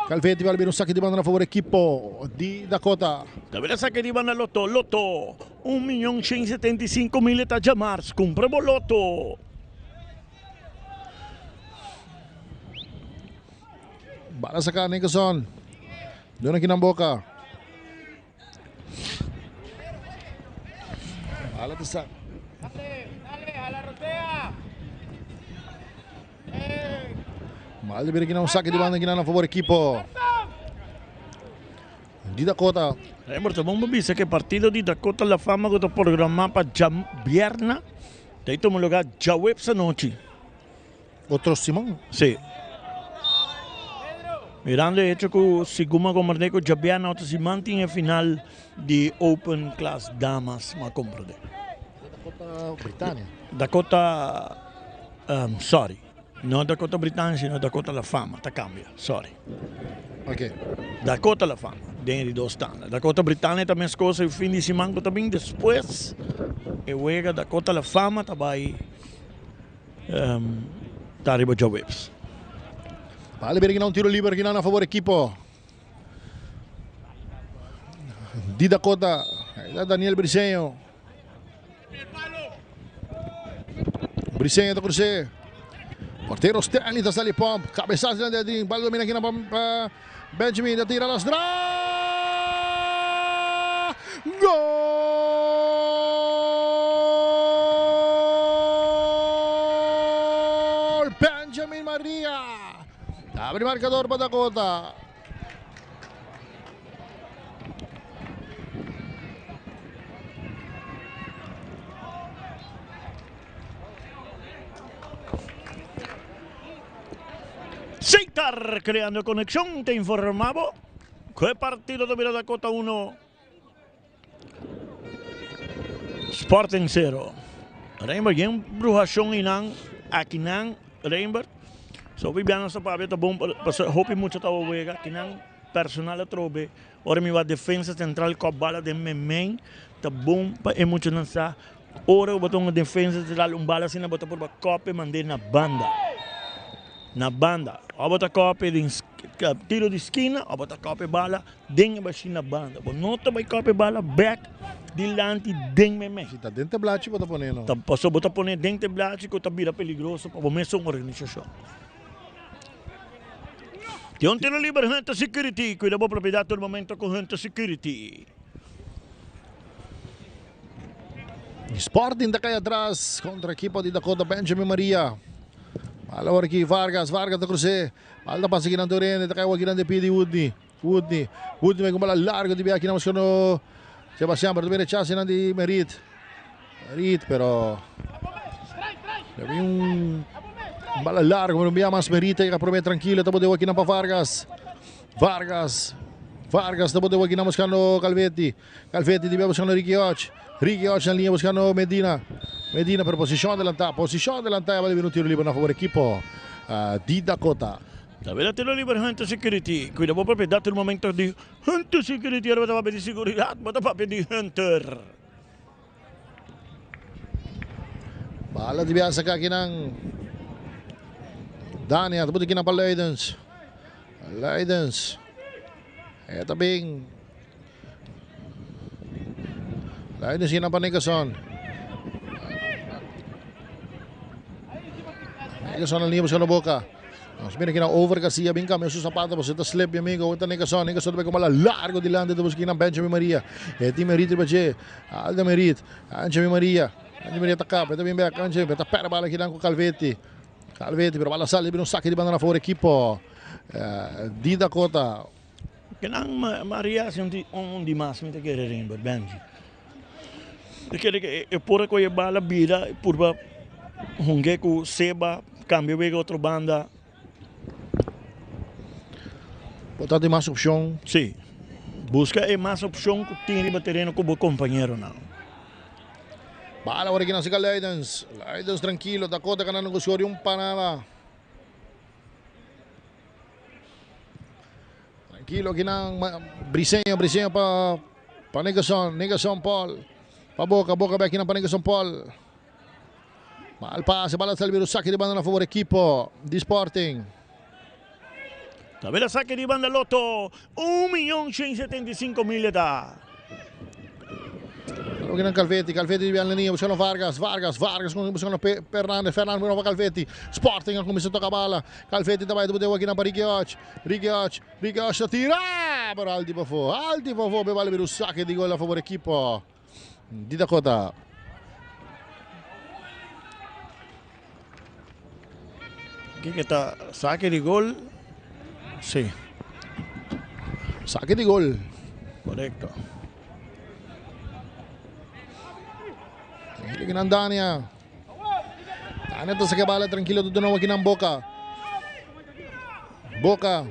Calvet. Bala bira un saque di banda na favor equipo di Dakota. Ta bira saque di banda Lotto. Lotto. Un miyon shen 75 mil e ta djamars. Kumpra bo loto. Bala saka Nicholson. Duna kinan boka. Bala ta sa. Bala bira kinan un saque di banda kinan na favor equipo di Dakota. Rembert, ta bon pa bisa ku e partido di Dakota La Fama ku ta programá pa djabièrnè ta e tuma lugá djaweps anochi. Otro siman? Sí. Mirando e hecho ku segun mi a komprendé ku djabièrnè otro siman tin e final di Open Class Damas, mi a komprendé. Dakota Britania? Dakota, sorry. No Dakota Britania sino Dakota La Fama ta cambia, sorry. Ok. Dakota La Fama den e di dos tanda. Dakota Britania ta mescos e fin di siman cu ta bin despues e wega Dakota La Fama ta bay ta riba djaweps. Bale bira gina un tiro liber gina na favor equipo di Dakota. Daniel Briseño. Briseño ta crucé. Portero Stanley ta sali pomp. Cabezazo dilanti adrin. Bal domina kina pa Benjamin. Ta tira lastra. Gol! Benjamin Maria. Abre marcador pa Dakota. Setar creando conexion ta informa bo cu e partido ta bira Dakota 1 Sporting 0. Reinbert gen bruhacion eynan akinan Reinbert so bibiana sa papia ta bon pasobra hopi mucha ta wega akinan personal atrobe ora mi wak defensa central kop bala den memey ta bon pa e muchanan sa Ora ku bo ta un defensa ta dal un bala asina bo ta purba kope mand'é na banda. Na banda. Òf bo ta kope den tiro di skina òf bo ta kope bala den e bashí na banda. Bo no ta bai kope bala bèk dilanti den meimei. Si ta den te blachi bo ta pone no. Ta pasobra bo ta pone den te blachi ku ta bira peligroso pa bo mesun organisashon. Tin un tiro liber Hunter Security. Kuida bo propiedat tur momento ku Hunter Security. Sporting ta kai atras kontra ekipo di Dakota Benjamin Maria. Bala awor aki Vargas, Vargas ta krus'é. Bala ta pasa kinan tur hende, ta kai awor kinan di pidi Woodney. Woodney, Woodney bai ku bala largo di bia kinan buskando Sebastian, pero ta bin rechase nan di Merit. Merit, pero ta bin un bala largo, pero un bia mas Merit ta yega prome trankilo, ta bot'é awor kinan pa Vargas. Vargas, Vargas ta bot'é awor kinan buskando Calvetti. Calvetti di bia buscando Ricky Hodge. Ricky Hodge na linea buscando Medina. Medina pero posicion adelanta. Posicion adelanta y a bini un tiro liber na favor equipo di Dakota. Tabela tiro liber Hunter Security. Cuida bo propiedad tur momento di Hunter Security. Ora bo ta papia di seguridad bo ta papia di Hunter. Bala di bia saca akinan Dania ta pone kinan pa Luidens. Luidens. E ta bin. Luidens kinan pa Nickerson. Nickerson na linia buscando Boca. Nos mira kinan over Garcia bin cambia su zapato pasobra ta slip mi amigo. Awor ta Nickerson. Nickerson ta bay con bala largo dilanti ta busca kinan Benjamin Maria. E tin Merit riba dje. Alda Merit. Benjamin Maria. Benjamin Maria ta capa. E ta bin bek. Benjamin ta perde bala kinan cu Calvetti. Calvetti pero bala sali bin un saki di banda na favor ekipo di Dakota. Kinan Maria si un di mas mi ta kere Rembert Benji. Mi kere ke e por a kohe bala bira purba hunge ku Seba kambia wega otro banda. Bo ta di mas opshon? Si. Buska e mas opshon ku tin riba tereno ku bo kompañeronan. Bala ora kinan sika Luidens. Luidens trankilo Dakota ganando ku score di un panada. Tranquilo kinan Briseño, Briseño pa pa Nickerson, Nickerson Paul. Pa Boca, Boca bek kinan pa Nickerson Paul. Mal pase, bala sali bira un sake di banda na favor ekipo di Sporting. Tabela sake di banda Lotto, 1.175.000 e ta. Lo kinan Calvetti, Calvetti di bian linia buscando Vargas, Vargas, Vargas buscando Fernandez, Fernandez buscando Calvetti. Sporting a cuminsa toca bala. Calvetti ta bai ta bot'e kinan pa Ricky Hodge, Ricky Hodge, Ricky Hodge ta tira, pero alti pafó, alti pafó, be bala bira un sake di gol a favor ekipo di Dakota. Kiko ta sake di gol? Si. Sake di gol. Korekto. Tranquilo kinan Dania. Dania ta saka bala tranquilo ta duna kinan Boca. Boca.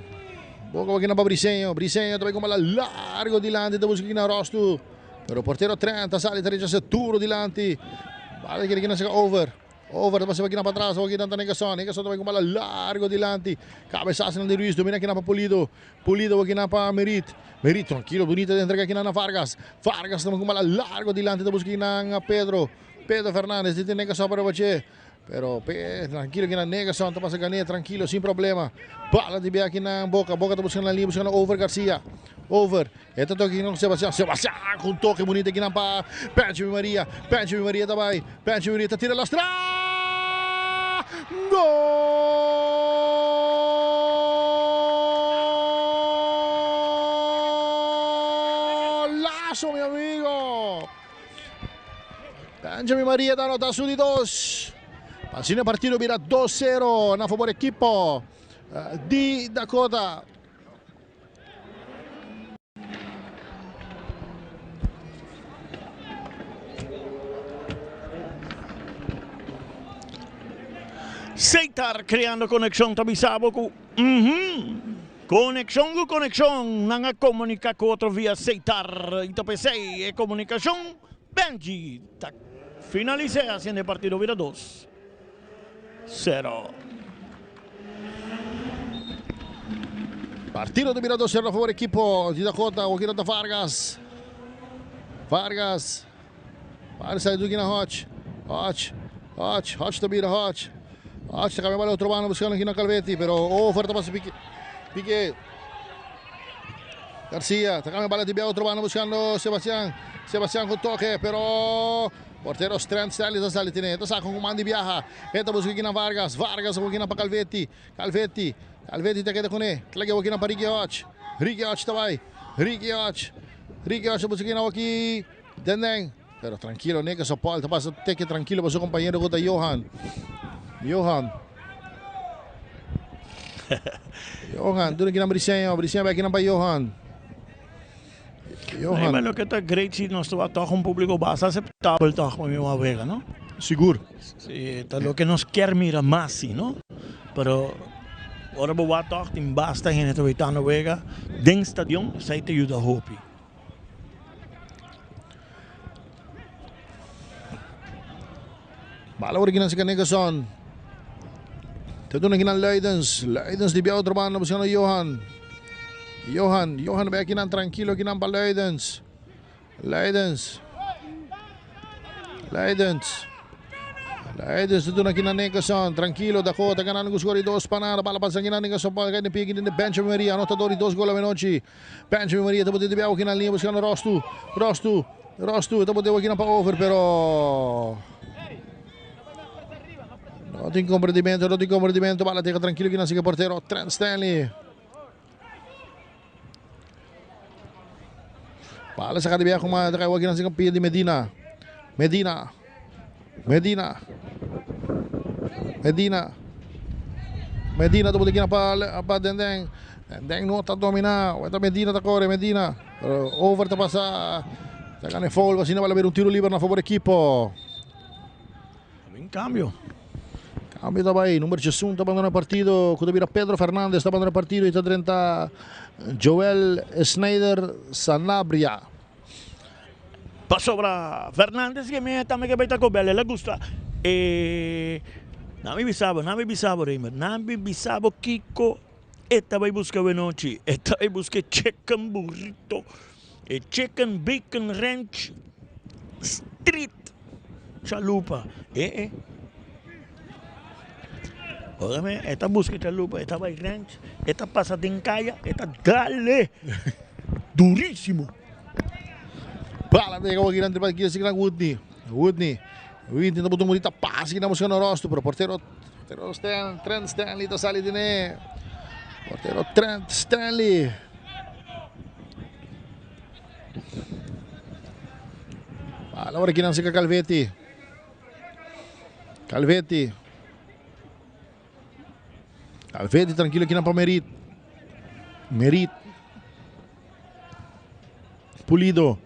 Boca kinan pa Briseño. Briseño ta bai con bala largo dilanti ta busca kinan Rostu. Pero portero Trent ta sali ta rechasa duro dilanti. Bala kere kinan saka over. Over ta pasa pa kinan patras, awor kinan ta Nickerson. Nickerson ta bai ku bala largo dilanti. Kabesasonan di Ruiz domina kinan pa Pulido. Pulido awor kinan pa Merit. Merit trankilo bunita ta entrega kinan na Vargas. Vargas ta bai ku bala largo dilanti ta buska kinan Pedro. Pedro Fernandez di tin Nickerson pa riba dje. Pero trankilo kinan Nickerson ta pasa gane trankilo sin problema. Bala di bia kinan Boca. Boca ta buska na linia buskando Over Garcia. Over. E ta toki kinan Sebastian. Sebastian ku un toke bunita kinan pa Benjamin Maria. Benjamin Maria ta bai. Benjamin Maria ta tira lastra. Golazo mi amigo. Benjamin Maria ta anota su di dos. Asina e partido bira 2-0 na favor ekipo di Dakota. Seitar creando conexion ta bisa bo cu. Uhmm. Konekshon ku konekshon, nan a komuniká ku otro via Seitar i ta p'esei e komunikashon Benji ta finalis'é hasiendo e partido bira dos, sero. Partido ta bira dos sero na favor ekipo di Dakota, awor ta Vargas. Vargas. Vargas sa duki na Hodge. Hodge. Hodge. Hodge ta bira Hodge. Hodge ta cambia bala otro banda buscando aki na Calvetti, pero over ta pasa Pique. Pique. Garcia ta cambia bala di bia otro banda buscando Sebastian. Sebastian cu toque, pero portero Trent Stanley ta sali tene. Ta saca un man di biaha. E ta busca aki na Vargas. Vargas aki na pa Calvetti. Calvetti. Calvetti ta keda cune. Ta laga aki na pa Ricky Hodge. Ricky Hodge ta bay. Ricky Hodge. Ricky Hodge ta busca aki na aki. Denden, pero trankilo Nick Sopol ta pasa teke trankilo pa su compañero cu ta Johan. Johan. Johan, duna kinan Briseño, Briseño bai kinan pa Johan. Johan. Maar loke ta great si nos ta toch un publico basta aceptabel toch pa mi wou wega, no? Sigur. Si, ta loke nos kier mira mas si, no? Pero ora bo wak toch tin basta hende ta wetando wega den stadion, esai ta yuda hopi. Bala por kinan si Nickerson. Te duna kinan Luidens. Luidens di bia otro banda buscando Johan. Johan, Johan bij kinan tranquilo kinan pa Luidens. Luidens. Luidens. Luidens te duna kinan Nickerson. Tranquilo Dakota ganando cu score di 2 pa nada. Bala pasa kinan Nickerson pa kai den pie kinan de Benjamin Maria. Anotador di 2 gol avenochi. Benjamin Maria ta bote di biawa kinan linea buscando Rostu. Rostu. Rostu ta bote kinan pa over pero no tin comprendimento, no tin comprendimento. Bala teka tranquilo kinan sigue portero Trent Stanley. Bala saca di biawa kuma ta kai kinan sigue pia di Medina. Medina. Medina. Medina. Medina ta bote kina pa pa Denden. Denden no ta domina. Weta Medina ta kore Medina. Pero over ta pasa. Ta gana e foul. Asina bala bira un tiro liber na favor ekipo. Un cambio. Cambio ta bai. Number 11 ta abandona partido. Ku ta bira Pedro Fernandez ta abandona partido y ta drenta Joel Snyder Sanabria. Pasobra Fernandez ke mi tambe ke bai Taco Bell el a gusta e nan mi bisa bo nan mi bisa bo Raymer nan mi bisa bo kiko e ta bai buska awenochi e ta bai buska e chicken burrito e chicken bacon ranch street chalupa e e ora e ta buska chalupa e ta bai ranch e ta pasa den kaya e ta dale durisimo. Bala ta yega wak grande pa kisa gran Woodney. Woodney. Woodney ta bota un bonita pase kina busca Rosto, pero portero portero Stan, Trent Stanley ta sali dine. Portero Trent Stanley. Bala ora kinan sika Calvetti. Calvetti. Calvetti tranquilo kinan pa Merit. Merit. Pulido.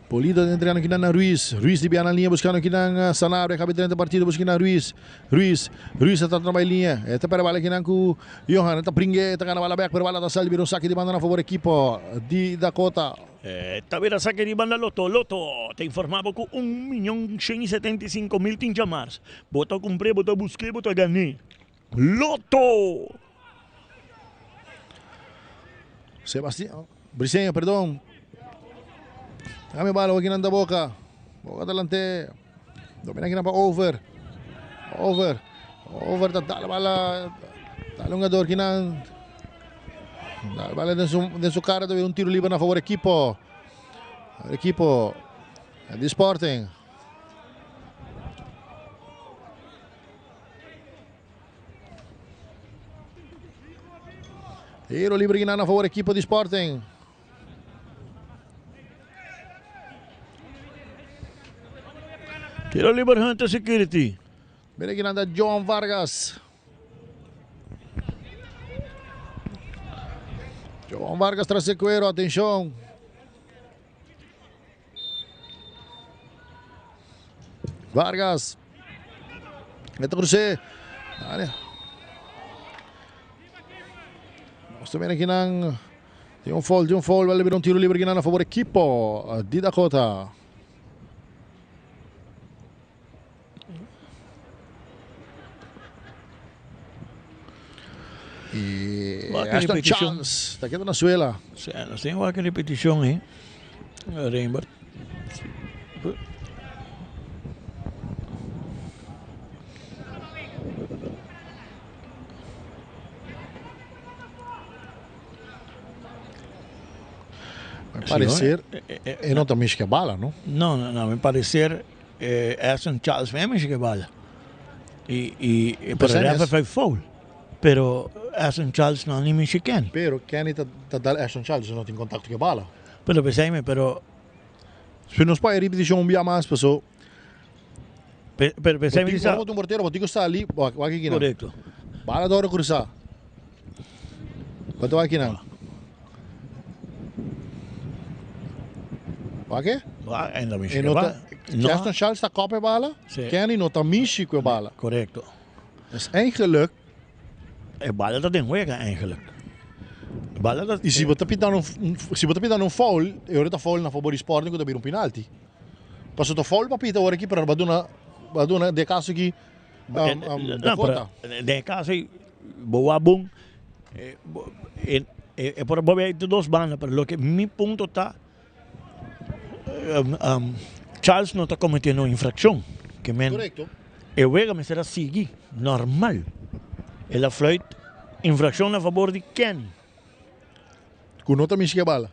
Pulido ta entregando kinan na Ruiz. Ruiz di biana linea buscando kinan Sanabria. Cabe drenta partido busca kinan Ruiz. Ruiz. Ruiz ta trata bay linea. E ta perde bala kinan cu Johan. E ta bringe. E ta gana bala bek. Pero bala ta sali bira un saki di banda na favor ekipo di Dakota. E ta bira saki di banda Lotto. Lotto ta informa bo cu un miyon 175 mil tin djamars. Bo ta cumpre, bo ta busque, bo ta gane. Lotto! Sebastian. Briseño, perdon. Dame bala aki nan ta Boca. Boca delante. Domina aki nan pa Over. Over. Over ta dal bala. Dal un jugador aki nan. Dal bala den su, den su cara. Un tiro liber na favor equipo. Equipo di Sporting. Tiro libre aki na favor equipo di Sporting. Tiro libre Hunter Security. Mira aki na John Vargas. John Vargas tras el cuero, atención. Vargas. E ta crucé. Dale. Nos ta mira kinan tin un foul, tin un foul, bal bira un tiro libre kinan a favor ekipo di Dakota. Y Ashton Charles ta keda na suela. Sí, nos tin wak repeticion eh. Rembert. Mi parecer e no ta mishi ke bala, no? No, no, no. Mi parecer Ashton Charles me mishi ke bala. Y, y, pero ref a foul. Pero Ashton Charles no ni mishi Kenny. Pero Kenny ta, ta dal Ashton Charles, no tin contacto ke bala. Pero pesei me, pero... Si nos pa e repeticion un bia mas, paso... Pero pesei mi sa... Bo tin un portero, bo tin ku sali, wak aki nan. Korekto. Bala ta ora krusá. Bo ta wak aki nan. Wak e? Wak, en ta mishi ku e bala. Ashton Charles ta kòp e bala, Kenny no ta mishi ku e bala. Korekto. Dus eigenlijk. E bala ta den wega eigenlijk. E bala ta. I si bo ta pita un, si bo ta pita un foul, e ora ta foul na fabor di Sporting ku ta bira un penalti. Paso ta foul pa pita ora aki pero ba duna ba duna den e kaso aki Dakota. Den e kaso ei bo wak bon e por a bobia di dos banda pero loke mi punto ta Charles no ta kometiendo un infrakshon ke men e wega mester a sigui normal el a fluit infrakshon na fabor di Kenny. Ku no ta mishi ke bala.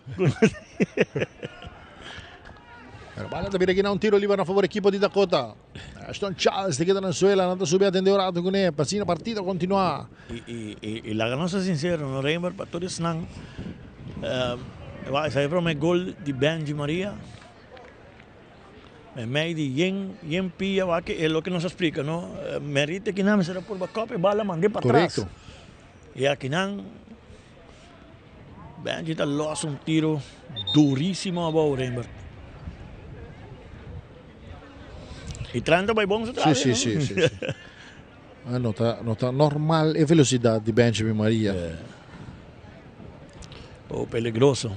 Pero bala ta bira aki na un tiro liber na favor ekipo di Dakota. Ashton Charles ta keda na suela, nan ta subi atende un rato kuné pa asina partido kontinuá. I laga nos ta sinsero no Reinbert pa tur esnan esaki prome gol di Benji Maria meimei di yen yen pia wak e loke nos a splika no merite kinan mester a purba kòp e bala mand'é patras i akinan Benji ta los un tiro durísimo abou Rembert. Y Trent ta bay bon su tras. Sí, sí, sí, sí. Ah, no ta, no ta normal e velocidad di Benjamin Maria. Yeah. Oh, peligroso.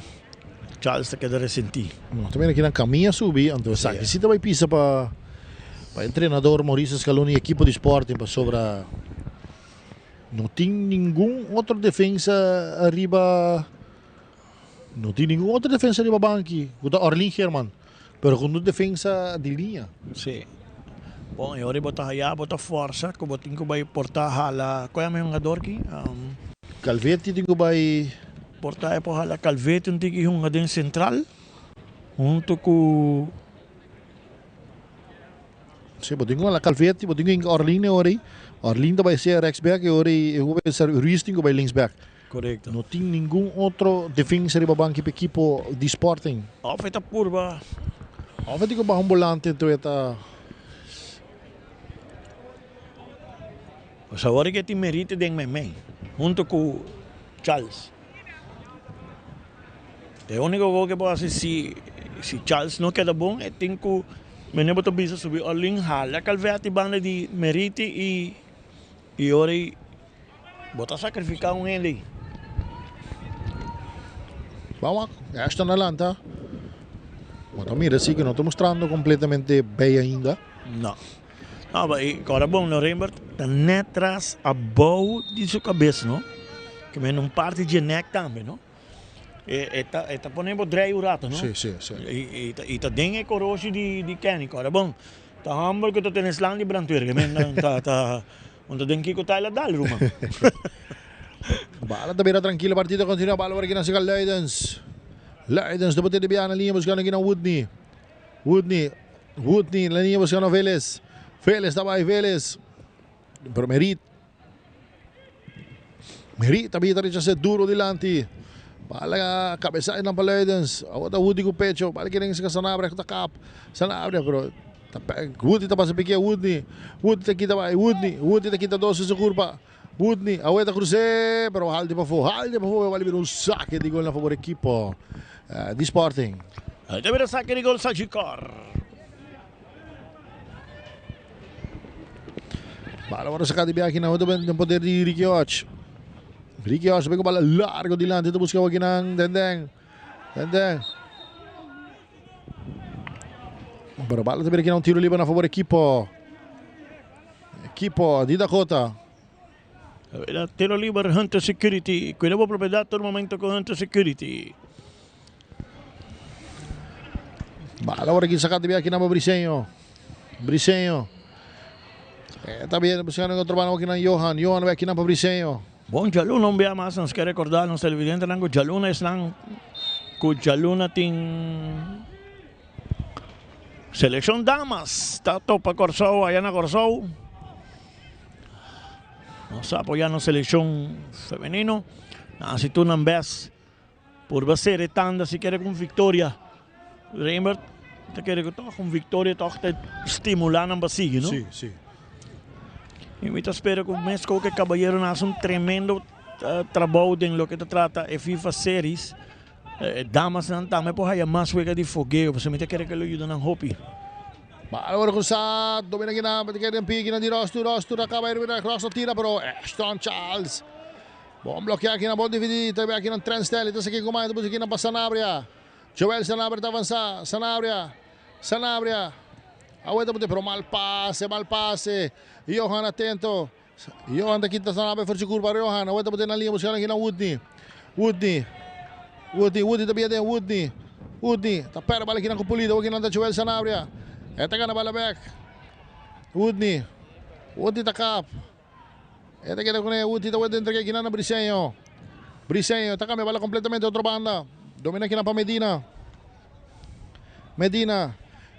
Charles ta keda resentí. No, también aquí na camilla subi, anto yeah. Saki si ta bay pisa pa pa entrenador Mauricio Scaloni equipo di Sporting pa sobra No tin ningun otro defensa ariba No tin ningun otro defensa riba banki ku ta Orlin German pero ku no defensa di liña. Sí. Bon, e ora bo ta haya bo ta forsa ku bo tin ku bai porta hala kua yama e hungador ki? Calvetti tin ku bai. Porta e por hala Calvetti un tiki hunga den sentral hunto ku. Sí, bo tin ku hala Calvetti, bo tin ku hinka Orlin e ora ei. Orlin ta bai sea rechtsback e ora ei e hopi pensar Ruiz tin ku bai linksback. Korekto. No tin ningun otro defensa riba banki pa ekipo di Sporting. Of e ta purba. Of e tin ku baha un bolante enton e ta. Pues awor ke tin Merite den meimei hunto ku Charles. E único gol ke por hasi si si Charles no keda bon e tin ku mene bo ta bisa subi Orlin hala Calvetti banda di Meriti i i ora i bo ta sacrifica un hende ei. Ban wak, Ashton a lanta. Bo ta mira si ku no ta mustrando completamente bei ainda. No. No, but e kòrda bon no Rembert ta net tras abou di su kabes no. Ke men un parti dje nek tambe no. E e ta e ta pone bo drei un rato no. Sí, sí, sí. I i i ta den e koroshi di di Kenny kòrda bon. Ta hòmber ku ta tene slang di brandweer ke men ta ta un ta den kiko Tyler dal ruman. Bala ta bira trankilo partido a kontinua bala por aki na sika Luidens. Luidens ta bote di biaha na liña buskando aki na Woodney. Woodney, Woodney, la niña buscando Vélez. Vélez ta bai, Vélez. Pero Merit. Merit ta bita rechazé duro dilanti. Bala cabeza nan pa Luidens. Awor ta Woodney cu pecho. Bala kiren sika Sanabria cu ta kap. Sanabria pero ta Woodney ta pasa pique Woodney. Woodney ta kita bai Woodney. Woodney ta kita dos su curpa. Woodney awor ta cruce pero halde pafó. Halde pafó bala bira un saque di gol na favor equipo di Sporting. Ta bira saque di gol Sagicor. Bala worde saca di biaha aki na den poder di Ricky Hodge. Ricky Hodge ta bala largo dilanti ta busca wakinan Denden. Denden. Pero bala ta bira un tiro libre na favor equipo. Equipo di Dakota. Tiro libre Hunter Security. Cuida bo propiedad tur momento cu Hunter Security. Bala awor aki saca di aki na Briseño. Briseño. Eh, ta bien, buscando en otro banda aki na Johan. Johan ve aki na Briseño. Bon, djaluna un bia mas nos ke rekordá nos televidentenan ku djaluna esnan ku djaluna tin selekshon damas ta topa Kòrsou aya na Kòrsou. Nos ta apoyá nos selekshon femenino. Nan hasi tur nan bèst Purba sere tanda si kere ku un viktoria. Rembert ta kere ku tòg un viktoria tòg ta stimulá nan pa sigui, no? Sí, sí. I mi ta spera ku meskos ku e kabayeronan hasi un tremendo trabou den loke ta trata e FIFA Series, e damasnan tambe por haya mas wega di fogeo, pasobra mi ta kere ku lo yuda nan hopi. Bárbaro cruzá, domina kinan, ta kere den pie kinan di Rostu, Rostu ta kaba e Rostu tira pero Ashton Charles. Bon blokea akinan, bon dividí. Ta bay akinan Trent Stanley ta saki ku man, ta buska akinan pa Sanabria. Joel Sanabria ta avansa. Sanabria, Sanabria. Awor ta pone pero mal pase, mal pase. Johan atento. Johan ta kita Sanabria for su kurpa. Johan, awor ta pone na liña buskando akinan Woodney. Woodney, Woodney, Woodney ta bia den Woodney. Woodney ta pèrdè bala akinan ku Pulido. Awor akinan ta Joel Sanabria. E ta gana bala bèk. Woodney, Woodney ta kap. E ta keda kuné Uti ta wet entrega kinan na Briseño. Briseño ta kambia bala kompletamente otro banda. Domina kinan pa Medina. Medina.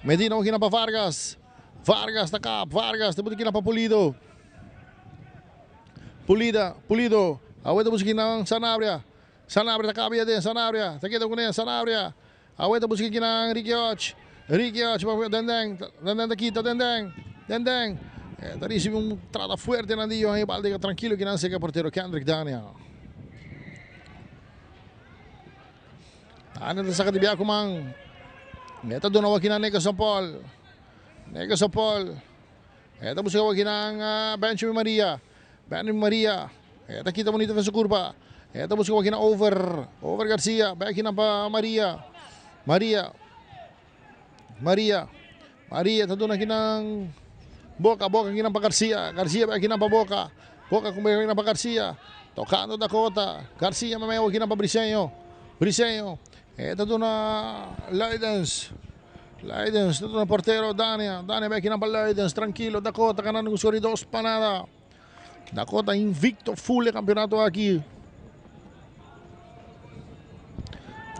Medina un kinan pa Vargas. Vargas ta kap. Vargas ta buta kinan pa Pulido. Pulida, Pulido. Awe ta buska kinan Sanabria. Sanabria ta kaba aden. Sanabria ta keda kuné Sanabria. Awe ta buska kinan Ricky Och. Ricky Och pa Denden. Denden ta kita Denden. Denden. E ta ricibi un trata fuerte nan di Johan Ebalde tranquilo kinan seca portero Kendrick Daniel. Daniel ta saca di bia cu man. E ta duna awor kinan Nickerson Paul. Nickerson Paul. E ta buska awor kinan Benjamin Maria. Benjamin Maria. E ta kita bonito fen su curpa. E ta busca wakina over. Over Garcia. Back pa Maria. Maria. Maria. Maria ta duna kinan Boca. Boca kinan pa Garcia. Garcia back kinan pa Boca. Boca kinan pa Garcia. Tocando Dakota. Garcia mamey kinan pa Briseño. Briseño. E ta duna Luidens. Luidens ta duna portero Dania. Dania back kinan pa Luidens. Tranquilo Dakota ganando cu score di 2 pa nada. Dakota invicto full e campeonato aki.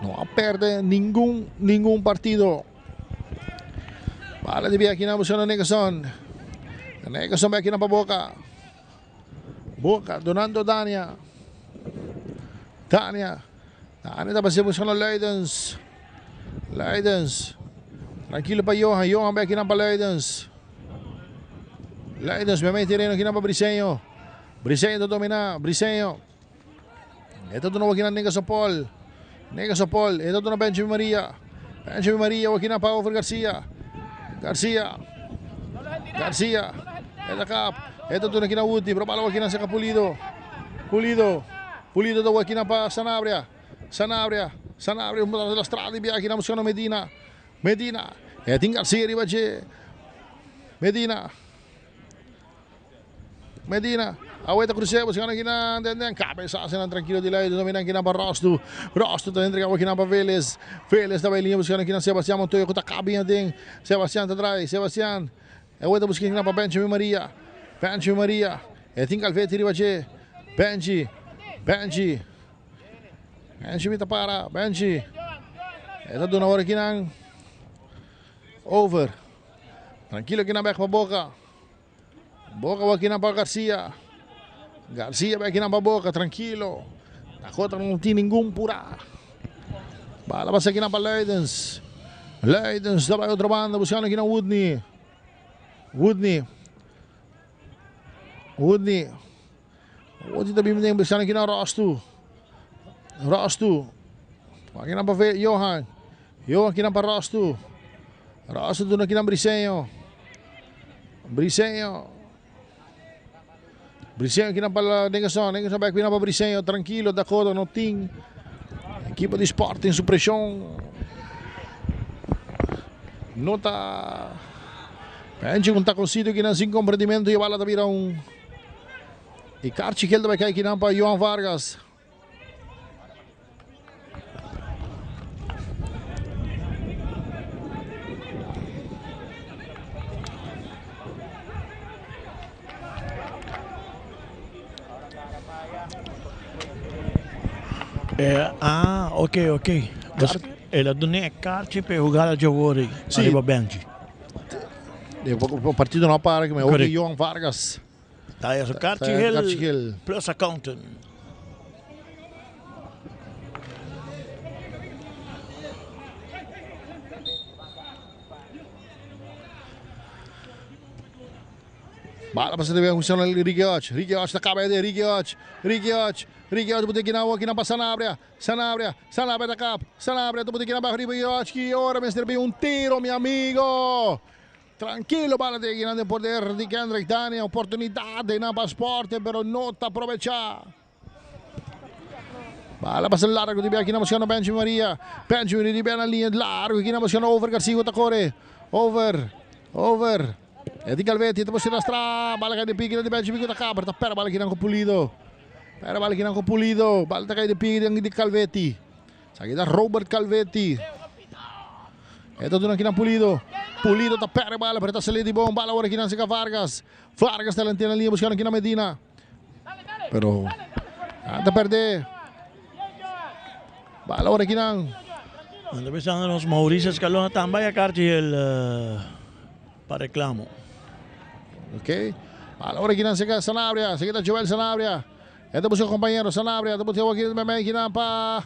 No a perde ningun, ningun partido. Bala di bia aki na buscando Nickerson. Nickerson bia aki na pa Boca. Boca donando Dania. Dania. Dania ta pasea buscando Luidens. Luidens. Tranquilo pa Johan. Johan bia aki na pa Luidens. Leidens mei tereno kinan pa Briseño. Briseño ta domina. Briseño. E ta duna wakinan Nickerson Paul. Nickerson Paul. E ta duna Benjamin Maria. Benjamin Maria wakinan pa over Garcia. Garcia. Garcia. E ta kap. E ta duna kinan Woody. Pero bala wakinan seka Pulido. Pulido. Pulido ta wakinan pa Sanabria. Sanabria. Sanabria. La strada di biaha kinan buscando Medina. Medina, e tin Garcia riba dje. Medina. Medina. Awe ta crucé, buscando kinan, den den cabezazo nan tranquilo di lado, dominan kinan pa Rostu. Rostu ta entrega kinan pa Vélez. Vélez ta bay liña buscando kinan Sebastián Montoya cu ta cabia den. Sebastián ta draai, Sebastián. Awe ta busca kinan pa Benjamin Maria. Benjamin Maria. E tin Calvetti riba dje. Benji. Benji. Benji mi ta para, Benji. E ta duna ora kinan. Over. Tranquilo kinan bek pa Boca. Boca wa kinan pa Garcia. Garcia bek kinan pa Boca, tranquilo. Dakota no tin ningun pura. Bala pasa kinan pa Luidens. Luidens ta bay otro banda buscando kinan Woodney. Woodney. Woodney. Oti ta bini den besana kina Rostu. Rostu. Kina pa Johan. Johan kina pa Rostu. Rostu duna kina Briseño. Briseño. Briseño kinan pa Nickerson, Nickerson bek bina pa Briseño, trankilo Dakota no tin ekipo di Sporting su preshon no ta Benji un taconcito kinan sin comprendimento y e bala ta bira un y karchi gel ta bai kai kinan pa Johan Vargas. Eh, ah, ok, ok. Dus el a duna e kaartje pa e hugada dje awor ei, Sí. ariba benchi. E partido no a para, me Correct. Johan Vargas. Ta eso, Ta Karchi Hill plus accountant. Bala pasa de funciona Ricky Och. Ricky Och ta caba de Ricky Och. Ricky Och. Ricky Och bote kina kina pa Sanabria. Sanabria. Sanabria ta cap. Sanabria ta bote kina pa Ricky Och. Ki ora mester bin un tiro mi amigo. Trankilo bala te kinan den poder di Kendrick Dania. Oportunidad den nan pa Sporting pero no ta aprovecha. Bala pasa largo di aquí buscando Benjamin Maria. Benjamin di na linha largo aquí buscando over Garcia ta corre. Over. Over. E di Calvetti ta buscando stra. Bala cai de pique di Benjamin ta cabra. Ta pera bala kinan con Pulido. Pera bala kinan con Pulido. Bala ta cai de pique di Calvetti. Esaki ta Robert Calvetti. E ta duna kinan Pulido. Pulido ta perde bala, pero ta sali di bon. Bala ora kinan sika Vargas. Vargas ta lantia na liña buscando kinan Medina. Pero a ta perde. Bala ora kinan. Anda pensando nos Mauricio Escalona tambe a karchi el pa reclamo. Ok. Bala ora kinan sika Sanabria. Sika ta Joel Sanabria. E ta busca compañero Sanabria, ta busca Joaquin Memey kinan pa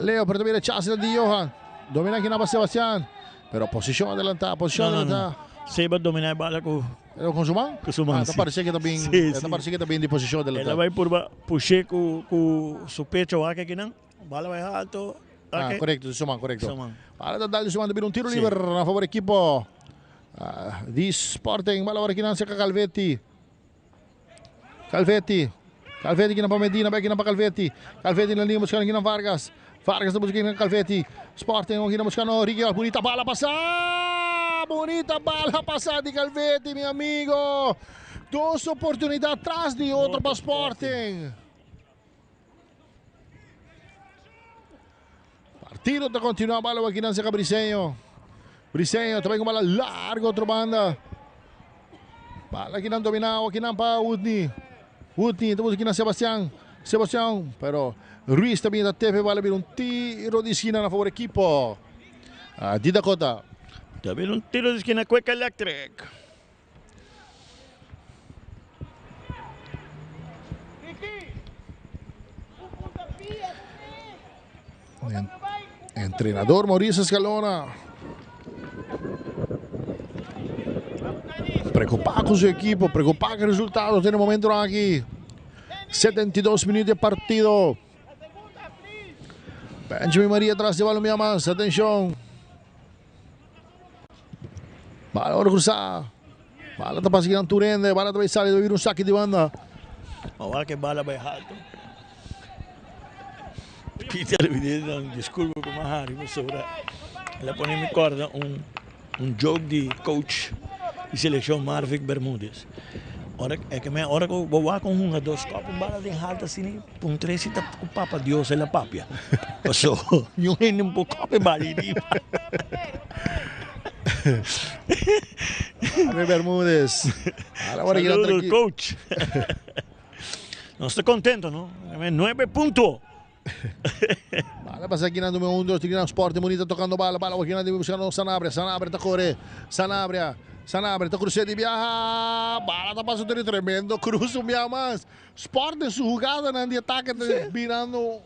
Leo, pero ta bira chance di Johan. Domina kinan pa Sebastian. Pero posicion adelanta, posicion No, no, no. adelanta. Seba domina e bala cu Pero con su man? Cu su man, Ah, ta si. parece que ta bin, Sí, ta sí. parece que ta bin di posicion adelanta. El a bay purba pushe cu cu su pecho wak akinan. Bala bay alto. Ah, Ake. correcto, di su man, correcto. Su man. Bala ta dal di su man, ta bira un tiro Sí. liber na favor equipo ah, di Sporting. Bala ora kinan cerca Calvetti. Calvetti. Calvetti kinan pa Medina, bai kinan pa Calvetti. Calvetti na linha buscando kinan Vargas. Vargas ta busca kinan Calvetti. Sporting kinan buscando Ricky. Bonita bala pasa. Bonita bala pasa di Calvetti, mi amigo. Dos oportunidad tras di otro pa Sporting. Partido ta continua bala kinan cerca Briseño. Briseño también con bala largo otro banda. Bala kinan dominado, kinan pa Woodney. Woodney, estamos aquí na Sebastián. Sebastián, pero Ruiz también da TV, vale un tiro de esquina a favor equipo. Ah, di Dakota. También un tiro de esquina Cueca Electric. Entrenador Mauricio Escalona. Preocupa cu su ekipo, preocupa cu e resultado den e momento aki. 72 minuut di partido. Benjamin Maria tras di balon mas. Atencion. Bala ora cruza. Bala ta pasa Turende. Bala ta sali. Ta un saque di banda. Awor cu bala bay halto. Peter, disculpa cu Harry, sobre. El a pone mi corda un joke di coach di seleccion Marvic Bermudez. Ora e cu mi ora cu bo wak un hungador scop un bala den halto asina, puntra si ta cu Papa Dios el a papia. Paso niun hende no por cop e bala riba. Marvic Bermudez. Awor aki Saludos, coach. Nos ta contento, no? Nuebe punto. Bala pasa aki na numero 1, 2, 3, Sport Bonita tocando bala, bala aki na buscando Sanabria, Sanabria ta core, Sanabria, Sanabria ta cruce di biaha, bala ta pasando tremendo cruz un biaha mas. Sport den su hugada nan di atake ta birando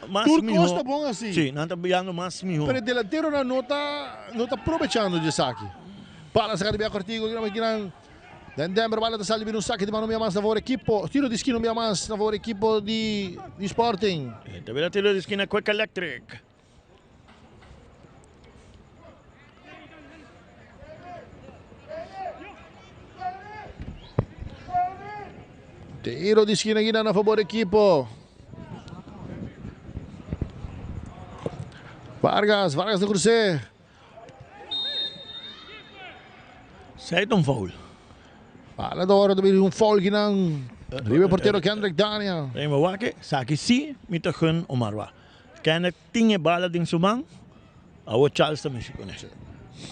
mas Tur miho. cos ta bon asina. Si, nan ta birando mas miho. Pero e delantero nan no ta aprovechando di esaki. Bala saca di biaha cortico, aki nan Den Denver bala ta sali bira un saque di mano mas na favor ekipo. Tiro di esquina mas na favor ekipo di Sporting. Ta bira tiro di esquina Quick Electric. Tiro di skina gina na favor ekipo. Vargas, Vargas ta krus'é. Zij ta un foul. Bala ta ora ta bini un foul kinan. Riba e portero Kendrick Daniel. Rema wak esaki si mi ta gun Omar wak. Kenneth tin e bala den su man, awor Charles ta mishi kuné.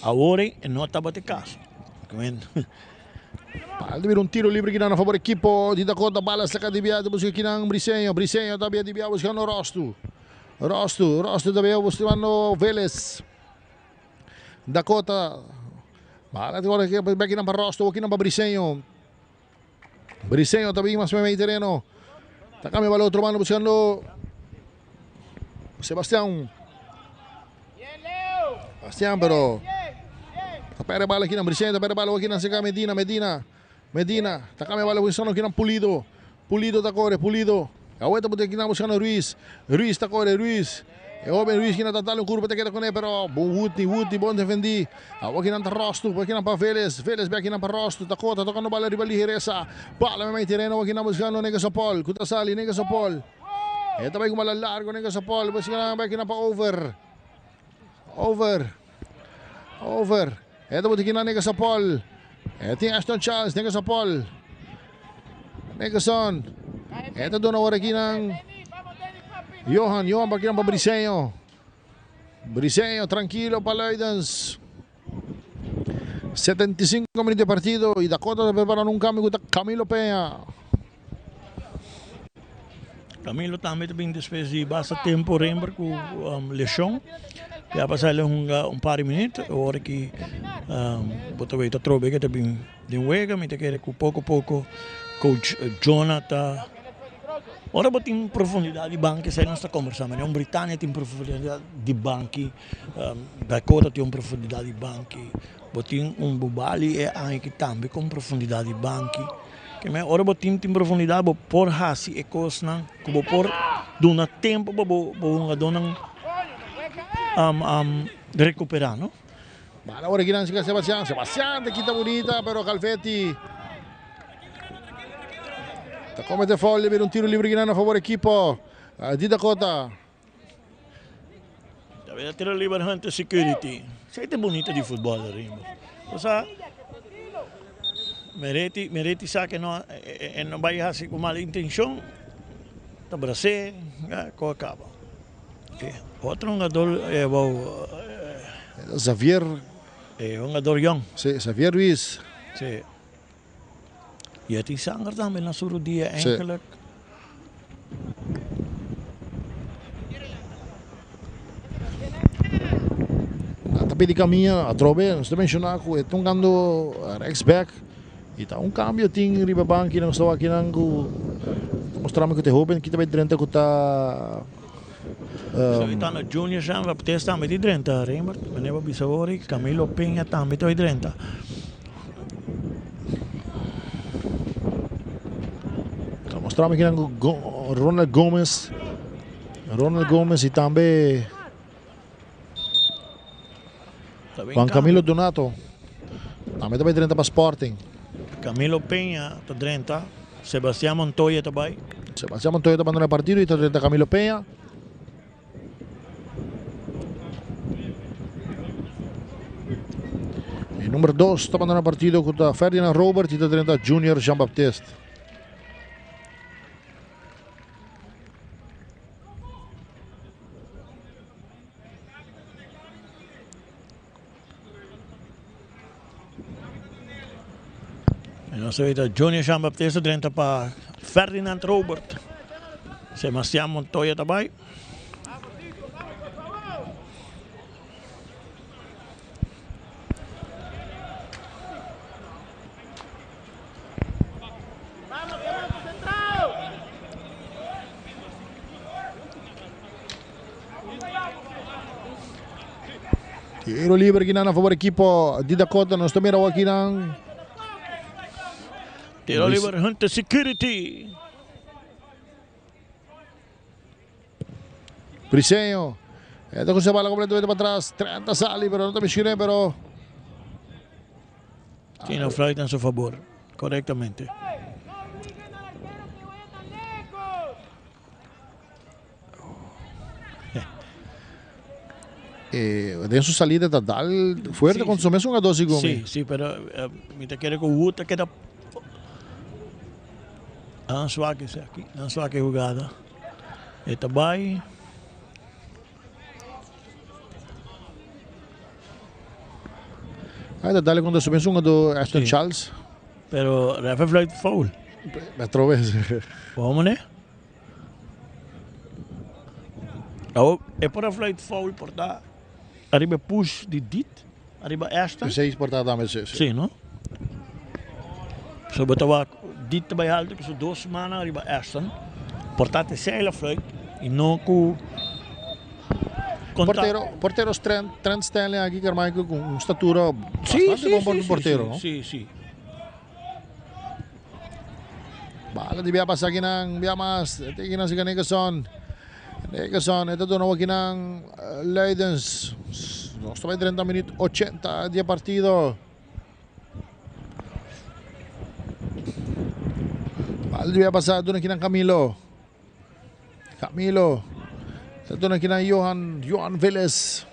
Awor e no tabata e kaso. Bala ta bira un tiro libre kinan na fabor ekipo di Dakota. Bala saka di bia ta buska kinan Briseño. Briseño ta bia di bia buskando Rostu. Rostu, Rostu ta bia buskando Velez. Dakota. Bala ta ora bia kinan pa Rostu, awor kinan pa Briseño. Briseño ta bin mas meimei tereno. Ta cambia bala otro banda buscando Sebastian. Sebastian pero ta perde bala aquí na Briseño ta perde bala aquí na seca Medina, Medina, Medina. Ta cambia bala buscando aquí na Pulido. Pulido ta core, Pulido. Awor ta bote aquí na buscando Ruiz. Ruiz ta core, Ruiz. E hoben Ruiz kina ta dal un curva ta keda cune pero bon Woodney, Woodney bon defendi. Awor kinan ta Rostu, awor kinan pa Velez, Velez bek kinan pa Rostu, ta kota tocando bala riba ligereza. Bala memey tereno awor kinan buscando Negasopol cu ta sali Negasopol. E ta bay cu bala largo Negasopol, busca bek kinan pa Over. Over. Over. E ta bote kinan Negasopol. E tin Ashton Charles, Negasopol. Negason. E ta duna awor kinan Johan, Johan pa kinan pa Briseño. Briseño tranquilo pa Luidens. 75 minuut di partido y Dakota ta preparando un cambio cu ta Camilo Peña. Camilo tambe ta bin despues di basta tempo Rember cu lesion. Ya pasa el a hunga un par di minuut. Awor aki bo ta weta atrobe ke ta bin den wega. Mi ta kere cu poco poco coach Jonah ta. Ora bo tin profundidad di banki esei nos ta combersa manera un Britania tin profundidad di banki, Dakota tin un profundidad di banki, bo tin un Bubali e aña aki tambe con profundidad di banki. Keme ora bo tin tin profundidad bo por haci e cosnan cu bo por duna tempo pa bo hungadornan recupera no. Bala ora kinan siga Sebastian, Sebastian ta kita bunita pero Calvetti ta comete foul bira un tiro libre kinan a favor ekipo di Dakota. Ta bira tiro libre Hunter Security. Esei ta bunita di futbol Rimbo. Osea Mereti Mereti sa ke no e no bai hasi ku mal intencion ta bras'é ko a kaba. Otro hungador e wou. Xavier. E hungador yong. Si, Xavier Ruiz. Si. Y e tin sanger tambe na su rodia eigenlijk. Nan ta pidi camia atrobe. Nos ta menciona cu e ta hungando rechtsback. Y ta un cambio tin riba banki nos ta wak kinan cu ta mostrami cu ta e hoben ki ta bay drenta cu ta. Soitano Junior Jean Baptiste tambe di drenta, Rembert, meneer bo bisa ori, Camilo Peña tambe ta drenta. Ta mostrami kinan cu Ronald Gomez, Ronald Gomez y tambe Juan Camilo Donato tambe ta bay drenta pa Sporting. Camilo Peña ta drenta, Sebastian Montoya ta bay. Sebastian Montoya ta bandona e partido y ta drenta Camilo Peña. E number 2 ta bandona e partido cu ta Ferdinand Robert y ta drenta Junior Jean Baptiste. Nos ta weta Junior Jean Baptiste drenta pa Ferdinand Robert. Sebastian Montoya ta bai. Tiro libre kinan a favor equipo di Dakota. Nos ta mira awor kinan. Tiro libre Hunter Security. Briseño. Esta con se bala completamente para atrás. 30 sali, pero no ta mishine, pero. Tiene fluit en su favor. Correctamente. E den su salida ta dal fuerte contra su mes hungador segun mi. Si, si, pero mi ta kere cu Wood ta keda nan swak esaki, nan swak e hugada. E ta bay. Ay ta dal contra su mes hungador Ashton Charles. Pero ref a fluit foul. Atrobe. Como ne? Awor e por a fluit foul por ta ariba e push di Diet, ariba Ashton. Esei por ta tambe, si. Si, no? So bo ta wak Diet ta bai haltu ku su dos mannan ariba Ashton. Por ta esei el a fluit i no ku kontakto. Portero, portero Trent, Trent Stanley aki Carmichael ku un statura bastante bon pa un portero, no? Si, si. Bala di bia pasa akinan, bia mas. E ta akinan sika Nickerson. Nickerson, e ta duna akinan Luidens. Nos ta bai 30 minuut 80 di e partido. Bala di bia pasa duna akinan Camilo. Camilo. Ta duna akinan Johan, Johan Velez.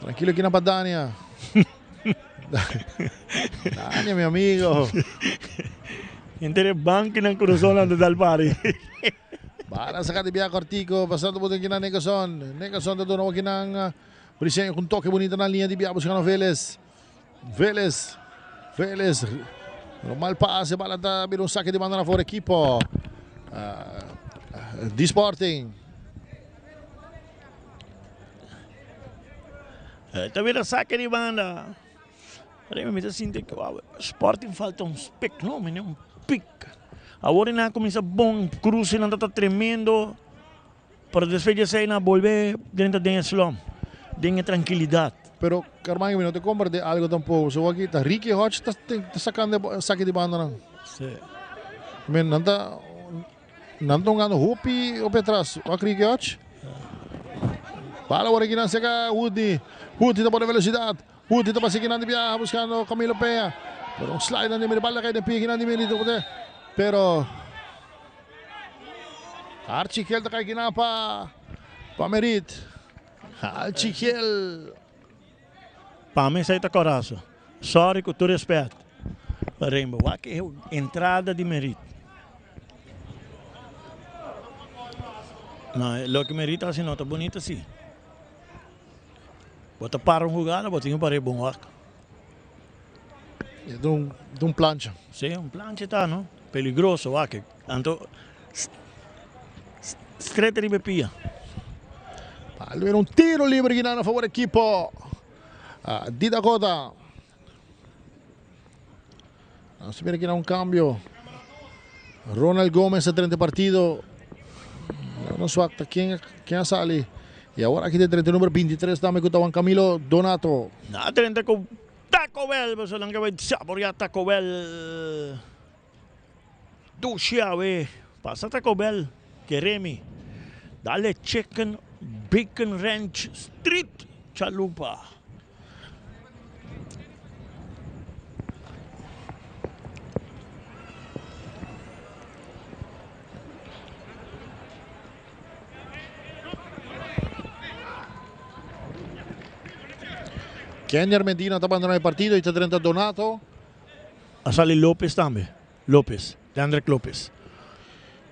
Tranquilo akinan pa Dania. Dania, mi amigo. Henter e bankinan Curaçao ta dal pari. Bala saca di bia cortico, pasando por akinan Nickerson. Nickerson ta duna akinan Briseño con toque bonito na linea di bia buscando Velez. Velez, Velez. Un mal pase, bala ta bira un saque di banda na for equipo di Sporting. Ta bira saque di banda. Remy mi ta sinti ku Sporting falta un spik no mene un pik. Awor nan a kuminsá bon krusenan ta ta tremendo pero despues di esei nan a bolbe drenta den e slum den e trankilidat. Pero Carmine mi no ta komprende algo tampoco so aki ta Ricky Hodge ta sakando e saki di bandanan. Si. Men nan ta Nan ta hungando hopi hopi atras. Wak Ricky Och. Bala awor aki nan seka Woodney. Woodney ta pone velocidad. Woodney ta pasa kinan di biaha buscando Camilo Peña. Pero un slide nan di miri. Bala ta kai den pie kinan di miri. Pero Archie Giel ta kai kinan pa pa Merit. Archie Giel. Pa mi esei ta corazo. Sorry cu tur respet. Rainbow wak e entrada di Merit. No, loke Merit a haci no ta bunita si. Bo ta para un hugada bo tin cu para e bon wak. E ta un plancha. Si, un plancha ta no. Peligroso wak. Anto stret riba e pia. Tal un tiro libre kinan a favor ekipo di Dakota. Nos mira kinan un cambio. Ronald Gomez a drenta partido. No swak ta ken ken a sali. Y awor aki ta drenta number 23 tambe ku ta Juan Camilo Donato. Na drenta ku Taco Bell, pasobra nan ke bai saborea Taco Bell. Dushi awe pasa Taco Bell kere mi dale chicken bacon ranch street chalupa. Kenner Medina ta bandona e partido y ta drenta Donato. A sali Lopez tambe. Lopez, Dendrick Lopez.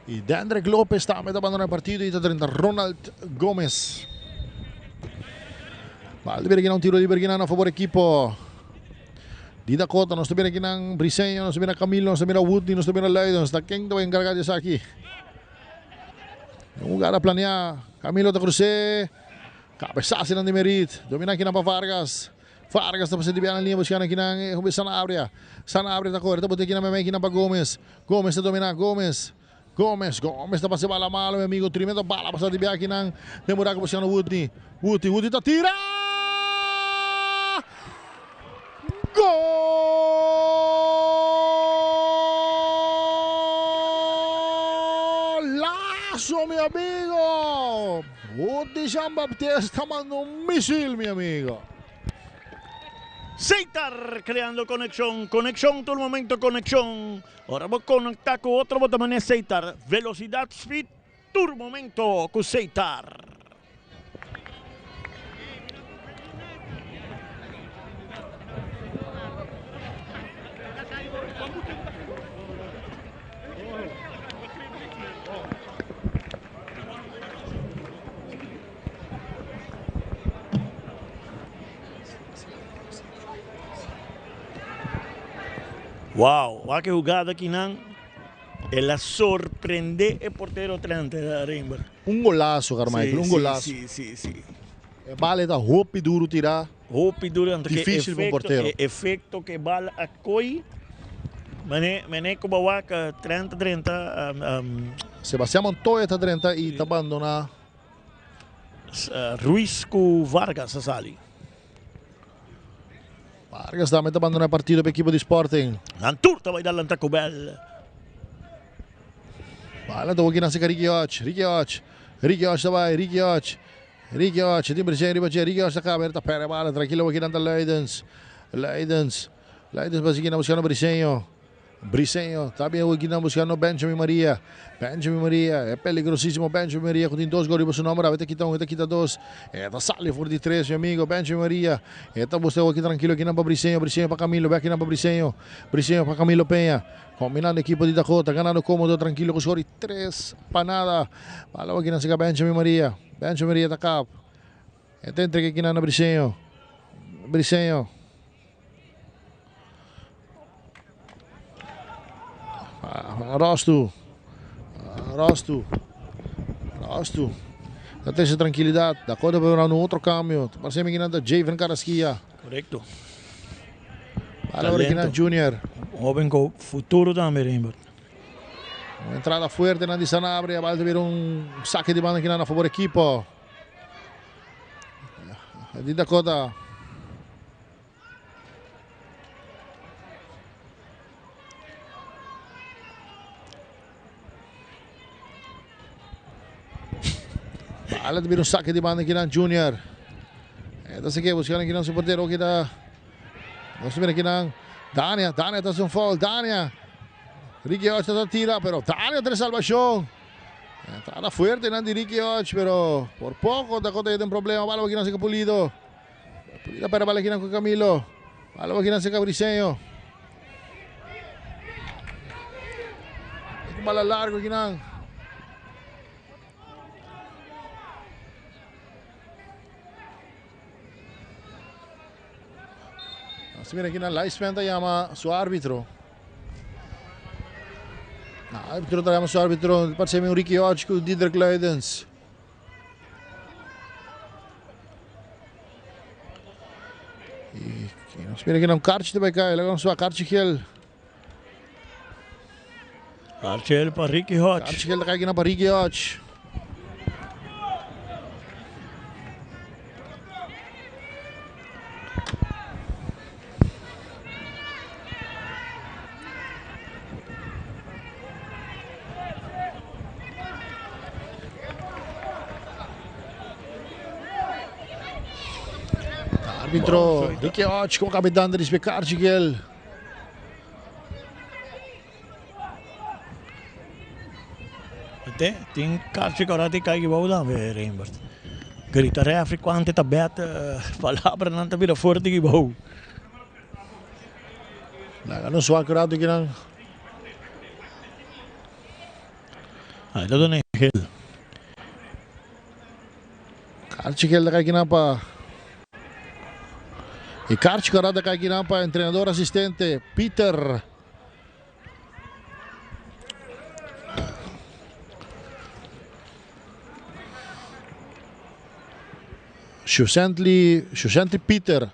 Y Dendrick Lopez tambe ta bandona e partido y ta drenta Ronald Gomez. Bal di bira un tiro liber kinan a favor equipo di Dakota. Nos ta bira kinan Briseño, nos ta bira Camilo, nos ta bira Woodley, nos ta bira Luidens. Ta ken ta encarga di esaki? Un jugada planea. Camilo ta cruce. Cabezazo nan di Merit. Domina kinan pa Vargas. Vargas ta pasa di biaha na liña buscando kinan e hopi Sanabria. Sanabria ta core ta bota kinan memey kinan pa Gomez. Gomez ta domina Gomez. Gomez, Gomez ta pasa bala malo mi amigo. Tremendo bala pasa di biaha kinan den buraco buscando Woodney. Woodney, Woodney ta tira! Golazo mi amigo! Woodney Jean Baptiste ta manda un misil mi amigo. Seitar creando conexion, conexion tur momento conexion. Ora bo conecta cu otro bo ta mane Seitar. Velocidad speed tur momento cu Seitar. Wow, wak e hugada akinan. El a sorprende e portero Trent Reinberg. Un golazo, Carmichael, un golazo. Si, si, si. E bala ta hopi duro tira. Hopi duro, anto ke Difícil pa un efecto, portero. e efecto ke bala a koi. Mane, mane ku bo wak Trent ta drenta. Sebastian Montoya ta drenta y ta bandona. Ruiz ku Vargas a sali. Vargas tambe ta bandona e partido pa ekipo di Sporting. Nan tur ta bai dal nan Taco Bell. Bala ta wak na Ricky Hodge. Ricky Hodge. Ricky Hodge ta bai. Ricky Hodge. Ricky Hodge. Tin presión riba dje. Ricky Hodge ta kaba. Ta perde bala. Tranquilo wak nan ta Luidens. Luidens. Luidens pa sigui na buscando Briseño. Briseño ta bien wak nan buscando Benjamin Maria. Benjamin Maria. E peligrosísimo Benjamin Maria ku tin dos gol riba su nomber. Awe ta kita un, e ta kita dos. E ta sali for di tres, mi amigo. Benjamin Maria. E ta busca wak tranquilo aki nan pa Briseño. Briseño pa Camilo. Bek nan pa Briseño. Briseño pa Camilo Peña. Combinando equipo di Dakota. Ganando cómodo, tranquilo ku score di tres pa nada. Bala wak nan seka Benjamin Maria. Benjamin Maria ta kap. E ta entrega aki nan na Briseño. Briseño. Rostu. Rostu. Rostu. Ta trece tranquilidad. Dakota por un otro cambio. Parece mi ta Javen Carrasquilla. Correcto. Bala ora kinan Junior. Joven con futuro tambe, Rembert. Una entrada fuerte na di Sanabria. Bala ta un saque di banda kinan a favor equipo. Di Dakota. Bala ta bira un saque di banda kinan Junior. E ta seke buscando kinan su portero kita. Nos mira kinan Dania, Dania ta haci un foul, Dania. Ricky Hodge ta tira, pero Dania ta salvacion. Entrada fuerte nan di Ricky Hodge, pero por poco Dakota ya tin problema. Bala kinan seka Pulido. Pulido pera bala kinan ku Camilo. Bala kinan seka Briseño. Bala largo kinan. Nos mira kinan linesman ta yama su arbitro. Arbitro ta yama su arbitro. Parece mi un Ricky Hodge ku Diederik Luidens. Y nos mira kinan un karchi ta bai kai. Laga nos wak karchi gel. Karchi gel pa Ricky Hodge. Karchi gel ta kai kinan pa Ricky Hodge. Arbitro Ricky Hodge como capitán de rispe karchi gel. Te, tin karchi kora ti kai bou tambe, Rembert. Grita refri kwante ta bet palabranan ta bira fuerte ki bou. Laga nos wak rato kinan. Ai ta duna gel. Karchi gel ta kai kinan pa E karchi kora ta kai kinan pa entrenador asistente Peter. Shusently, Shusently Peter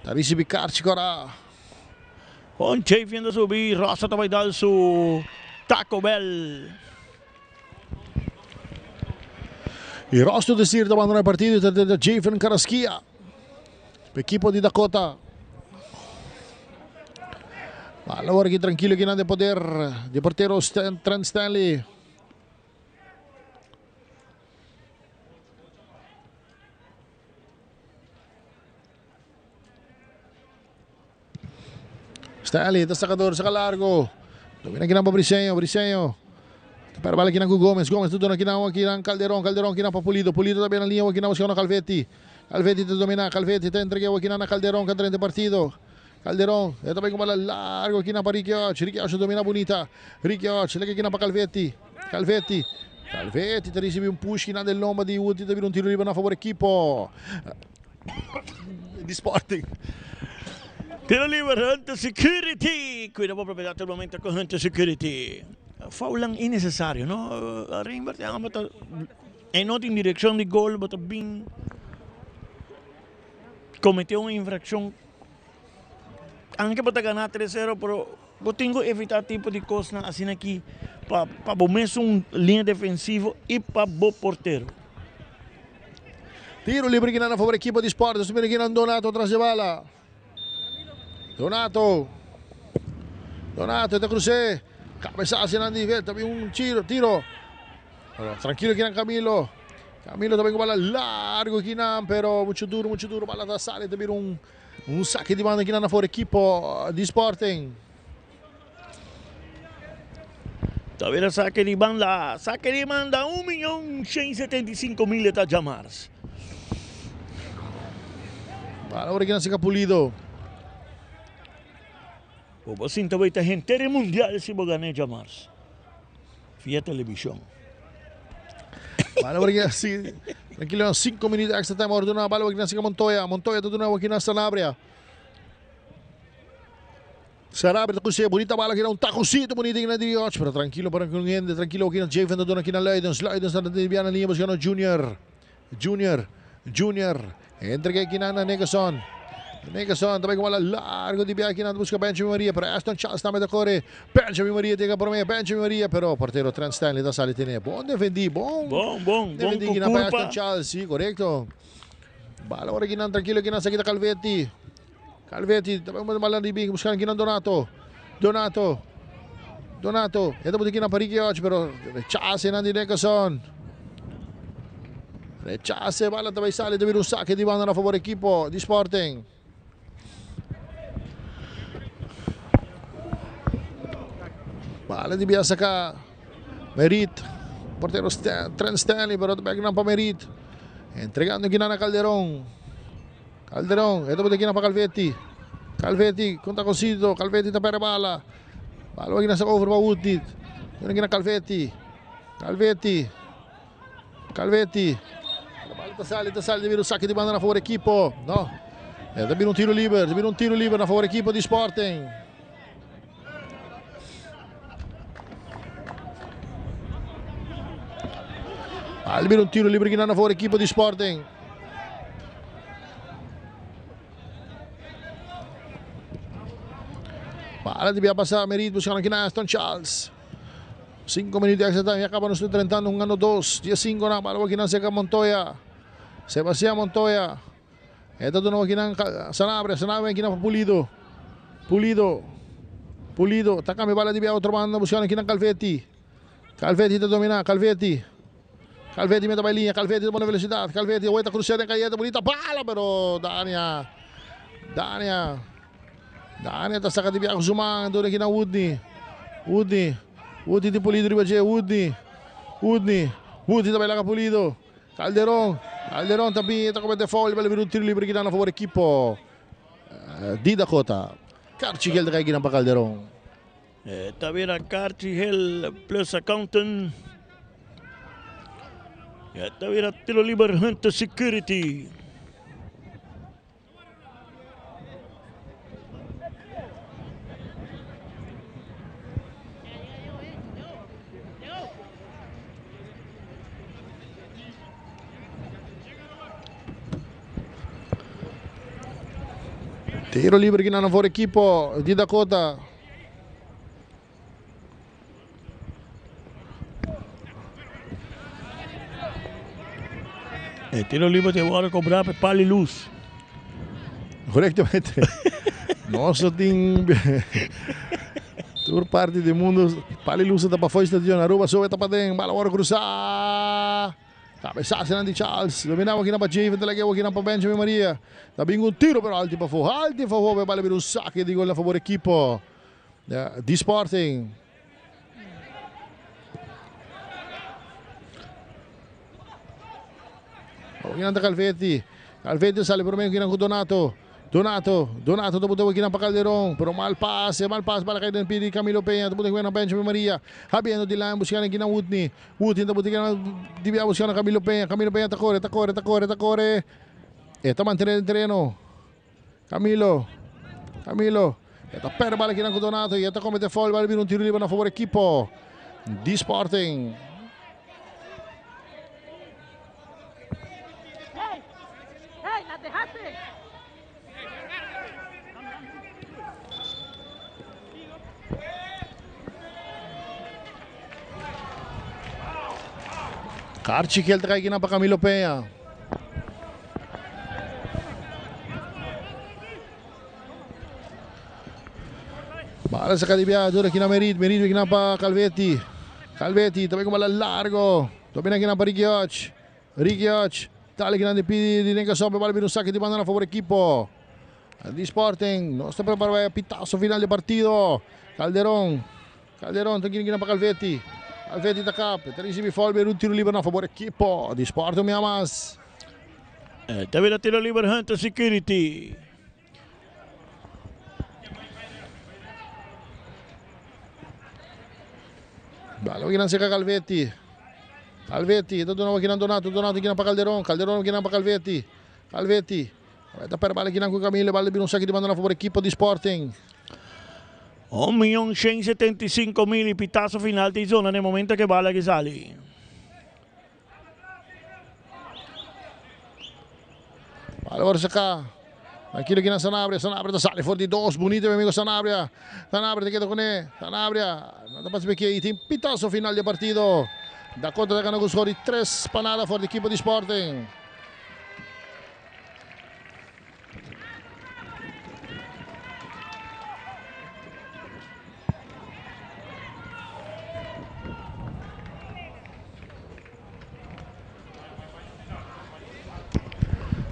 ta ricibi karchi kora. Con Chafin ta subi, Rosa ta bai dal su Taco Bell. Y Rosto Desir ta bandona e partido y ta drenta Javen Carrasquilla. Equipo di Dakota. Bala awor aki tranquilo aki nan den poder di portero Stan, Trent Stanley. Stanley ta sacador, saca largo. Domina kinan pa Briseño, Briseño. Ta pera bala kinan ku Gomez, Gomez ta dona kinan kinan Calderon, Calderon kinan pa Pulido, Pulido ta bena linea kinan buscando Calvetti. Calvetti ta domina, Calvetti ta entrega kinan na Calderon ka drenta partido. Calderon, e ta bai ku bala largo kinan pa Ricky Hodge, Ricky Hodge ta domina bunita. Ricky Hodge leka kinan pa Calvetti, Calvetti. Calvetti ta ricibi un push kinan den lomba di Woody ta bira un tiro liber na favor ekipo di Sporting. Tiro liber Hunter Security. Cuida bo propiedad tur momento cu Hunter Security. Foulnan innecesario, no? Rembert, ya bo ta e no tin direccion di gol, bo ta bin comete un infraccion. Aunke bo ta gana 3-0, pero bo tin cu evita tipo di cosnan asina aki pa pa bo mesun linea defensivo y pa bo portero. Tiro libre kinan a favor equipo di Sport. Nos mira kinan Donato tras de bala. Donato. Donato ta crucé. Cabezazo nan di También un tiro, tiro. Pero tranquilo kinan Camilo. Camilo también con bala largo kinan, pero mucho duro, mucho duro. Bala ta sale también un un saque di banda kinan a favor equipo di Sporting. Ta bira sake di banda, sake di banda 1.175.000 ta djamars. Bala ora kina sika Pulido. Bo por sinta bay ta henter e mundial si bo gana e djamars. Via televishon. Bala ora kina si tranquilo 5 minuut extra time ora duna bala ora kina sika Montoya. Montoya ta duna ora kina Sanabria. Sarabia ta cuse bunita bala kina un taconcito bunita kina di Dioch pero tranquilo para con hende tranquilo kina Javen ta duna kina Luidens Luidens ta di biana liña buscando Junior Junior Junior entrega kina na Nickerson Nickerson ta bay con bala largo di bia kina busca Benjamin Maria pero Aston Charles tambe ta core Benjamin Maria tega prome Benjamin Maria pero portero Trent Stanley ta sali tene bon defendi bon bon bon bon defendi kina pa Aston Charles si correcto bala ora kina tranquilo kina sa kita Calvetti Calvetti ta bai bala riba buscando kinan Donato. Donato. Donato. E ta buti kinan pa Ricky Och, pero rechase nan di Nickerson. Rechase bala ta bai sali ta bira un saque di banda na favor equipo di Sporting. Bala di bia saca Merit. Portero Stan, Trent Stanley, pero ta bek nan pa Merit. Entregando kinan na Calderon. Calderon, e ta bota kina pa Calvetti. Calvetti contra Cosito, Calvetti ta perde bala. Bala wa kina sa over pa Woodit. Duna kina Calvetti. Calvetti. Calvetti. Bala ta sali, ta sali, ta bira un saque di banda na favor equipo. No. E ta bira un tiro liber, ta bira un tiro liber na favor equipo di Sporting. Al bira un tiro liber kina na favor equipo di Sporting. Bala di bia pasa Merit buscando kina Aston Charles. 5 minutos extra time ya acaba nos trentando jugando 2. 10-5 na bala kina seca Montoya. Sebastián Montoya. E ta duna kinan Sanabria, Sanabria kinan pa Pulido. Pulido. Pulido ta cambia bala di bia otro banda buscando kinan Calvetti. Calvetti ta domina, Calvetti. Calvetti meta bay linea, Calvetti ta pone velocidad, Calvetti away ta crucea den cayeta, bonita bala pero Dania. Dania. Dania ta saca di bia cu su man, duna kinan Woodney. Woodney. Woodney tin Pulido riba dje, Woodney. Woodney. Woodney ta bay laga Pulido. Calderon, Calderon ta bin, ta comete foul, bala bira un tiro libre kinan na favor ekipo di Dakota. Karchi gel ta kai kinan pa Calderon. Ta bira karchi gel plus accountant. Ta bira tiro liber Hunter Security. Tiro libre kinan na for equipo di Dakota. E tiro liber te worde cobrá pe Pali Luz. Correctamente. Nos no tin tur parti di mundo. Pali Luz ta pa fo'i stadion. Aruba sube ta paden. Bala worde cruzá. Cabezazo di Charles. Dominaba aki pa Javen. Ta lag'é aki pa Benjamin Maria. Ta bin un tiro pero alto pafó. Alto pafó. Bala bira un saque di gol na favor equipo di Sporting. Aki ta Calvetti. Calvetti sale prome aki cu Donato. Donato. Donato ta buta aki pa Calderon. Pero mal pase, mal pase para caer pidi Camilo Peña. Ta buta aki Benjamin Maria. Habiendo di lijn buscando aki Woodney. Woodney ta buta aki di buscando Camilo Peña. Camilo Peña ta core, ta core, ta core, ta core. E ta mantene den tereno. Camilo. Camilo. E ta perde bala kinan ku Donato i e ta komete foul. Bala bira un tiro liber na fabor ekipo di Sporting. Karchi kiel ta kai kinan pa Camilo Peña. Bala saca di biaha dura kina Merit. Merit we kina pa Calvetti. Calvetti también con bala largo. También kina pa Ricky Hodge. Ricky Hodge. Dale kina di pidi di Nenka Sompe. Bala bira un saque di banda na favor equipo di Sporting. No está preparado para pitazo final de partido. Calderon. Calderon ta kina pa Calvetti. Calvetti ta kap. Ta ricibi foul bira un tiro libre na favor equipo di Sporting Miamas. Ta bira tiro libre Hunter Security. Bala kinan cerca Calvetti. Calvetti, ta duna kinan Donato, Donato kinan pa Calderon, Calderon kinan pa Calvetti. Calvetti. Ta per bala kinan ku Camilo, bala bira un saque di banda na favor equipo di Sporting. 1.175.000 y pitazo final di zona na e momento ke bala ki sali. Bala saca. Tranquilo aquí na Sanabria. Sanabria ta sali for di dos. Bonito, mi amigo Sanabria. Sanabria ta keda kuné. Sanabria. No ta pasa peki. Tin pitazo final di partido. Dakota ta gana ku score di 3 pa nada for di ekipo di Sporting.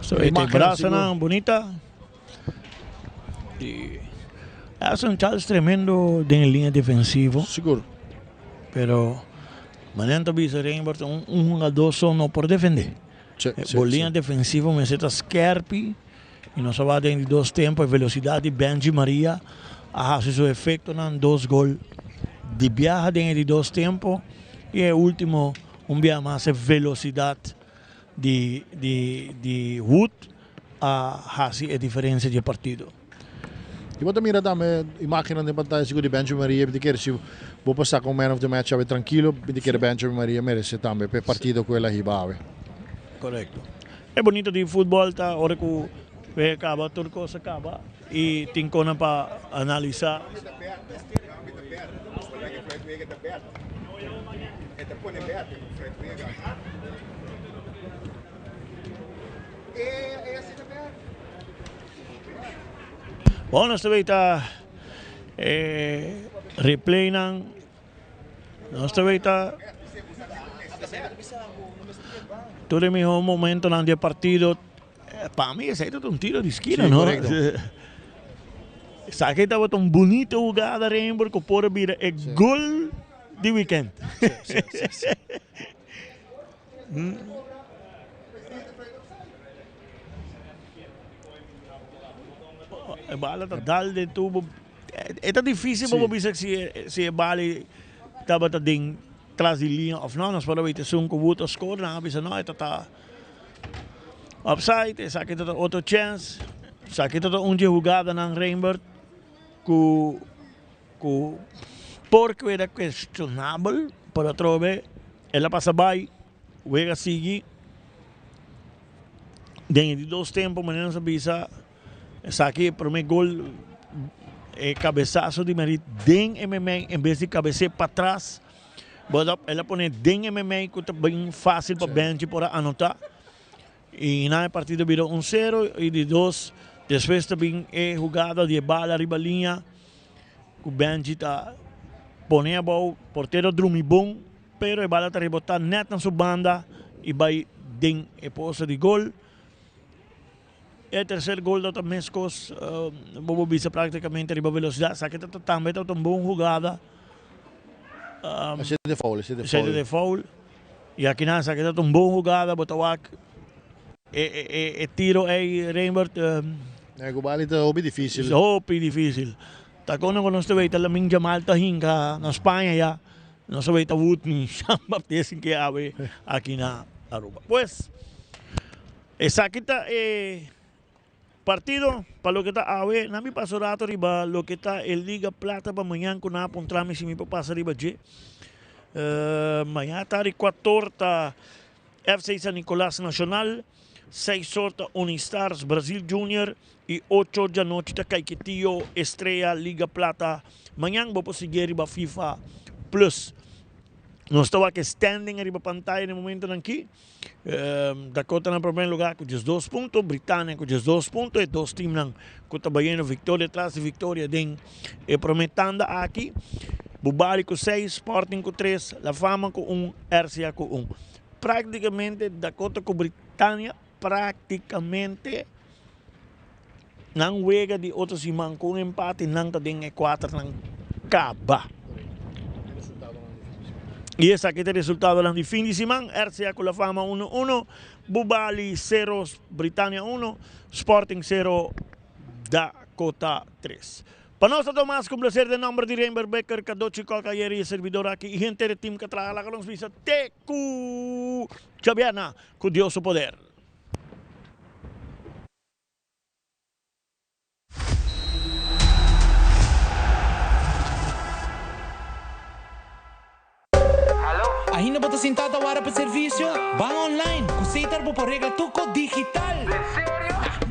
So, este brazanan bonita. Y hace un Charles tremendo den línea defensivo. Sigur. Pero manera ta bisa Reinbert un, un jugador so no por defende. Sí, sí, Bo línea sí. defensivo mester ta skerpi y nos a wak den di dos tempo e velocidad di Benji Maria a haci su efectonan dos gol di biaha den e di dos tempo y e ultimo un biaha mas e velocidad di di di Wood a haci e diferencia di e partido. Y bo ta mira tambe imagennan den pantaya sigur di Benjamin Maria mi ta kere si bo por saca un man of the match awe trankilo mi ta kere Benjamin Maria merece tambe pa e partido cu el a hiba awe. Correcto. E bonito di futbol ta ora cu wega caba tur cos a caba y tin conan pa analisa. Bon nos ta bay ta e replay nan nos ta bay ta tur e miho momentonan di e partido. Pa mi esey ta un tiro di skina no. Esaki tabata un bunito hugada Rembert cu por a bira e gol di weekend. E bala ta dal den tubo. E ta dificil pa bo bisa si e bala tabata den tras di liña of no. Nos por a weten esun cu Wood a score nan a bisa no e ta ta offside. Esaki ta ta otro chance. Esaki ta ta un dje hugadanan Reinbert cu cu por keda cuestionabel pero atrobe el a pasa bay. Wega sigui den e di dos tempo manera nos a bisa esaki e prome gol e cabezazo di Merit den e memey en bes di cabece patras el a pone den e memey cu ta bien facil pa Benji por a anota y na e partido bira un cero y di dos despues ta bin e hugada di e bala riba liña cu Benji ta pone abao portero drumi bon. Pero e bala ta rebotá nèt na su banda i bai den e poste di gol. E tercer gol ta meskos, bo por bisa práktikamente riba velosidat. Esaki ta tambe ta un bon hugada. Esei ta de foul, esei ta de foul. de foul. I akinan esaki ta un bon hugada, bo ta wak e tiro ei, Reinbert. E ku bali ta hopi difísil. Hopi difísil. Ta kono ku nos ta wei ta Lamin Jamal ta hinka na Spaña ya. Nos a bay ta Woodney San Baptist ke awe aki na Aruba. Pues, esaki ta e Partido pa loke ta awe, nan mi pasa un rato riba loke ta e Liga Plata pa mañan ku nan a puntra mi si mi por pasa riba dje. Mañan ta di kuator ta FC San Nicolas Nacional, seis or ta Unistars Brazil Junior y ocho or djanochi ta Caiquetio Estrella Liga Plata. Mañan bo por sigui riba FIFA Plus. Nos ta wak e standing riba pantaya na e momentonan aki. Dakota na prome lugar ku 12 punto, Britania ku 12 punto, e dos teamnan ku ta bayendo victoria tras di victoria den e prome tanda aki. Bubali ku 6, Sporting ku 3, La Fama ku 1, RCA ku 1. Praktikamente Dakota ku Britania praktikamente nan wega di otro siman ku un empate nan ta den e kuaternan kaba. I esaki ta e resultadonan di fin di siman, RCA ku La Fama uno uno, Bubali sero, Britania uno, Sporting sero, Dakota tres. Pa nos ta Tomas ku placer den nomber di Rainber Becker, Cadochi Kok ayer i e servidor aki i henter e team ka traha laga nos bisa te ku djabièrna ku Dios su poder. Ainda bo ta sintá ta wara pa servisio? Ban online ku Setar bo por regla tur kos digital!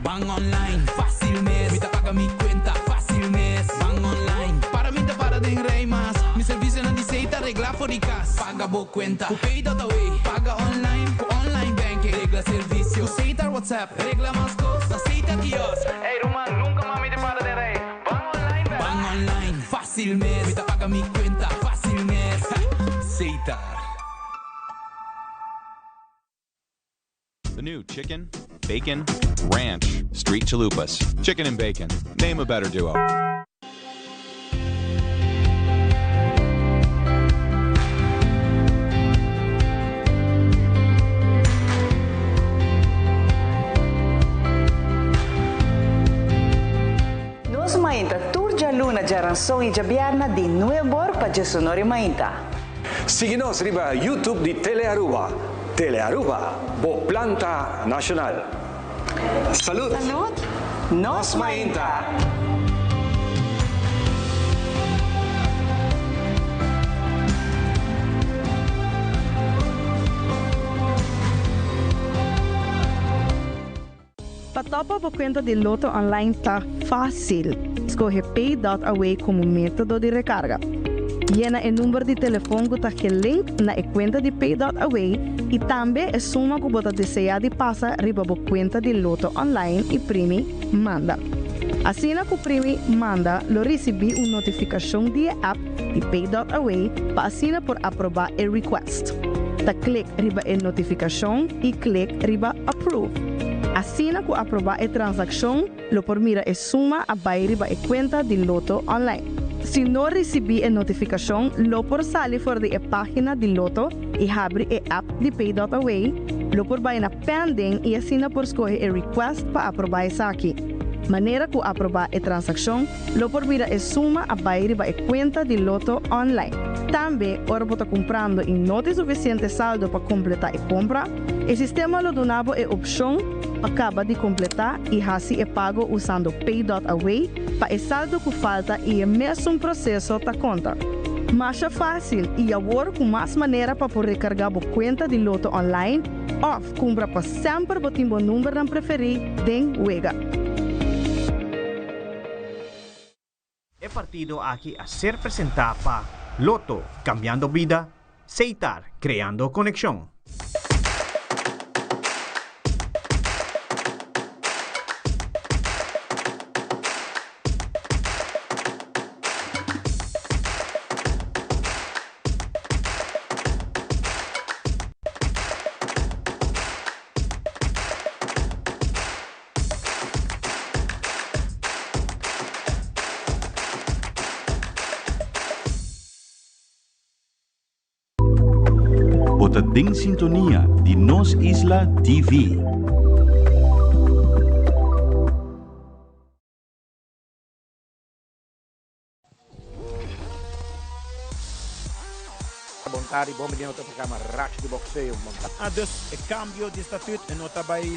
Ban online, fácil mes, mi ta paga mi kuenta fácil mes. Ban online, para mi ta para den rei mas. Mi servisionan di Setar regla for di kas. Paga bo kuenta ku Pay.awe, paga online ku online banking. Regla servisio ku Setar WhatsApp, regla mas kos na Setar kiosk. Ey ruman, nunka mas mi ta para den rei. Ban online bèk. Ban online, fácil mes. Mi ta paga mi kuenta fácil mes. Setar. The new chicken, bacon, ranch, street chalupas. Chicken and bacon. Name a better duo. Nos mainta tur djaluna, djaranson i djabièrna di nuebor pa djesonor i mainta. Sigui nos riba YouTube di Telearuba. Telearuba, bo planta nacional. Salud! Salud! Nos mainta! Pa topa bo kuenta di Lotto Online ta fásil. Skohe Pay dot Away komo método di rekarga. Yena e number di telefon ku ta gelink na e kuenta di Pay dot Away i tambe e suma ku bo ta deseá di pasa riba bo kuenta di Lotto Online i primi Manda. Asina ku primi Manda lo risibí un notifikashon di e app di Pay dot Away pa asina por aprobá e request. Ta klik riba e notifikashon i klik riba Approve. Asina ku aprobá e transakshon lo por mira e suma a bai riba e kuenta di Lotto Online. Si no risibí e notifikashon lo por sali for di e página di Lotto i habri e app di Pay dot Away, lo por bai na Pending i asina por skohe e request pa aprobá esaki. Manera ku aprobá e transakshon lo por mira e suma a bai riba e kuenta di Lotto Online. Tambe, ora bo ta kumprando i no tin sufisiente saldo pa kompletá e kompra, e sistema lo duna bo e opshon pa kaba di kompletá i hasi e pago usando Pay dot Away pa e saldo ku falta i e mesun proseso ta konta. Masha fásil i awor ku mas manera pa por rekargá bo kuenta di Lotto Online òf kumpra pa semper bo tin bo numbernan preferí den wega. E partido aki a ser presenta pa Lotto, cambiando bida, Setar, creando conexion. Bo ta den sintonia di Nos Isla TV. Bon tardi, bon bini na otro programa Racho di Boxeo. Ah, dus e cambio di statuut no ta bay.